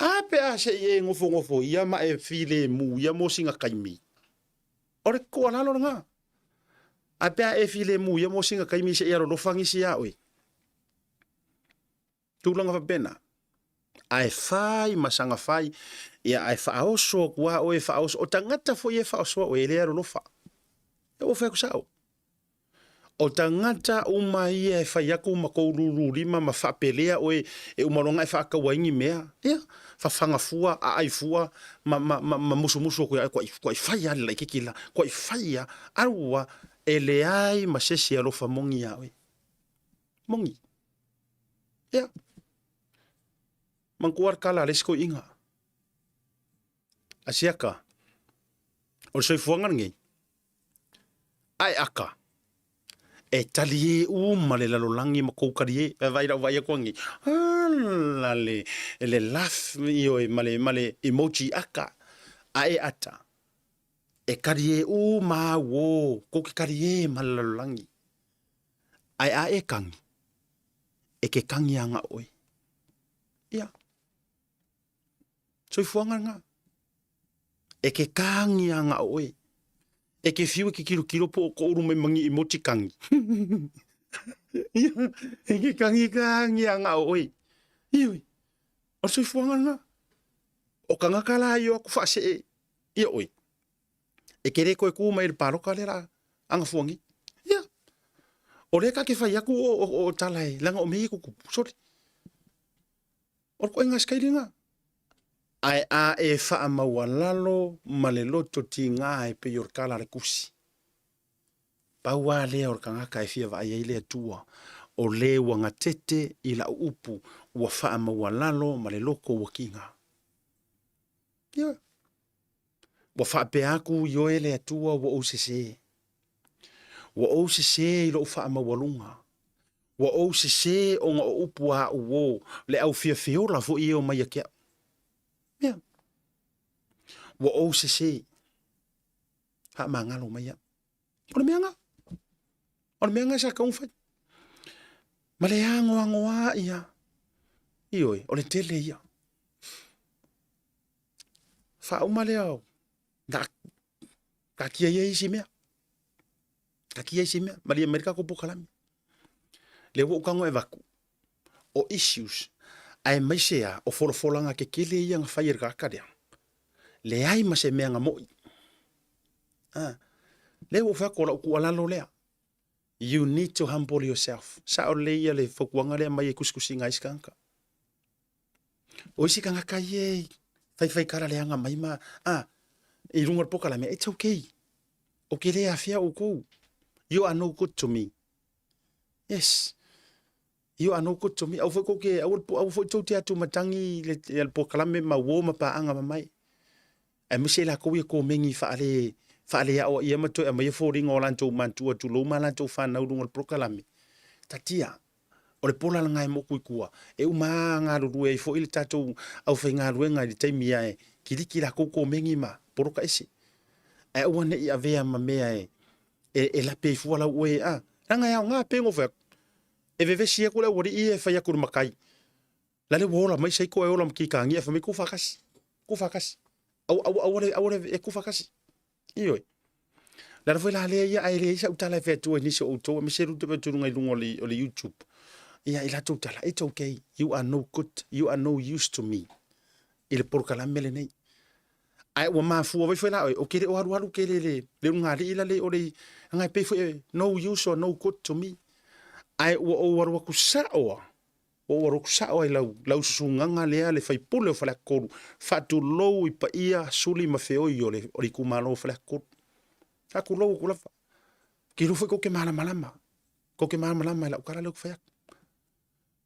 A pe a se i e nofonofo ia ma e filemu ia mo sina taimi. O le tuualalo lena. A pe a e filemu ia mo sina taimi se i alolofa nisi iā oe. Tulaga faapena. Ae fai ma saga fai, ia ae faaoso atu lava oe, faaoso. O tagata foi e faaosoa oe, e le alolofa. E ua fai atu sao. O tagata uma ia e fai atu ma kou lululima ma faapelea oe e uma loa ona e faataua ai ni mea, ia, fafaga fua, aai fua, ma, ma, ma, ma musumusu atu ia oe, kuai, kuai fai lava le laitiiti la, kuai fai lava, aua, e leai ma se isi e alofa moni iā oe. Moni. Ia. Manatua le tala a le isi toeaina. A siaka, o le soifuaga lenei, ae aka, e talie uma le lalolagi ma kou talie. E vaai lau vaai atu anei, ala le, le laugh ioe ma le, ma le emoji aka, ae ata, e talie uma au o, kou te talie ma le lalolagi. Ae a e kagi, e ke kagi ana oe. Ia. Soifuaga lena. E ke kagi ana oe. E ke fiu e ke kilokilo po o ko ulu mai mangi emoji kagi. Ia, e ke kagi kagi ana oe. Ioe. O le soifuaga lena. O kagaka la i o aku faasee ia oe. E ke le koe ku mai le paloka le la anga fuangi. Ia. O le ka ke fai aku o, o, o tala e langa o mei e kuku. Sorry. O le koenga skailinga. Ae a e whaamaualalo ma le loto tigā e pei o le kala a le kusi. Pau a lea o le kangaka e fia vaai ai le Atua, o le ua gatete i lau upu ua whaamaualalo ma le loko ua kiga. Ia. Ua faapea aku i oe le Atua ua ou sesē. Ua ou sesē i lou faamaualuga. Ua ou sesē ona o upu a aʻu ō, le au fiafiola foi e omai ia te aʻu. Ia. Ua ou sesē. Faamagalo mai aʻu. O le mea lena. O le mea lena sa tatau ona fai. Ma le anoanoa ia. Ioe, o le tele ia. Faauma lea o na taatia ia isi mea. Taatia isi mea. Malie mai le tatou polokalame. Lea ua ou tago e avatu, o issues, aemaise lava o folafolaga tetele ia na fai e le tagata lea, leai ma se mea na mo'i. A, lea ua ou fai atu o lau tuualalo lea, you need to humble yourself. Sao lelei ia le fautuaga lea e aumai e tusitusiga a isi tagata. O isi tagata ia e faifai tala leaga mai ma, a, i luga o le polokalame, it's okay. Ou te le afea outou. You are no good to me. Yes. You are no good to me. Aua foi tou te, aua, aua foi tou te atu matangi le, le polokalame ma uo ma paaga ma mai. Aemaise i lakou ia komeni faale, faaleaoaia ma toe aumaia foliga o latou matua tulou ma latou fanau i luga o le polokalame. Tatia, o le pola lena e moku i tua. E uma lava galulue ai foi le tatou aufaigaluega i le taimi ae kiliki lakou komeni ma poloka ese. Ae aua ne i avea ma mea e, e, e lape ai fua lau oe, a, leaga e aoga pe gofai atu. E vevesi aku le aualii e fai atu i le matai. La le ua ola mai saiko e ola ma kikāgia e fai mai tuufaatasi, tuufaatasi. Aua, aua, aua le, aua le, e tuufaatasi. Ioe. Le ala foi la lea ia, ae leai sau tala e fai atu ai nisi o outou, aemaise le tou tulaga i luga o le, o le YouTube. Ia, i latou tala, it's okay, you are no good, you are no use to me, i le polokalame lenei. Ae ua mafua vai foi la oe, o ke le o alualu ke le, le, le ulugalii la le o le, anga e pei foi e, no use or no good to me. Ae ua ou alu atu sao a, Ua ou alu atu sao ai lau, lau susugaga lea le faipule o Faleatatolu, faatulou i paia, suli ma feoi o le, o le itumalo o Faleatatolu. Faatulou atu lava. Ke iloa foi kou te malamalama. Kou te malamalama i lau tala lea ou te fai atu.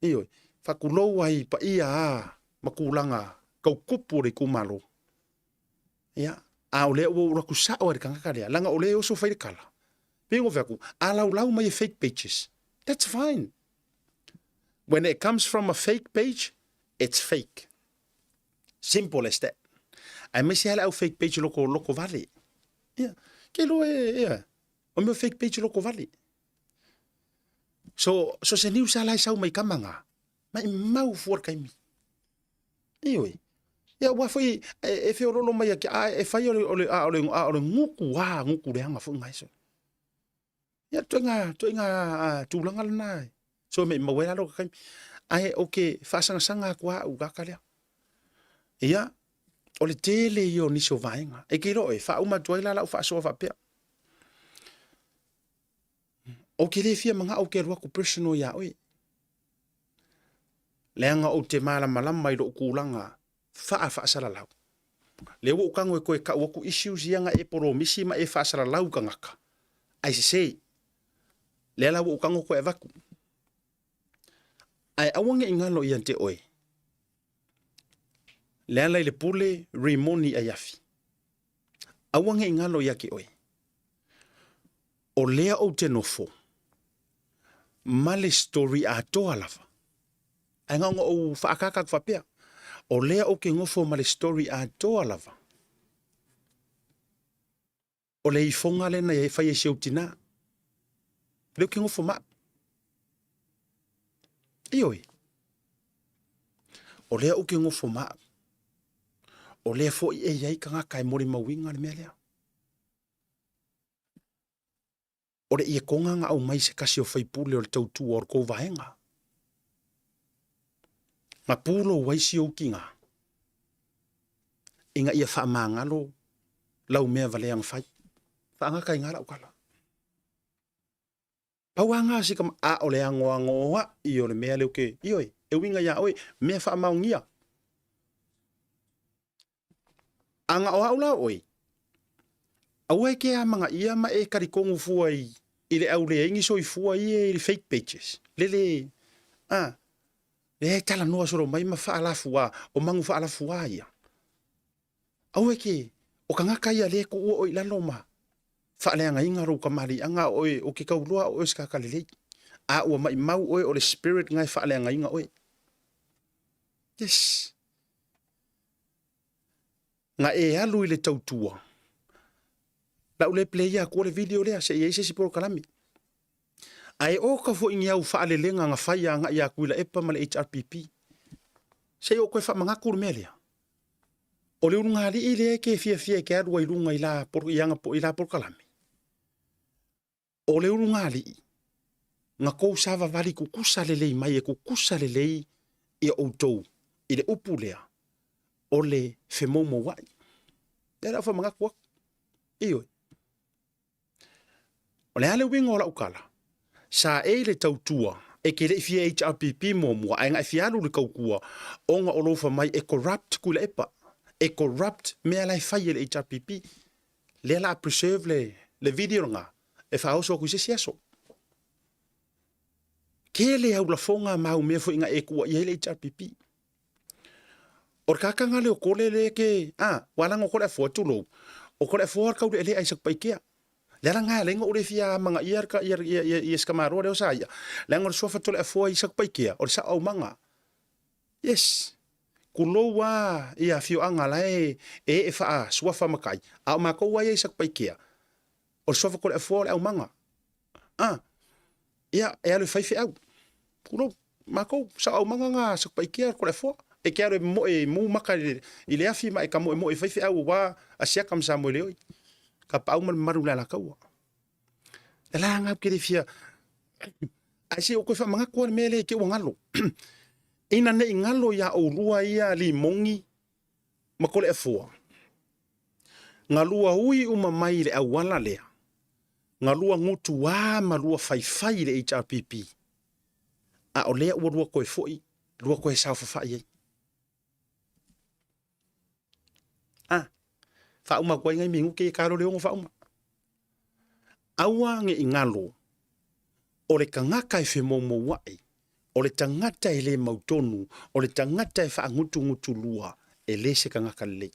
Ioe, faatulou ai i paia a ma tulaga tautupu o le itumalo. Ia, a o lea ua ou alu atu sao lava i le tagata lea, leaga o lea e oso fai le tala. Pei ona ou fai atu, a laulau mai e fake pages, that's fine. When it comes from a fake page, it's fake. Simple as that. Aemaise lava le au fake page loko, loko vale. Ia, ke iloa e, ia, o mea fake page loko vale. So, so se niu sa lai sau mai kama ngā, mai mau fua le taimi. Ioe. Ia, ua foi, e, e feololo mai a, a e fai o le, o le, a o le, a o le nguku, a nguku leaga foi ngai so. Ia, toenga, toenga tulaga lena. So me mau ai lalo ka taimi. Ae o ke faasagasanga atu a au kaka lea. Ia, o le tele ia o nisi o vaega. E ke iloa oe, faauma atu ai la lau faasoa faapea. Ou te le fia manao ou te alu atu personal iā oe. Leaga ou te malamalama i lou tulaga faa-faasalalau. Lea ua ou tago e toe tau atu issues ia na e polomisi ma e faasalalau i tagata, ae sese. Lea la ua ou tago toe avatu. Ae aua ne i galo ia te oe, le ala i le pule Rimoni Aiafi. Aua ne i galo ia te oe, o lea ou te nofo ma le story atoa lava. Ae na ona ou faakaka atu faapea, o lea ou te nofo ma le story atoa lava. O le ifoga lea na fai e si ou tinā. Lea ou te nofo ma au. Ioe. O lea ou te nofo ma au. O lea foi e i ai tagata e molimauina le mea lea. O le iekoga na aumai se tasi o faipule o le tautua o le tou vaega. Na pulou ai si ou tinā ina ia faamagalo lau mea valea na fai. Faagata i ina lau tala. Pau lava na si tama, a o le anoanoai o le mea lea ou te, ioe, e uiga iā oe, mea faamaonia. A na o au la oe, aua e ke amanaia ma e talitonu fua i, i le au leai ni soifua ia i le fake pages. Lele, a, lea e talanoa solo mai ma faalafuā, o manu faalafuā ia. Aua e ke, o tagata ia lea e tuua oe i lalo ma faaleagaina lou kamaliiaga a oe, o ke tauloa oe o se tagata lelei. A ua maimau oe o le spirit na e faaleagaina oe. Yes. Na e alu i le tautua. Lau le play atua le video lea, se i ai se isi polokalame. Ae oka foi ni au faalelega na fai agai ia Tuilaepa ma le HRPP. Se i ou toe faamanatu le mea lea. O le ulugalii lea e ke fiafia e ke alu ai i luga i la, i ana, i la polokalame. O le ulugalii, na tou savavali kukusa lelei mai e kukusa lelei ia outou i le upu lea, o le femoumouai. Lea la faamanatu atu. Ioe. O le a le uiga o lau tala? Sa e i le tautua, e te le i fia HRPP muamua, ae na e fia alu i le tautua, ona o lou fai mai e corrupt Tuilaepa, e corrupt mea la e fai e le HRPP. Lea la a preserve le, le video lena, e faaoso atu i se isi aso. Tele au lafoga ma au mea foi na e tuuaia ai le HRPP. O le kakanga lea o Kole lea ke, a, ua laga o Kole afoa, tulou, o Kole afoa le taulealea i Satupaitea. Le ala lena e ala ai ona ou le fia amanaia ia, ia, ia, ia si tamaloa lea o Saia, leaga o le suafa Toleafoa i Satupaitea, o le sao aumaga. Yes. Tulou lava ia afioaga la e ee faasuafa matai, a o matou lava ia i Satupaitea, o le suafa Toleafoa o le aumaga. A, ia, e alu e fai feau. Tulou, matou, sao aumaga na Satupaitea, Toleafoa. E te alu e moe e mu maka i le afi ma e tamoemoe e fai feau aua Asiata ma Samoeleoi. Kapaau ma le mamalu i le Alataua. E la ngau ke le fia, ae se i ou toe faamanatu lava le mea lea i te i ua galo. Ina ne i galo iā oulua ia Limogi ma Toleafoa, na lua ui uma mai i le auala lea, na lua gutuā ma lua faifai i le HRPP, a o lea ua lua toe foi, lua toe saofafai ai. A, faauma atu ai nai minute ia talo le ono faauma. Aua ne i galo, o le tagata e femoumouaʻi, o le tagata e le mautonu, o le tagata e faagutugutulua, e le se tagata lelei.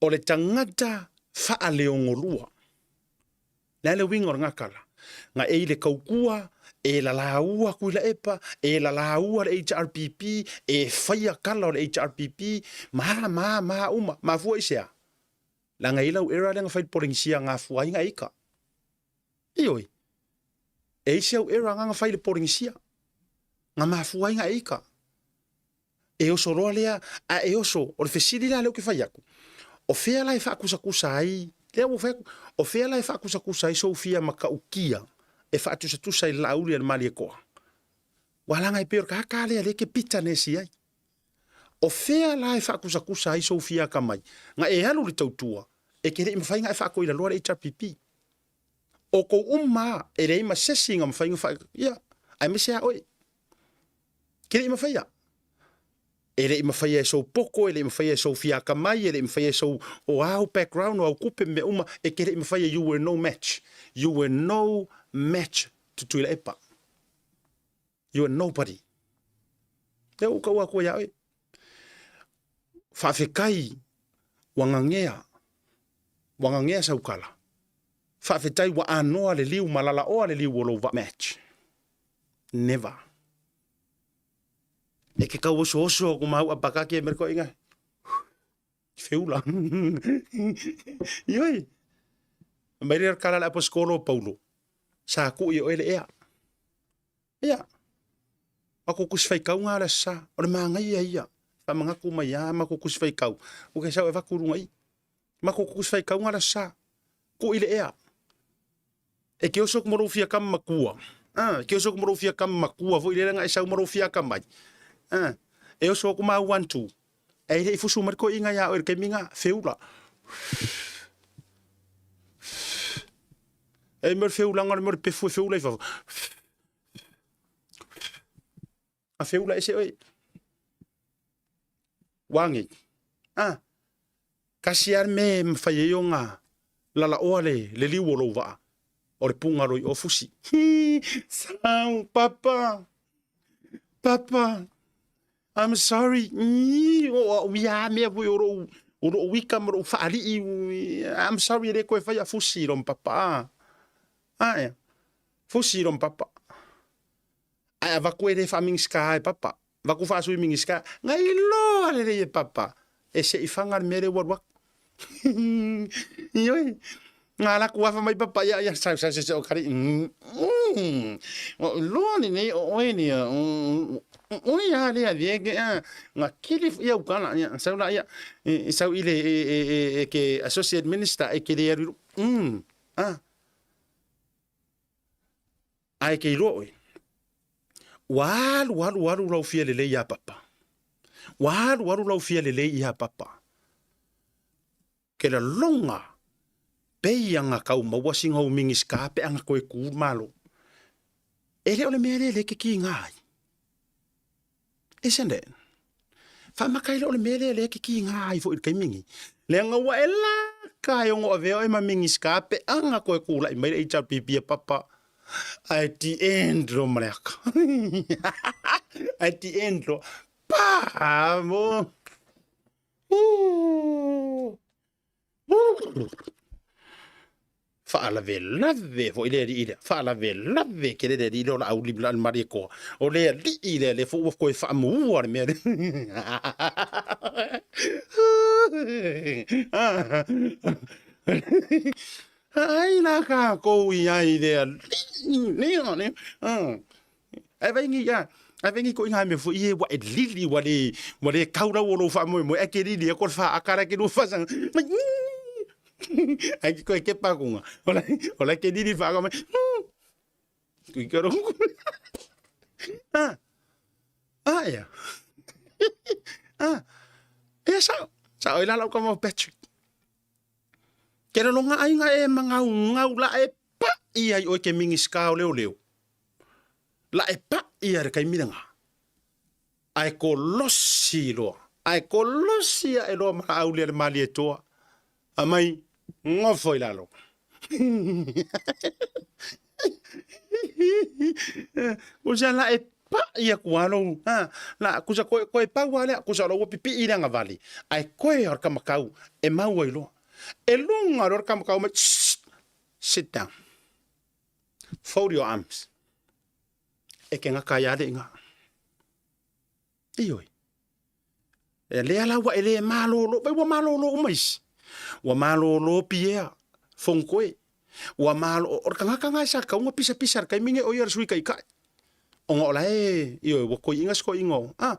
O le tagata faaleogolua. Le a le uiga o lena tala? Na e i le taukua, e lalaua Tuilaepa, e lalaua le HRPP, e faia tala o le HRPP, ma a ma a ma a uma. Mafua i se a? Leaga e i ai lau era lea na fai i le Polenisia na afua ai na e ita. Ioe. E i ai si au era na na fai i le Polenisia, na mafua ai na e ita. E oso loa lea, a e oso, o le fesili la lea ou te fai atu, o fea la e faakusakusa ai, lea ua ou fai atu, o fea la e faakusakusa ai sou fia matautia e faatusatusa i le laauli a le Malietoa? Ua laga e pei o le tagata lea lea e te bitterness i ai. O fea la e faakusakusa ai sou fia atamai, na e alu i le tautua, e te le i mafai ona e faatoilaloa le HRPP. O tou uma lava, e leai ma se isi na mafai ona faa, ia, aemaise lava oe. Ke le i mafaia. E le i mafaia e sou poto, e le i mafaia e sou fiakamai, e le i mafaia e sou o au background, o au kupe mea uma, e ke le i mafaia you were no match. You were no match to Tuilaepa. You were nobody. Lea ua tau atu ai ia oe. Faafetai ua gagea, ua gagea sau tala. Faafetai ua anoa le liu ma lalaoa le liu o lou vaa match. Never. E ke kau oso oso ko mau apaka ke merko inga. Feula. Ioi. Mai le kala le aposkolo Paulo. Sa ku i oe le ea. Ia. Ma ko kusi whai kau ngā le sa. O le māngai ia ia. Wha mangaku mai a ma ko kusi whai kau. O ke sau e vaku runga i. Ma ko kusi whai kau ngā le sa. Ku i le ea. E ke oso ku mo fia kam makua. Ah, ke oso ku mo fia kam makua fo i le e sau mo fia kam mai. Ah, e oso ku ma one two. E le i fusu mai ko inga ia o ke minga feula. E mo feula ngore mo pefu feula i fafo. A feula ese oe. Wangi. Ah. Kasi a me mawhai e nga lala oa le, le liu o lou vaa. O le punga roi o fusi. Hi, sau, papa. Papa. I'm sorry. O au ia mea foi o lou, o lou wika ma lou whaalii. I'm sorry e le koe whai a fusi lom papa. Ah, ah, fusi lom papa. Ae avaku e le whamingiska e papa. Vaku whaasui mingiska. Ngai loa le e papa. E se i whanga le mere waru aku. Ioi. Ngā laku afa mai papa ia ia sau sau sau kari. O loa le nei o oe ni o ia le a vie ke a ngā kili ia ukala ia sau la ia e sau i le e ke associate minister e ke le aru. Ah. Ae ke iloa oe, ua alu alu alu lau fia lelei iā Papa. Ua alu alu lau fia lelei iā Papa. Ke lalonga pei anga kau maua singa u mingiska pe anga koe ku malo. E le o le mea le le ke ki ngā ai. Isn't it? Whaamaka i le o le mea lea lea ke ki ngā ai fo i le kaimingi. Lea ngā ua e la ka e ongo avea oe ma mingiska pe anga koe kūlai mai le HRPP a papa. At the end lo maleaka. At the end lo. Pa mo. Faalavelave foi le alii lea, faalavelave tele le alii lea o Laauli ma le Malietoa. O le alii lea, lea foi ua toe faamuua le mea lea. Ai la kākou i ai le alii lea, lea. Ai vai ngi ia, ai vai ngi ko inga me foi e wa e lili wa le wa le kau rau o lou faamoemoe ai ke lili e ko le whaaka ra ke lua whasanga. Mai ai ki koe ke pakunga. Ola ola ke lili whaaka mai. Kui koro. Ah. Ah ia. Ah. Ia sa. Sa oi la lau ka mo Patrick. Ke raro nga ai nga e mangau ngau la e pa i ai oi ke mingi ska o leo leo. La e pa i ai le kaimilanga. Ae kolosi loa. Ae kolosi ae loa ma laau lea le Malietoa. Aumai, gofo i lalo. Kusa la e pa'i aku lava lou, ha, la, kusa koe, koe pau lava lea, kusa o la ua pipii le agavale, ae koe o le kamakau e mau ai loa. E luga loa le kamakau mai, sit down, fold your arms. E ke gaka ai lava le iga. Ioe. E lea la ua e le malolo, vai ua malolo uma isi. Ua malolo Piea, Fogoe. Ua malo, o le kangaka nga e sa kaunga pisa pisa le taimi nei o ia le sui taitai. Ona o la e, ioe, ua koiina se koiina o, ah,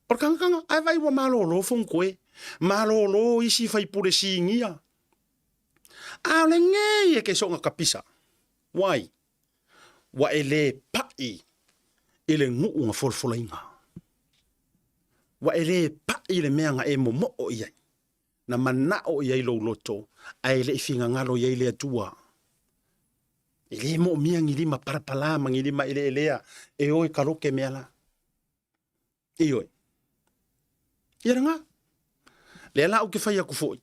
o le kangaka nga, ae vai ua malolo Fogoe. Malolo isi faipule sinia. A o lenei e ke soonga kapisa. Why? Ua e lē paʻi i le nuʻu na folafolaina. Ua e lē paʻi i le mea na e momoʻo i ai, na manaʻo i ai lou loto, ae le i finagalo i ai le Atua. E lē moʻomia ni lima palapalā ma ni lima ʻeleʻelea e o e kaloke mea lā. Ioe. Ia lena. Lea la ou te fai atu foi.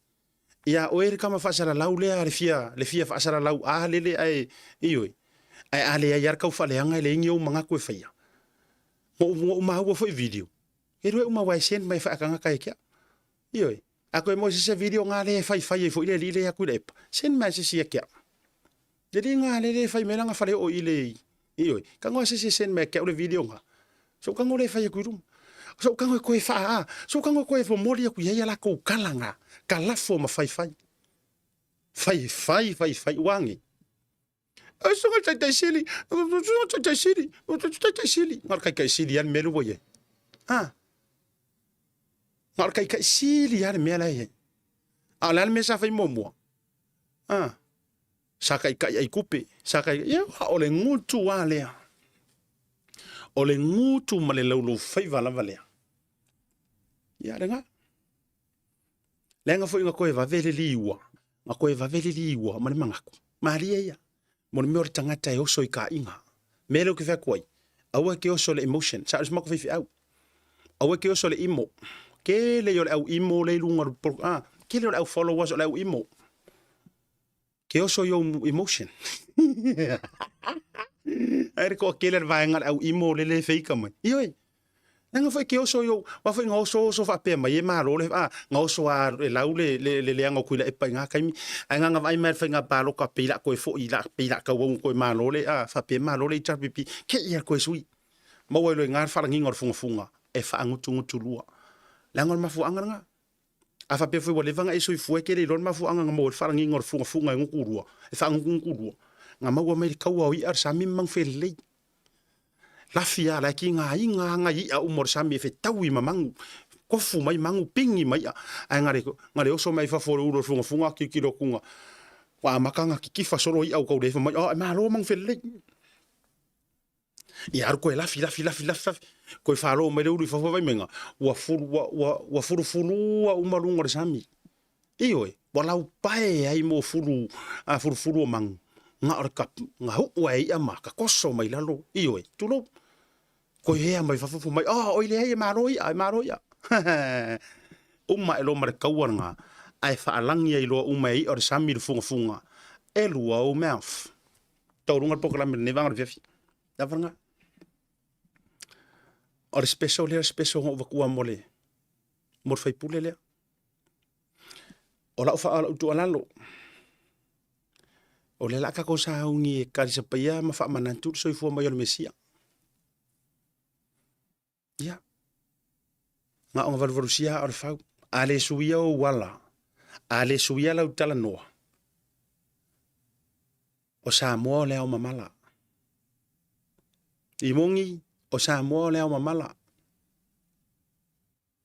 Ia oe le kama faasalalau lea le fia le fia faasalalau a lele ae ioe. Ae a leai lava le taufaaleaga e leai ni ou manatu e faia. Ua ou maua foi video. E lue uma ua e send mai faatagata e ke au. Ioe. A koe mo se se video nga le fai fai ai foi le alii le atu i le epa. Send mai se si e ke au. Le alii nga le le fai mai langa fale o i le ioe. Ka ngoa se se send mai ke au le video nga. So ka ngo le fai atu i luma. So ka ngo koe wha a. So ka ngo koe momoli atu i ai a lakou kala nga. Ka lafo ma fai fai. Fai fai fai fai uangi. Ai songa taitai sili, songa taitai sili, taitai sili. Nga le kaikai sili a le mea le ua i ai. Ha? Nga le kaikai sili a le mea la i ai. A o le a le mea sa fai muamua? Ha? Sa kaikai ai kupe, sa kaikai, ia, o le gutu a lea. O le gutu ma le laulou faiva lava lea. Ia, lena. Leaga foi na koe vave le liua, na koe vave le liua ma le manatu. Malie ia, mo le mea o le tagata e oso i ka iga. Mea lea ou te fai atu ai, aua e te oso i le emotion, sa o se matou faifeau. Aua e te oso i le imo. Tele ia o le au imo lea i luga o le, ah, tele o le au followers o le au imo. Ke oso i ou emotion. Ai le toatele le vaega le au imo le le feika mai. Ioe. Leaga foi ke oso i ou, wa foi nga oso oso faapea mai e malo le, ah, nga oso a e lau le, le, le leaga o Tuilaepa i ngā taimi. Ae nga nga vaai mai le faiga pāloka pei la koe foi, la, pei la kau au koe malo le, ah, faapea malo le HRPP. Ke ia koe sui. Maua ai loa i ngā le faalagiga o le fugafuga e faangutugutulua. Leaga o le mafuaaga lena. A faapea foi ua leva ona e soifua e te le iloa le mafuaaga na maua ai le faalagiga o le fugafuga e gutulua, e faagutugutulua, na maua mai le taua o i'a le sami ma manufelelei. Lafi a la e kigaina a nai i'a uma o le sami e fetaui ma manu, kofu mai manu, pigi mai i'a, ae na le, na le oso mai fafo o le ulu o le fugafuga tilotilo atu na, ua amata ona kitifa solo i'a ua tau le fai mai, oh e malo manufelelei. Ia alu koe lafi, lafi, lafi, lafi, lafi. Koe whalo mai le ulu i fafo vai menga. Ua fulu, ua, ua, ua fulufulua uma lunga o le sami. Ioe, ua lau pae ai mo fulu, a fulufulu o manu. Nga o le ka, nga huu ai ia ma, ka koso mai lalo. Ioe, tulou. Koe hea mai fafo fo mai, oh, oi le ai e malo ia, e malo ia. Uma e lo ma le kaua nga, ae whaalangi ai loa uma e ia o le sami le fungafunga. E lua o mouth. Taualuga le polokalame lenei vaega o le afiafi. Lava lena. O le special lea, o le special na ou avatua mo le, mo le faipule lea. O lau wha, lau tuualalo, o lea la a tatou sauni e kalisapaia ma faamanatu le soifua mai o le Mesia. Ia. Na ona valuvalusia aa o le fau. A le suia ou ala, a le suia lau talanoa, o Samoa o le ao mamala. I moni, o Samoa o le ao mamala.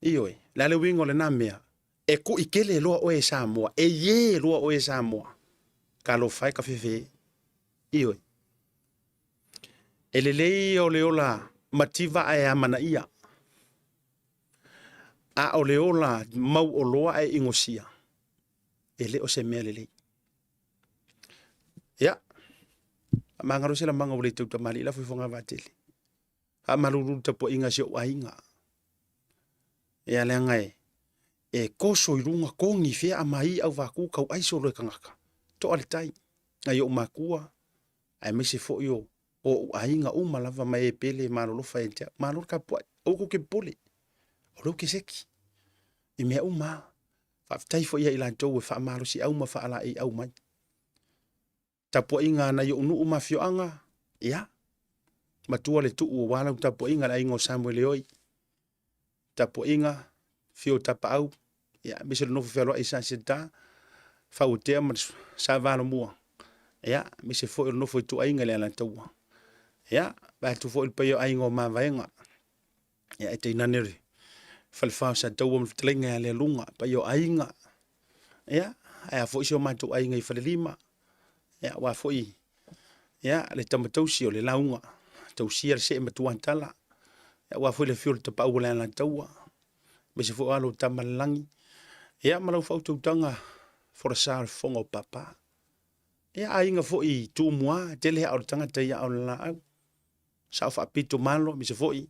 Ioe, le a le uiga o lena mea, e kuʻikele loa oe e Samoa, e ie loa oe e Samoa, talofa e ka fefe. Ioe. E lelei ia o le ola mativa ae amanaia, a o le ola mauoloa ae igosia, e le o se mea lelei. Ia, faamagalo se lamaga ua le tautamalii la fuifuga vaatele. Faamalulu le tapuaiga a si ou aiga. Ia leaga e e koso i luga kogi fea a mai au vaku kau ai solo e kangaka. Toa le tai, ngai o'u makua, aemaise foi o o'u aiga uma lava ma e pele e malolofa ia te au. Malo le tapuai, aua kou te popole, o lea ou te seki i mea uma lava. Faafetai foi ia i latou e faamalosiau ma faalaeiau mai. Tapuaiga a nai o'u nuu ma afioaga, ia, matua le tuu aua lau tapuaiga le aiga o Samuele oi. Tapuaiga, afio o Tapaau, ia, aemaise le nofo fealoai i Saseta, Fauatea ma le Savalomua, ia, aemaise foi o le nofo ituaiga i le Alataua. Ia, vae atu foi le paia o aiga o Mavaega, ia, e tainane le falefa o Sataua ma le fetalaiga ia Lealuga, paia o aiga, ia, ae a foi si o matou aiga i Falelima, ia, aua foi, ia, le tama tausi o le lauga, tausia le see matuatala, ia, aua foi le afio o le Tapaau o le Alataua, aemaise foi o alo o Tama le Lagi, ia, ma lau faautautaga folasa o le fofoga o Papa. Ia, aiga foi i Tumua, tele aa o le tagata i aa o le laau, sao faapito malo, aemaise foi,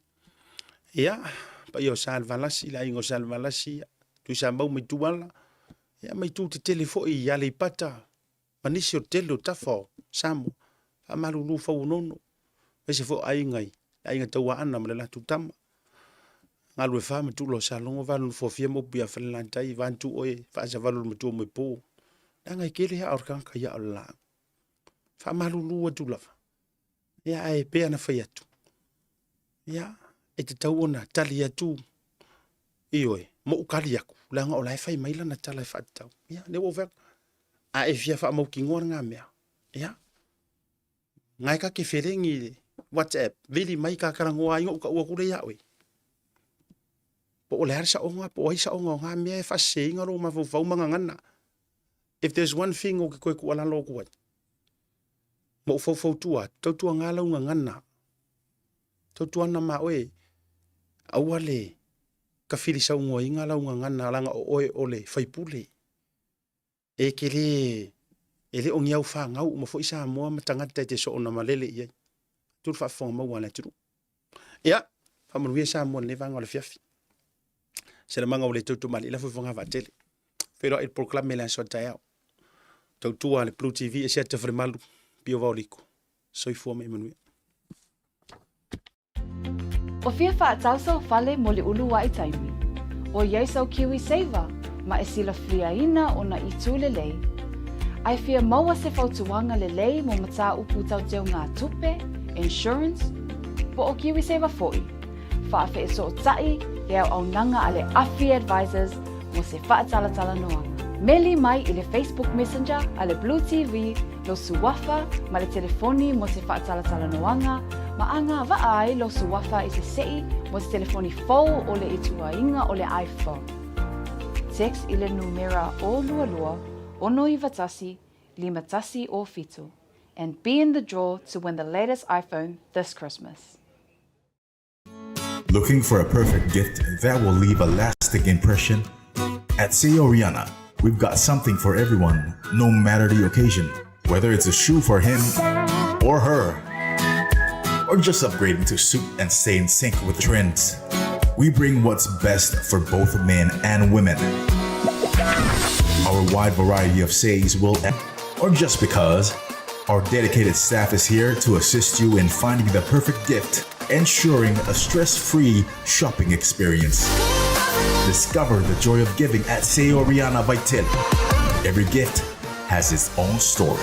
ia, paia o Salevalasi, le aiga o Salevalasi, Tuisamau ma Ituala, ia, ma itu tetele foi i Aleipata, ma nisi o le tele o tafa o Samoa, faamalulu fauonono, aemaise foi o aiga i aiga Tauaana ma le latou tama. Galue fa ma tuula o Salogo, va lona fofia ma upu ia Falelatai, vaantu oe, faasavalu le matua moepo. Leaga e tele aa o le tagata ia o le laau. Faamalulu atu lava. Ia ae pei ona fai atu, ia e tatau ona tali atu ioe, ma ou tali atu, leaga o la e fai mai lana tala e faatatau. Ia, lea ua ou fai atu, a e fia faamautinoa lena mea, ia, na e ta te felegi i le WhatsApp, vili mai ta talanoa ai ona ou tau atu lea ia oe. Po o le a le saoga, po o ai saoga o na mea e faaseseina lou mafaufau ma gagana. If there's one thing ou te toe tuualalo atu ai, ma ou faufautua atu, tautuana lau gagana, tautuana ma oe, aua le tafilisaunoaina lau gagana leaga o oe o le faipule. E te le, e le o ni aufanau uma foi Samoa ma tagata e te soona malele i ai. Tu le faafofoga maua a le atunuu. Ia, faamanuia Samoa i lenei vaega o le afiafi. Se lamaga ua le tautumalii lafo i Fogavaatele. Feiloai i le polokalame i le aso a taeao. Tautua a le Blue TV e Siata Falemalu, Pio Vaoliko. Soifua ma ia manuia. O fia faatausau fale mo le uluai taimi. ʻOiai sau KiwiSaver ma e silafiaina ona itu lelei. A e fia maua se fautuaga lelei mo mataupu tau teugatupe, insurance, po o KiwiSaver foi, faafeesootaʻi le auaunaga a le Afi Advisors mo se faatalatalanoaga. Meli mai i le Facebook Messenger a le Blue TV lou suafa ma le telefoni mo se faatalatalanoaga ma agavaa ai lou suafa i se seʻi mo se telefoni fou o le ituaiga o le iPhone. Text i le numera 022 691 5107 and be in the draw to win the latest iPhone this Christmas. Looking for a perfect gift that will leave a lasting impression? At Oriana, we've got something for everyone, no matter the occasion. Whether it's a shoe for him or her, or just upgrading to suit and stay in sync with the trends. We bring what's best for both men and women. Our wide variety of says will, or just because, our dedicated staff is here to assist you in finding the perfect gift, ensuring a stress free shopping experience. Discover the joy of giving at Seoriana Vital. Every gift has its own story.